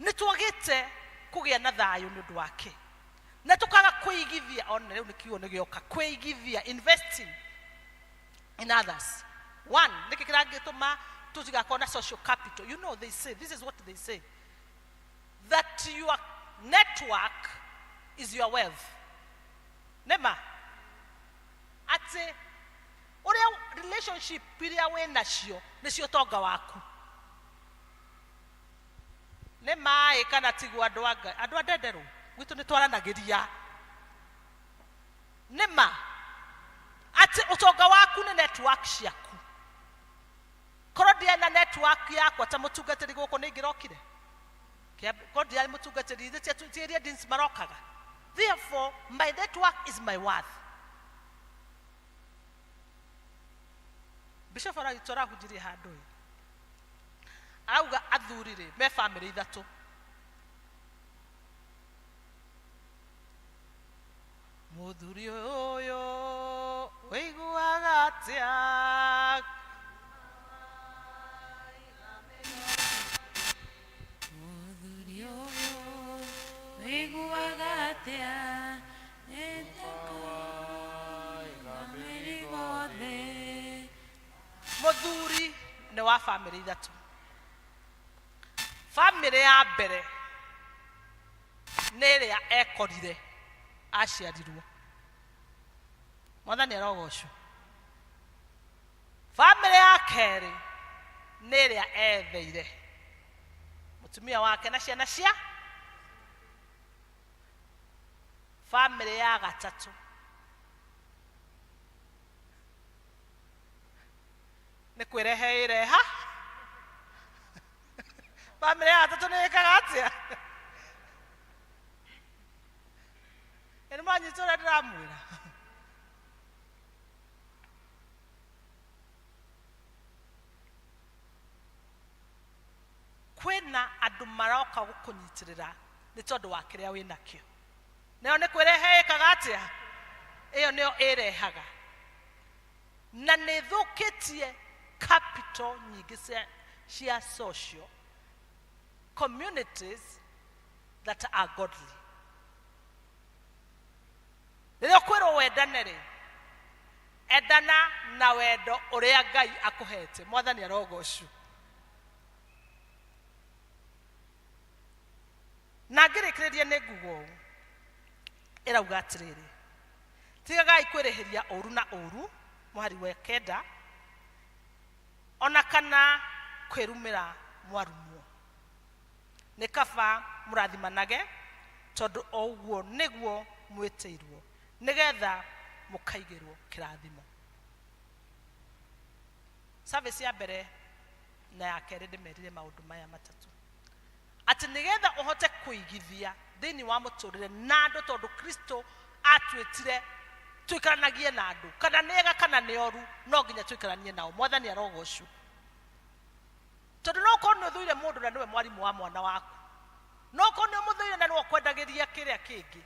Nĩ twagĩte kũgĩa na thayũ nĩ ũndũ wake na tũkaga kwĩigithia. Ona rĩu nĩ kiugo nĩ gĩoka, kwĩigithia, investing in others. One, nĩkĩ kĩrangĩtũma tũtigakorwo na social capital? You know, they say, this is what they say, that your network is your wealth. Nĩma atĩ ũrĩa relationship iria wĩ nacio nĩcio ũtonga waku. Nĩ maĩ kana tiguo? Andũ a Ngai, andũ a ndenderũ gwitũ nĩ twaranagĩria. Nĩ ma atĩ ũtonga waku nĩ network ciaku. Korwo ndiarĩ na network yakwa ta mũtungatĩri gũkũ nĩ ingĩrokire. Korwo ndiarĩ mũtungatĩri ithe ti area deans marokaga. Therefore my network is my worth. Bishop aragitũ arahunjirie handũ ĩ arauga athuri rĩ me bamĩrĩ ithatũ. Mũthuri ũyũ ũiguaga atĩa? Mũthuri ũyũ ũiguaga atĩa? Nĩndakũiga mĩrigo thĩ. Mũthuri nĩ wa bamĩrĩ ithatũ. Bamĩrĩ ya mbere nĩ ĩrĩa ekorire aciarirwo. Mwathani arogocwo. Bamĩrĩ ya kerĩ nĩ ĩrĩa etheire mũtumia wake na ciana cia. Bamĩrĩ ya gatatũ nĩ kwĩrehe ĩreha. Bamĩrĩ ya gatatũ nĩ ĩkaga atĩa? Nĩ mwanyita ũrĩa ndĩramwĩra? Kwĩna andũ maroka gũkũnyitĩrĩra nĩ tondũ wa kĩrĩa wĩ nakĩo. Nayo nĩ kwĩrehe ĩkaga atĩa? Ĩyo nĩyo ĩrehaga na nĩ ĩthũkĩtie capital nyingĩ cia social communities that are godly. Rĩrĩa ũkwĩrwo wendane rĩ, endana na wendo ũrĩa Ngai akũhete. Mwathani arogocwo. Na ngĩrĩkĩrĩria nĩ nguga ũũ, ĩrauga atĩrĩrĩ, tigagai kwĩrĩhĩria ũru na ũru, mũhari wa kenda, ona kana kwĩrumĩra mwarumwo. Nĩ kaba mũrathimanage, tondũ o ũguo nĩguo mwĩtĩirwo, nĩgetha mũkaigĩrwo kĩrathimo. Service ya mbere na ya kerĩ ndĩmerire maũndũ maya matatũ, atĩ nĩgetha ũhote kũigithia thĩinĩ wa mũtũrĩre na andũ, tondũ Kristo atwĩtire tũikaranagie na andũ, kana nĩ ega kana nĩ oru, no nginya tũikaranie nao. Mwathani arogocwo. Tondũ no ũkorwo nĩ ũthũire mũndũ na nĩwe mwarimũ wa mwana waku, no ũkorwo nĩ ũmũthũire na nĩwe ũkwendagĩria kĩrĩa kĩngĩ,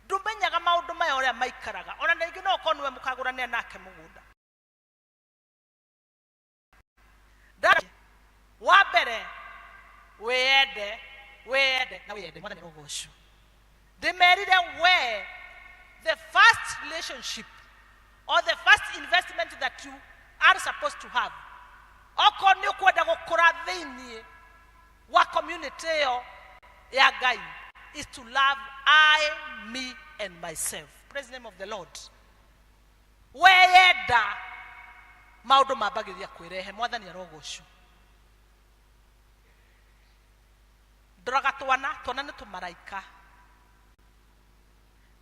ndũmenyaga maũndũ maya ũrĩa maikaraga. Ona rĩngĩ no ũkorwo nĩwe mũkagũranĩra nake mũgũnda. Wa mbere, wĩyende, wĩyende na wĩyende. Mwathani arogocwo. Ndĩmerire we, the first relationship or the first investment that you are supposed to have, okorwo nĩ ũkwenda gũkũra thĩinĩ wa community ĩyo ya Ngai, is to love I, me and myself. Praise the name of the Lord. Weyenda, maũndũ mambagĩrĩria kwĩrehe. Mwathani arogocwo. Ndoraga twana, twana nĩ tũmaraika.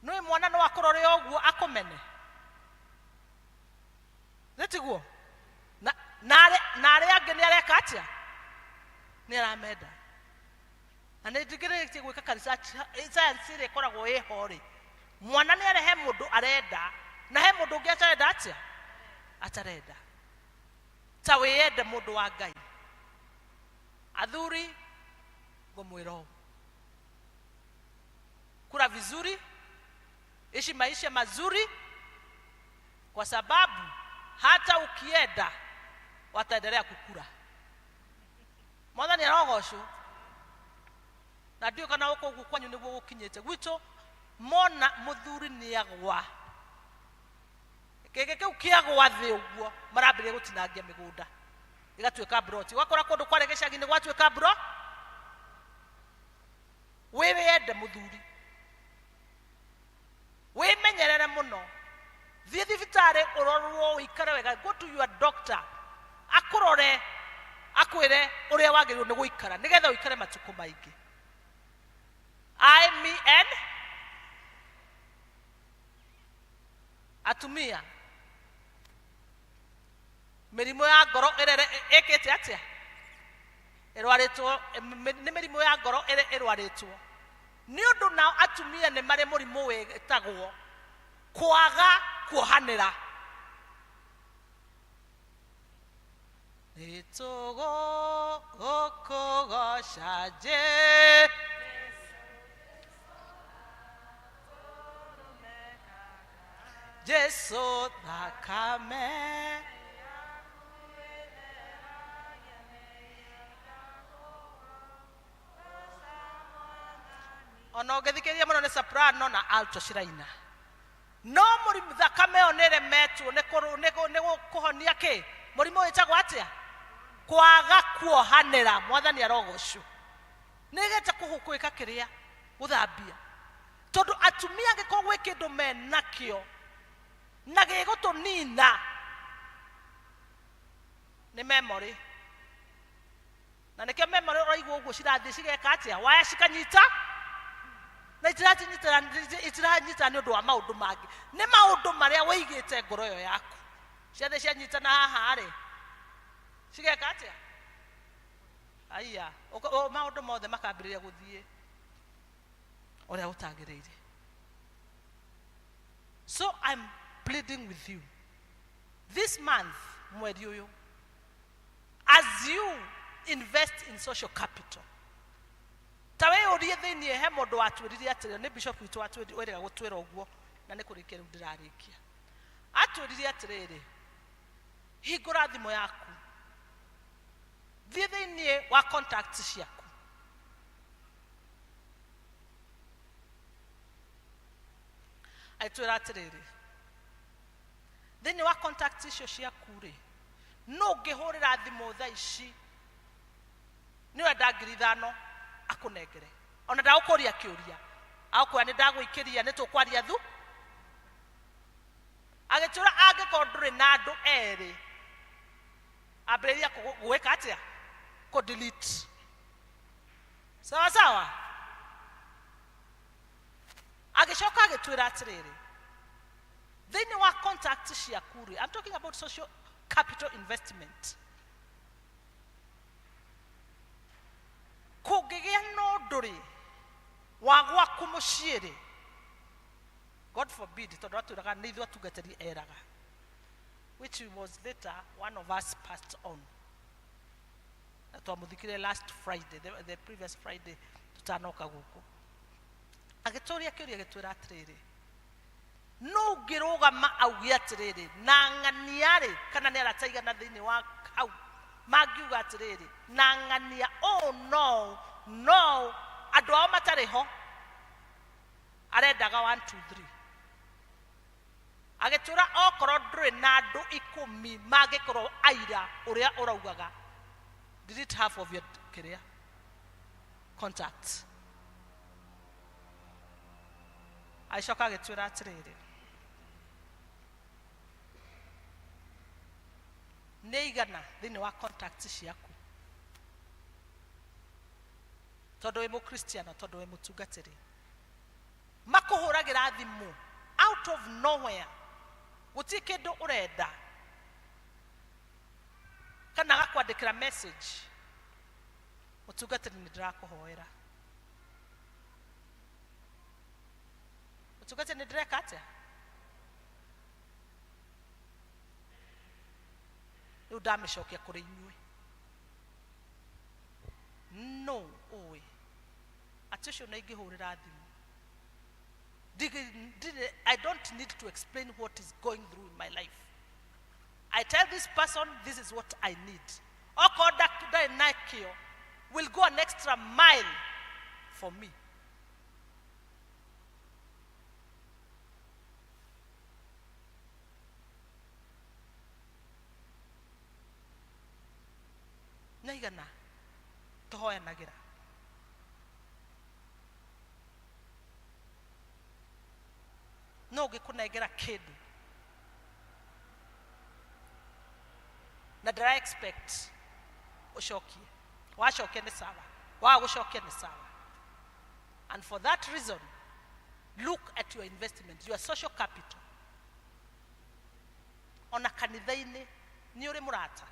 Nĩũĩ mwana no akũrore ũguo akũmene, nĩ tiguo? Na arĩa angĩ nĩ areka atĩa? Nĩ aramenda. Na nĩ njĩkĩrĩtie gwĩka ka research, science ĩrĩa ĩkoragwo ĩho rĩ, mwana nĩ arehe mũndũ arenda na he mũndũ ũngĩ atarenda atĩa? Atarenda. Ta wĩyende, mũndũ wa Ngai. Athuri, ngũmwĩra ũũ, kula vizuri, ishi maisha mazuri, kwa sababu hata ukienda wataendelea kukula. Mwathani arogocwo. Na ndiũĩ kana gũkũ ũguo kwanyu nĩguo gũkinyĩte. Gwitũ mona mũthuri nĩ agwa, gĩkĩ kĩu kĩagwa thĩ ũguo, marambĩrĩria gũtinangia mĩgũnda ĩgatuĩka broti. Ũgakora kũndũ kwarĩ gĩcagi-inĩ gwatuĩka bro. Wĩwende mũthuri, wĩmenyerere mũno, thiĩ thibitarĩ ũrorwo ũikare wega. Go to your doctor, akũrore, akwĩre ũrĩa wagĩrĩirwo nĩ gũikara nĩgetha ũikare matukũ maingĩ. I, me and atumia, mĩrimũ ya ngoro ĩrere ĩkĩte atĩa? Ĩrwarĩtwo nĩ mĩrimũ ya ngoro ĩrĩa ĩrwarĩtwo nĩ ũndũ. Nao atumia nĩ marĩ mũrimũ wĩtagwo kwaga kuohanĩra. Nĩ tũgũkũgoca Jesu. Jesu, thakame ona ũngĩthikĩrĩria mũno nĩ soprano na alto ciraina, no mũrimũ thakame ĩyo nĩ ĩremetwo nĩ nĩ kũhonia kĩ? Mũrimũ wĩtagwo atĩa? Kwaga kuohanĩra. Mwathani arogocwo. Nĩ gĩte gwĩka kĩrĩa gũthambia, tondũ atumia angĩkorwo gwĩ kĩndũ menakĩo na gĩgũtũnina nĩ memory. Na nĩkĩo memory ũraigua ũguo cirathiĩ cigeka atĩa? Waya cikanyita na itiranyita nĩ ũndũ wa maũndũ mangĩ, nĩ maũndũ marĩa wĩigĩte ngoro ĩyo yaku. Ciathe cianyitana haha rĩ, cigeka atĩa? Aya maũndũ mothe makambĩrĩria gũthiĩ ũrĩa gũtagĩrĩire. So I'm pleading with you this month, mweri ũyũ, as you invest in social capital, ta wĩyũrie thĩiniĩ. He mũndũ watwĩrire atĩrĩ, nĩ bishop witũ wĩrĩga gũtwĩra ũguo, na nĩ kũrĩkia rĩu ndĩrarĩkia. Atwĩrire atĩrĩrĩ, hingũra thimũ yaku, thiĩ thĩiniĩ wa contacts ciaku, agĩtwĩra atĩrĩrĩ, thĩinĩ wa contacts icio ciaku rĩ, no ũngĩhũrĩra thimũ thaa ici nĩ ũrenda 5,000 akũnengere. Ona ndagũkũria kĩũria. Agũkwĩra nĩ ndagũikĩria nĩ tũkwaria thu. Agĩtwĩra angĩkorwo ndũrĩ na andũ erĩ, ambĩrĩria gwĩka atĩa? Kũ delete. Sawa sawa. Agĩcoka agĩtwĩra atĩrĩrĩ, thĩinĩ wa contact ciaku rĩ, I'm talking about social capital investment. Kũngĩgĩa na ũndũ rĩ, wa gwaku mũciĩ rĩ, God forbid, tondũ atwĩraga nĩ ithuĩ atungatĩri eraga, which was later one of us passed on. Na twamũthikire last Friday, the previous Friday tutanoka gũkũ. Agĩtũria kĩũria gĩtwĩra atĩrĩrĩ, nũ ũngĩrũgama auge atĩrĩrĩ, na ng'ania rĩ, kana nĩ arata aigana thĩinĩ wa hau mangiuga atĩrĩrĩ, na ng'ania oh no no, andũ ao matarĩ ho, arendaga 1 2 3. Agĩtwĩra okorwo ndũrĩ na andũ 10 mangĩkorwo aira ũrĩa ũraugaga, delete half of your kĩrĩa contact. Agĩcoka agĩtwĩra atĩrĩrĩ, nĩ igana thĩinĩ wa contact ciaku, tondũ wĩ mũkristiano, tondũ wĩ mũtungatĩri, makũhũragĩra thimũ out of nowhere, gũtirĩ kĩndũ ũrenda, kana agakwandĩkĩra message, mũtungatĩri nĩ ndĩrakũhoera, mũtungatĩri nĩ ndĩreka atĩa? Rĩu ndamĩcokia kũrĩ inyuĩ. No ũĩ atĩ ũcio nĩ ingĩhũrĩra thimũ, I don't need to explain what is going through in my life. I tell this person this is what I need. Okorwo ndarĩ na kĩo, will go an extra mile for me. Nĩ aigana tũhoyanagĩra? No ũngĩkũnengera kĩndũ na ndĩra expect ũcokie, wacokia nĩ sawa, waga gũcokia nĩ sawa. And for that reason, look at your investment, your social capital. Ona kanitha-inĩ nĩ ũrĩ mũrata,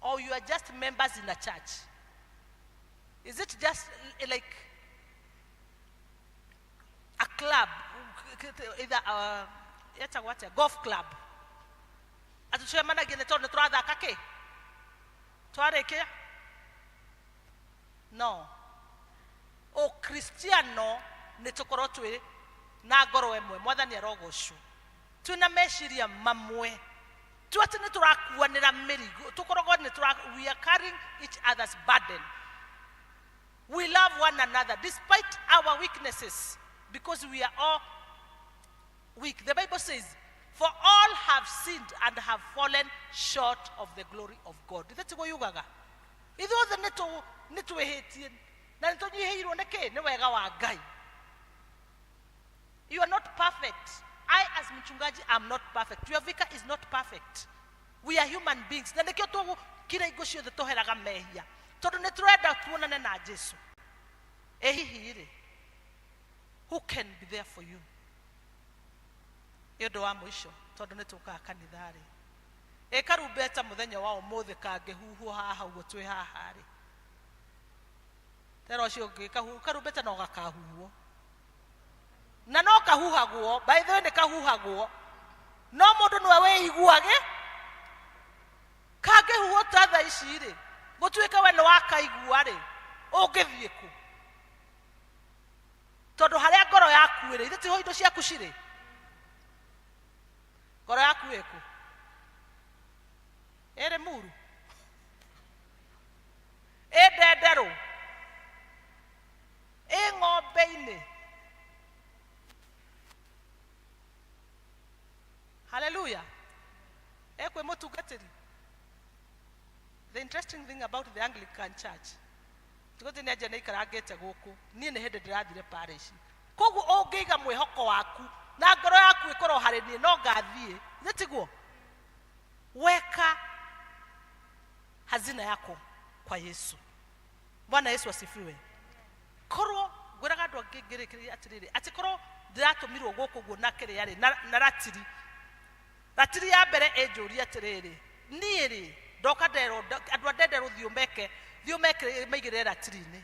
or you are just members in a church? Is it just like a club, either yetagwo atĩa, golf club, atĩ tũcemanagia nĩ tondũ nĩ tũrathaka kĩ twarĩkia? No ũkristiano nĩ tũkorwo twĩ na ngoro ĩmwe, mwathani arogocwo, twĩna meciria mamwe, tu atĩ nĩ tũrakuanĩra mĩrigo, tũkoragwo nĩ tũra, we are carrying each other's burden. We love one another despite our weaknesses, because we are all weak. The Bible says, for all have sinned and have fallen short of the glory of God. Ithe tiguo yugaga, ithuothe nĩ twĩhĩtie na nĩ tũnyihĩirwo nĩ kĩ? Nĩ wega wa Ngai. You are not perfect. I as mchungaji am not perfect. Your vicar is not perfect. We are human beings. Na nĩkĩo tũgũkira hingo ciothe tũheraga mehia, tondũ nĩ tũrenda tuonane na Jesu. Ĩ hihi rĩ, who can be there for you? Nĩ ũndũ wa mũico, tondũ nĩ tũkaga kanitha rĩ, ĩ karumbeta mũthenya wa ũmũthĩ kangĩhuhwo haha ũguo twĩ haha rĩ, tera ũcio ũngĩ karumbeta no gakahuhwo, na no kahuhagwo, by the way nĩ kahuhagwo, no mũndũ nĩwe wĩiguage. Kangĩhuhwo ta thaa ici rĩ, gũtuĩke we nĩ wakaigua rĩ, ũngĩthiĩ kũ? Tondũ harĩa ngoro yaku ĩrĩ, ithe tiho indo ciaku cirĩ. Ngoro yaku ĩkũ? Ĩrĩ muru, ĩ ndenderũ, ĩ ng'ombe-inĩ. Hallelujah. Ĩ kwĩ mũtungatĩri. The interesting thing about the Anglican Church, Thikũ ici nĩanjia nĩ aikarangĩte gũkũ, niĩ nĩ hĩndĩ ndĩrathire parish. Koguo ũngĩiga mwĩhoko waku na ngoro yaku ĩkorwo harĩ niĩ, no ngathiĩ. Githĩ tiguo? Weka hazina yako kwa Yesu. Bwana Yesu asifiwe. Korwo ngwĩraga andũ angĩ ngĩrĩkĩrĩria atĩrĩrĩ, atĩ korwo ndĩratũmirwo gũkũ ũguo na kĩrĩa rĩ, na ratiri. Ratiri ya mbere ĩnjũrie atĩrĩrĩ, niĩ rĩ, ndoka nderwo, andũ a ndenderwo thiĩ ũmeke, thiĩ ũmeke maigĩrĩre ratiri-inĩ.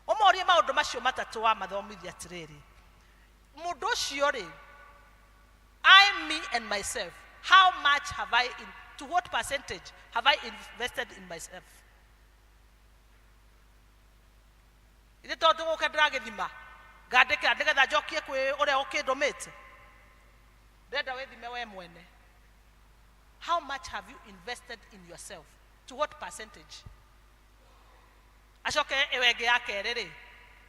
Ũmorie maũndũ macio matatũ wamathomithia atĩrĩrĩ, mũndũ ũcio rĩ, I, me and myself, how much have I, in, to what percentage have I invested in myself? Ithe tondũ gũka ndĩragĩthima, ngandĩkĩra nĩgetha njokie kwĩ ũrĩa ũkĩndũmĩte. Ndĩrenda wĩthime we mwene. How much have you invested in yourself? To what percentage? Acoke ĩyo ĩngĩ ya kerĩ rĩ,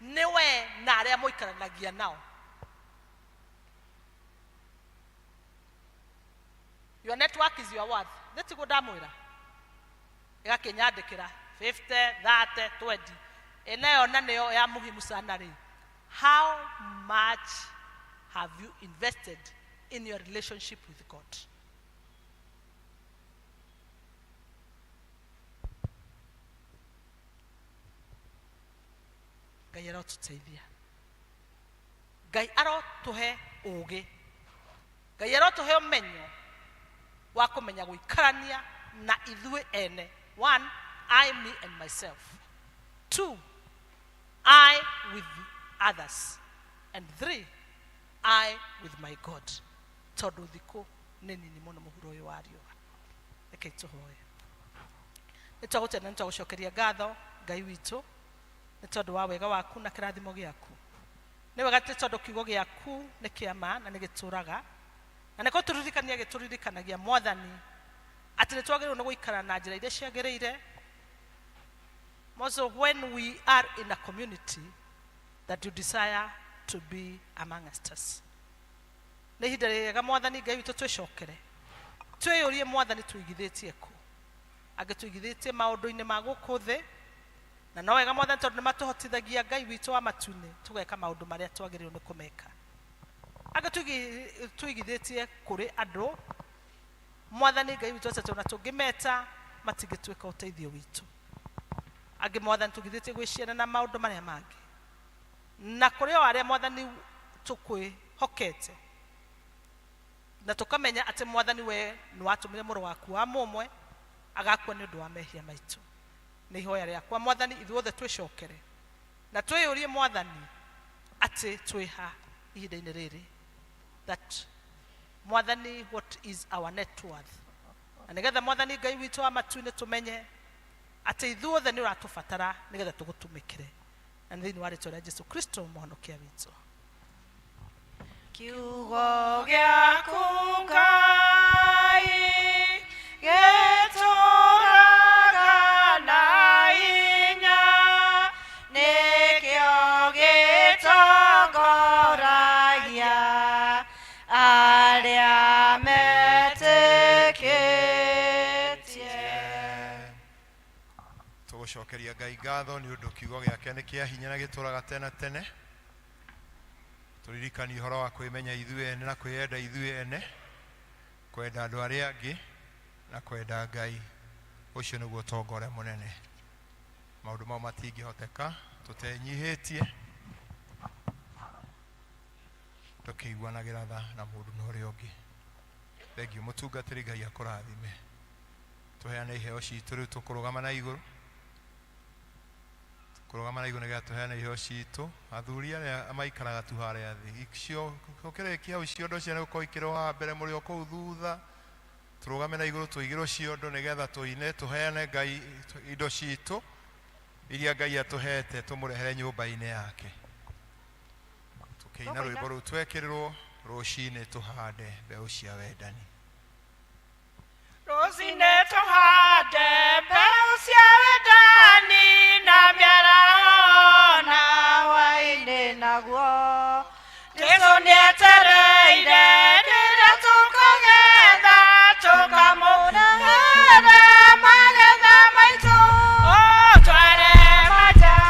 nĩ we na arĩa mũikaranagia nao. Your network is your worth. Nĩ tiguo ndamwĩra? Ĩgakĩnyandĩkĩra 50, 30, 20. Ĩnayo na nĩyo ya muhimu sana rĩ. How much have you invested in your relationship with God? Ngai arotũteithia. Ngai arotũhe ũũgĩ. Ngai arotũhe ũmenyo wa kũmenya gũikarania na ithuĩ ene. One, I, me and myself. Two, I with others. And three, I with my God. Tondũ thikũ nĩ nini mũno mũhuro ũyũ wa riũa. Rekei tũhoe. Nĩ twagũtenda, nĩ twagũcokeria ngatho Ngai witũ nĩ tondũ wa wega waku na kĩrathimo gĩaku. Nĩ wega nĩ tondũ kiugo gĩaku nĩ kĩa ma na nĩ gĩtũraga. Na nĩ gũtũririkania gĩtũririkanagia Mwathani atĩ nĩ twagĩrĩirwo nĩ gũikara na njĩra iria ciagĩrĩire. Also, when we are in a community that you desire to be amongst us. Nĩ ihinda rĩega Mwathani Ngai witũ twĩcokere. Twĩyũrie Mwathani tũigithĩtie kũ. Angĩ tũigithĩtie maũndũ-inĩ ma gũkũ thĩ. Na no wega Mwathani tondũ nĩ matũhotithagia Ngai witũ wa matu-inĩ tũgeka maũndũ marĩa twagĩrĩirwo nĩ kũmeka. Angĩ tũigithĩtie kũrĩ andũ Mwathani Ngai witũ atĩ ona tũngĩmeta matingĩtuĩka ũteithio witũ. Angĩ Mwathani tũigithĩtie gwĩ ciana na maũndũ marĩa mangĩ. Na kũrĩ o arĩa Mwathani tũkwĩhokete. Na tũkamenya atĩ Mwathani we nĩ watũmire mũrũ waku wa mũmwe agakua nĩ ũndũ wa mehia maitũ. Nĩ ihoya rĩakwa Mwathani ithuothe twĩcokere na twĩyũrie Mwathani atĩ twĩ ha ihinda-inĩ rĩrĩ. That Mwathani, what is our net worth? Na nĩgetha Mwathani Ngai witũ wa matu-inĩ tũmenye atĩ ithuothe nĩ ũratũbatara nĩgetha tũgũtũmĩkĩre. Na nĩ thĩinĩ wa rĩtwa rĩa Jesu Kristo mũhonokia witũ. Kiugo gĩaku Ngai gĩtũraga na hinya, nĩkĩo gĩtongoragia arĩa metĩkĩtie. Tũgũcokeria Ngai ngatho nĩ ũndũ kiugo gĩake nĩ kĩa hinya na gĩtũraga tene tene. Tũririkanie ũhoro wa kwĩmenya ithuĩ ene na kwĩyenda ithuĩ ene, kwenda andũ arĩa angĩ na kwenda Ngai. Ũcio nĩguo ũtonga ũrĩa mũnene. Maũndũ mau matingĩhoteka tũtenyihĩtie, tũkĩiguanagĩra tha na mũndũ na ũrĩa ũngĩ. Thengiũ mũtungatĩri, Ngai akũrathime. Tũheane iheo citũ rĩu tũkũrũgama na igũrũ. Tũkũrũgama na igũrũ nĩgetha tũheane iheo citũ. Athuri arĩa maikaraga tu harĩa thĩ, icio ũkĩrĩkia hau ciondo ciana gũkorwo ikĩrwo haha mbere mũrĩ o kũu thutha. Tũrũgame na igũrũ tũigĩrwo ciondo nĩgetha tũine tũheane Ngai indo citũ iria Ngai atũhete tũmũrehere nyũmba-inĩ yake. Tũkĩina rwĩmbo rũu twekĩrĩrwo rũcinĩ tũhande mbeũ cia wendani. Rũcinĩ tũhande mbeũ cia wendani na mĩaraho na hwaĩ-inĩ naguo. Jesũ nĩetereire rĩrĩa tũkagetha tũkamũrehere magetha maitũ. O tware majani.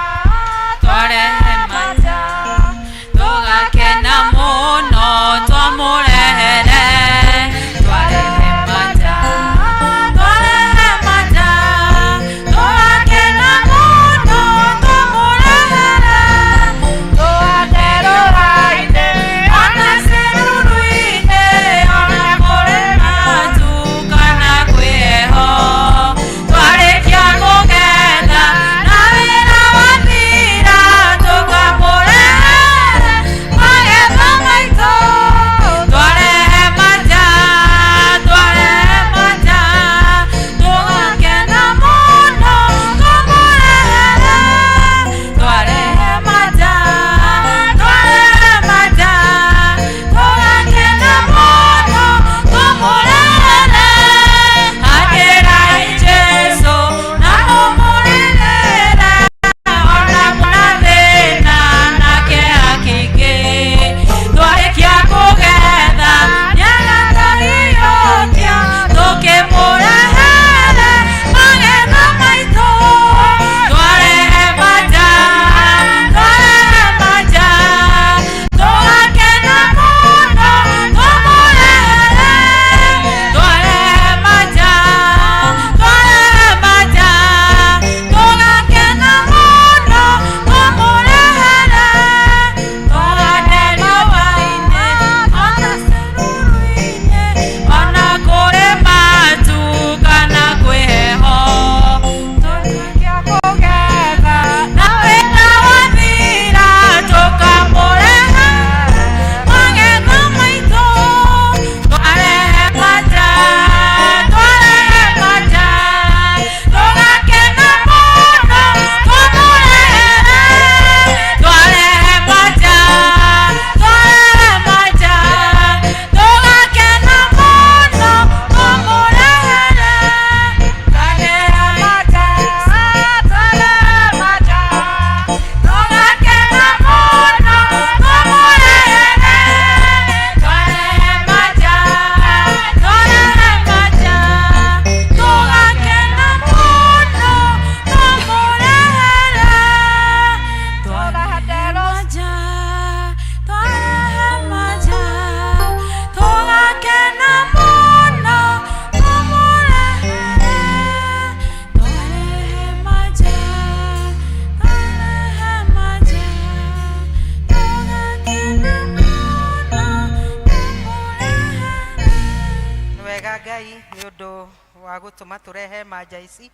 Wa gũtũma tũrehe manja ici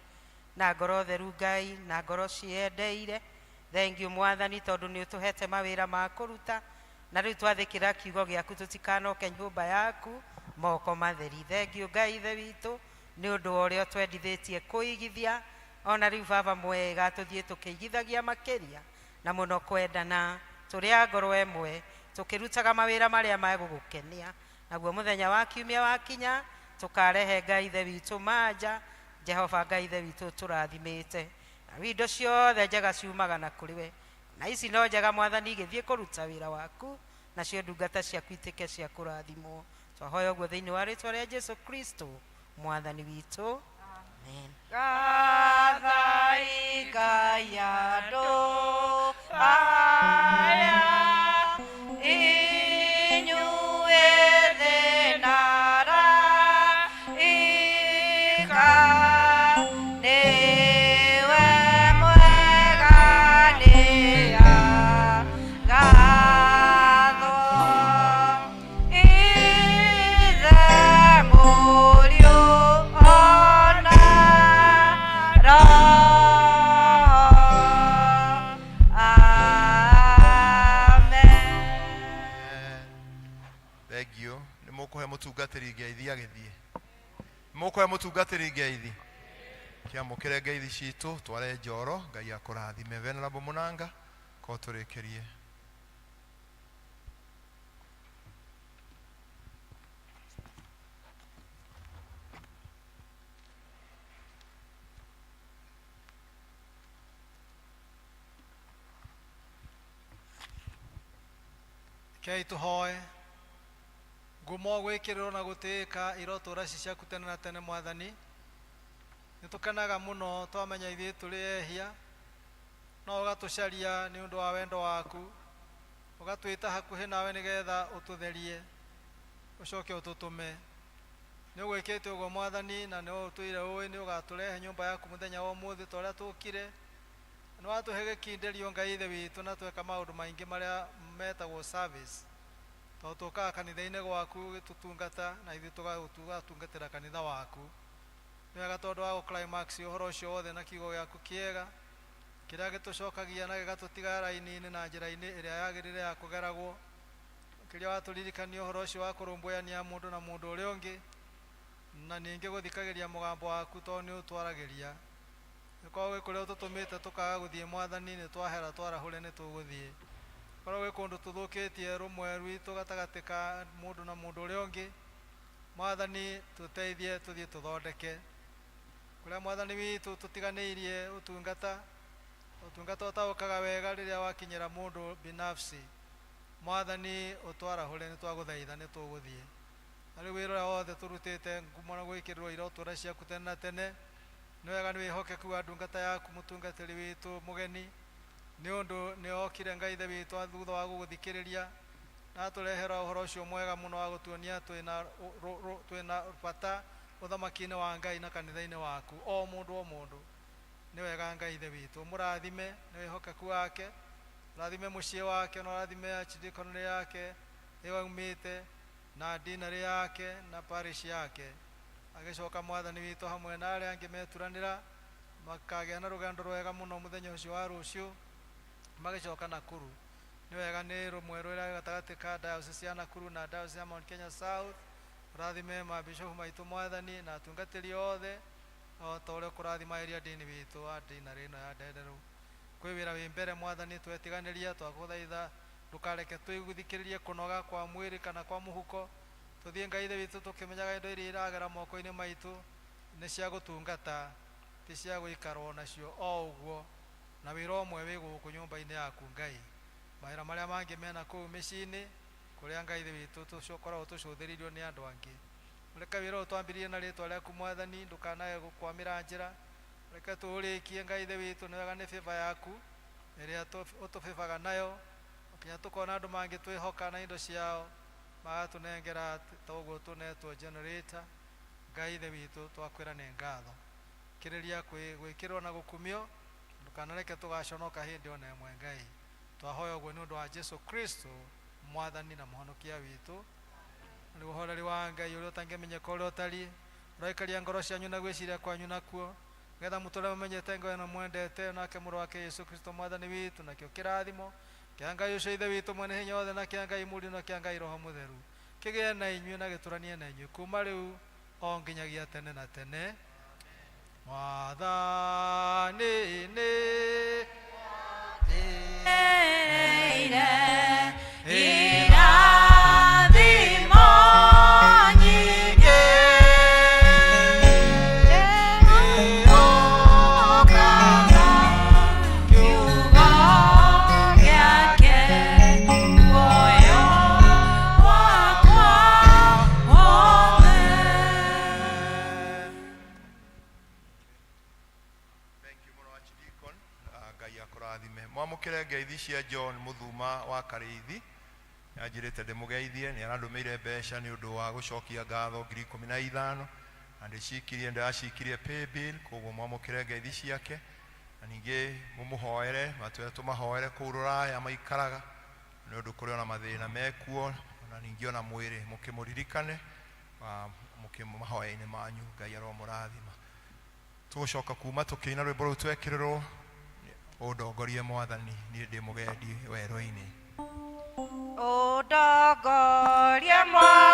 na ngoro theru Ngai, na ngoro ciendeire. Thengiũ Mwathani, tondũ nĩ ũtũhete mawĩra ma kũruta, na rĩu twathĩkĩra kiugo gĩaku, tũtikanoke nyũmba yaku moko matheri. Thengiũ Ngai Ithe witũ, nĩ ũndũ wa ũrĩa ũtwendithĩtie kũigithia. Ona rĩu Baba mwega, tũthiĩ tũkĩigithagia makĩria na mũno kwendana, tũrĩ a ngoro ĩmwe, tũkĩrutaga mawĩra marĩa megũgũkenia. Naguo mũthenya wa kiumia wakinya, tũkarehe Ngai Ithe witũ manja. Jehova Ngai Ithe witũ, tũrathimĩte na rĩu indo ciothe njega ciumaga na kũrĩ we, na ici no njega Mwathani, igĩthiĩ kũruta wĩra waku, nacio ndungata ciaku itĩke cia kũrathimwo. Twahoya ũguo thĩinĩ wa rĩtwa rĩa Jesu Kristo Mwathani witũ, amen. Gathai Ngai andũ aya, inyuĩ thĩ na araika, nĩwe mwega, nĩagathwo. Ithe, Mũriũ, ona Roho. Amen. Thengiũ. Nĩ mũkũhe mũtungatĩri ngeithi agĩthiĩ? Nĩ mũkũhe mũtungatĩri ngeithi? Kĩamũkĩre ngeithi citũ, tware njoro. Ngai akũrathime. Venerable Mũnanga, ko tũrĩkĩrie. Rekei tũhoe. Ngumo, gwĩkĩrĩrwo na gũtĩĩka irotũũra ci ciaku tene na tene, Mwathani. Nĩ tũkenaga mũno twamenya ithuĩ tũrĩ ehia, no ũgatũcaria nĩ ũndũ wa wendo waku, ũgatwĩta hakuhĩ nawe nĩgetha ũtũtherie, ũcoke ũtũtũme. Nĩ ũgwĩkĩte ũguo, Mwathani, na nĩ ũtũire ũĩ nĩ ũgatũrehe nyũmba yaku mũthenya wa ũmũthĩ ta ũrĩa tũkire. Nĩ watũhe gĩkindĩrio, Ngai Ithe witũ, na tweka maũndũ maingĩ marĩa metagwo service, tondũ tũkaga kanitha-inĩ gwaku ũgĩtũtungata, na ithuĩ tũgatungatĩra kanitha waku. Nĩ wega tondũ wa gũ-climax ũhoro ũcio wothe na kiugo gĩaku kĩega, kĩrĩa gĩtũcokagia na gĩgatũtiga raini-inĩ na njĩra-inĩ ĩrĩa yagĩrĩire ya kũgeragwo. Kĩrĩa watũririkania ũhoro ũcio wa kũrũmbũyania mũndũ na mũndũ ũrĩa ũngĩ, na ningĩ gũthikagĩria mũgambo waku, tondũ nĩ ũtwaragĩria. Ĩkorwo gwĩ kũrĩa ũtũtũmĩte tũkaga gũthiĩ, Mwathani, nĩ twahera twarahũre, nĩ tũgũthiĩ. Korwo gwĩ kũndũ tũthũkĩtie rũmwe rwitũ gatagatĩ ka mũndũ na mũndũ ũrĩa ũngĩ, Mwathani, tũteithie tũthiĩ tũthondeke. Kũrĩa, Mwathani witũ, tũtiganĩirie ũtungata, ũtungata ũtaũkaga wega rĩrĩa wakinyĩra mũndũ binafsi, Mwathani, ũtwarahũre, nĩ twagũthaitha, nĩ tũgũthiĩ. Na rĩu wĩra ũrĩa wothe tũrutĩte, ngumo na gwĩkĩrĩrwo irotũra ciaku tene na tene. Nĩ wega nĩ wĩhokeku wa ndungata yaku, mũtungatĩri witũ mũgeni, nĩ ũndũ nĩ okire, Ngai Ithe witũ, thutha wa gũgũthikĩrĩria, na atũrehera ũhoro ũcio mwega mũno wa gũtuonia twĩna bata ũthamaki-inĩ wa Ngai na kanitha-inĩ waku, o mũndũ o mũndũ. Nĩ wega, Ngai Ithe witũ, mũrathime nĩ wĩhokeku wake, ũrathime mũciĩ wake, na ũrathime archdeaconry yake ĩyo aumĩte, na deanery yake, na parish yake. Agĩcoka, Mwathani witũ, hamwe na arĩa angĩ meturanĩra, makagĩa na rũgendo rwega mũno mũthenya ũcio wa rũciũ magĩcoka Nakuru. Nĩ wega nĩ rũmwe rũrĩa gatagatĩ ka diocese ya Nakuru na diocese ya Mount Kenya South. Ũrathime mabishofu maitũ, Mwathani, na atungatĩri othe, o ta ũrĩa ũkũrathima area dean witũ wa deanery ĩno ya Ndenderũ. Kwĩ wĩra wĩ mbere, Mwathani, twetiganĩria, twagũthaitha ndũkareke twĩthikĩrĩrie kũnoga kwa mwĩrĩ kana kwa mũhuko. Tũthiĩ, Ngai Ithe witũ, tũkĩmenyaga indo iria iragera moko-inĩ maitũ nĩ cia gũtungata, ti cia gũikarwo nacio o ũguo. Na wĩra ũmwe wĩ gũkũ nyũmba-inĩ yaku, Ngai, mawĩra marĩa mangĩ mena kũu mĩciĩ-inĩ kũrĩa, Ngai Ithe witũ, tũkoragwo tũcũthĩrĩirio nĩ andũ angĩ. Reke wĩra ũyũ twambĩrĩrie na rĩtwa rĩaku, Mwathani, ndũkanae gũkwamĩra njĩra. Reke tũũrĩkie, Ngai Ithe witũ. Nĩ wega nĩ favor yaku ĩrĩa ũtũbĩbaga nayo, nginya tũkona andũ mangĩtwĩhoka na indo ciao, magatũnengera ta ũguo tũnetwo generator. Ngai Ithe witũ, twakwĩra nĩ ngatho. Kĩrĩria gwĩkĩrwo na gũkumio, ndũkanareke tũgaconoka hĩndĩ ona ĩmwe. Ngai, twahoya ũguo nĩ ũndũ wa Jesu Kristo, Mwathani na Mũhonokia witũ. Rĩu ũhoreri wa Ngai ũrĩa ũtangĩmenyeka ũrĩa ũtariĩ. Ũroikaria ngoro cianyu na gwĩciria kwanyu nakuo, nĩgetha mũtũre mũmenyete Ngai na mwendete nake Mũrũ wake Yesu Kristo Mwathani witũ. Nakĩo kĩrathimo kĩa Ngai ũcio Ithe witũ mwene hinya wothe, na kĩa Ngai Mũriũ, na kĩa Ngai Roho Mũtheru kĩgĩe na inyuĩ na gĩtũranie na inyuĩ kuma rĩu o nginyagia tene na tene. Mwathani nĩ Irathimo nyingĩ ũkaga kiugo gĩake muoyo wakwa wothe. Thank you mũno Archdeacon. Ah, Ngai akũrathime. Mwamũkĩre ngeithi cia John Mũthuma wa Karĩithi. Nĩanjĩrĩte ndĩmũgeithie, nĩ arandũmĩire mbeca nĩ ũndũ wa gũcokia ngatho 15,000 na ndĩcikirie, ndĩracikirie paybill, koguo mwamũkĩre ngeithi ciake na ningĩ mũmũhoere, matwĩra tũmahoere kũu rũraya maikaraga nĩ ũndũ kũrĩ ona mathĩna mekuo, na ningĩ ona mwĩrĩ mũkĩmũririkane, ah, mũkĩmahoya-inĩ manyu. Ngai aromũrathima. Tũgũcoka kuma tũkĩina rwĩmbo rũu twekĩrĩrwo, ũndongorie Mwathani, niĩ ndĩ mũgendi werũ-inĩ. Ũndongorie Mwathani.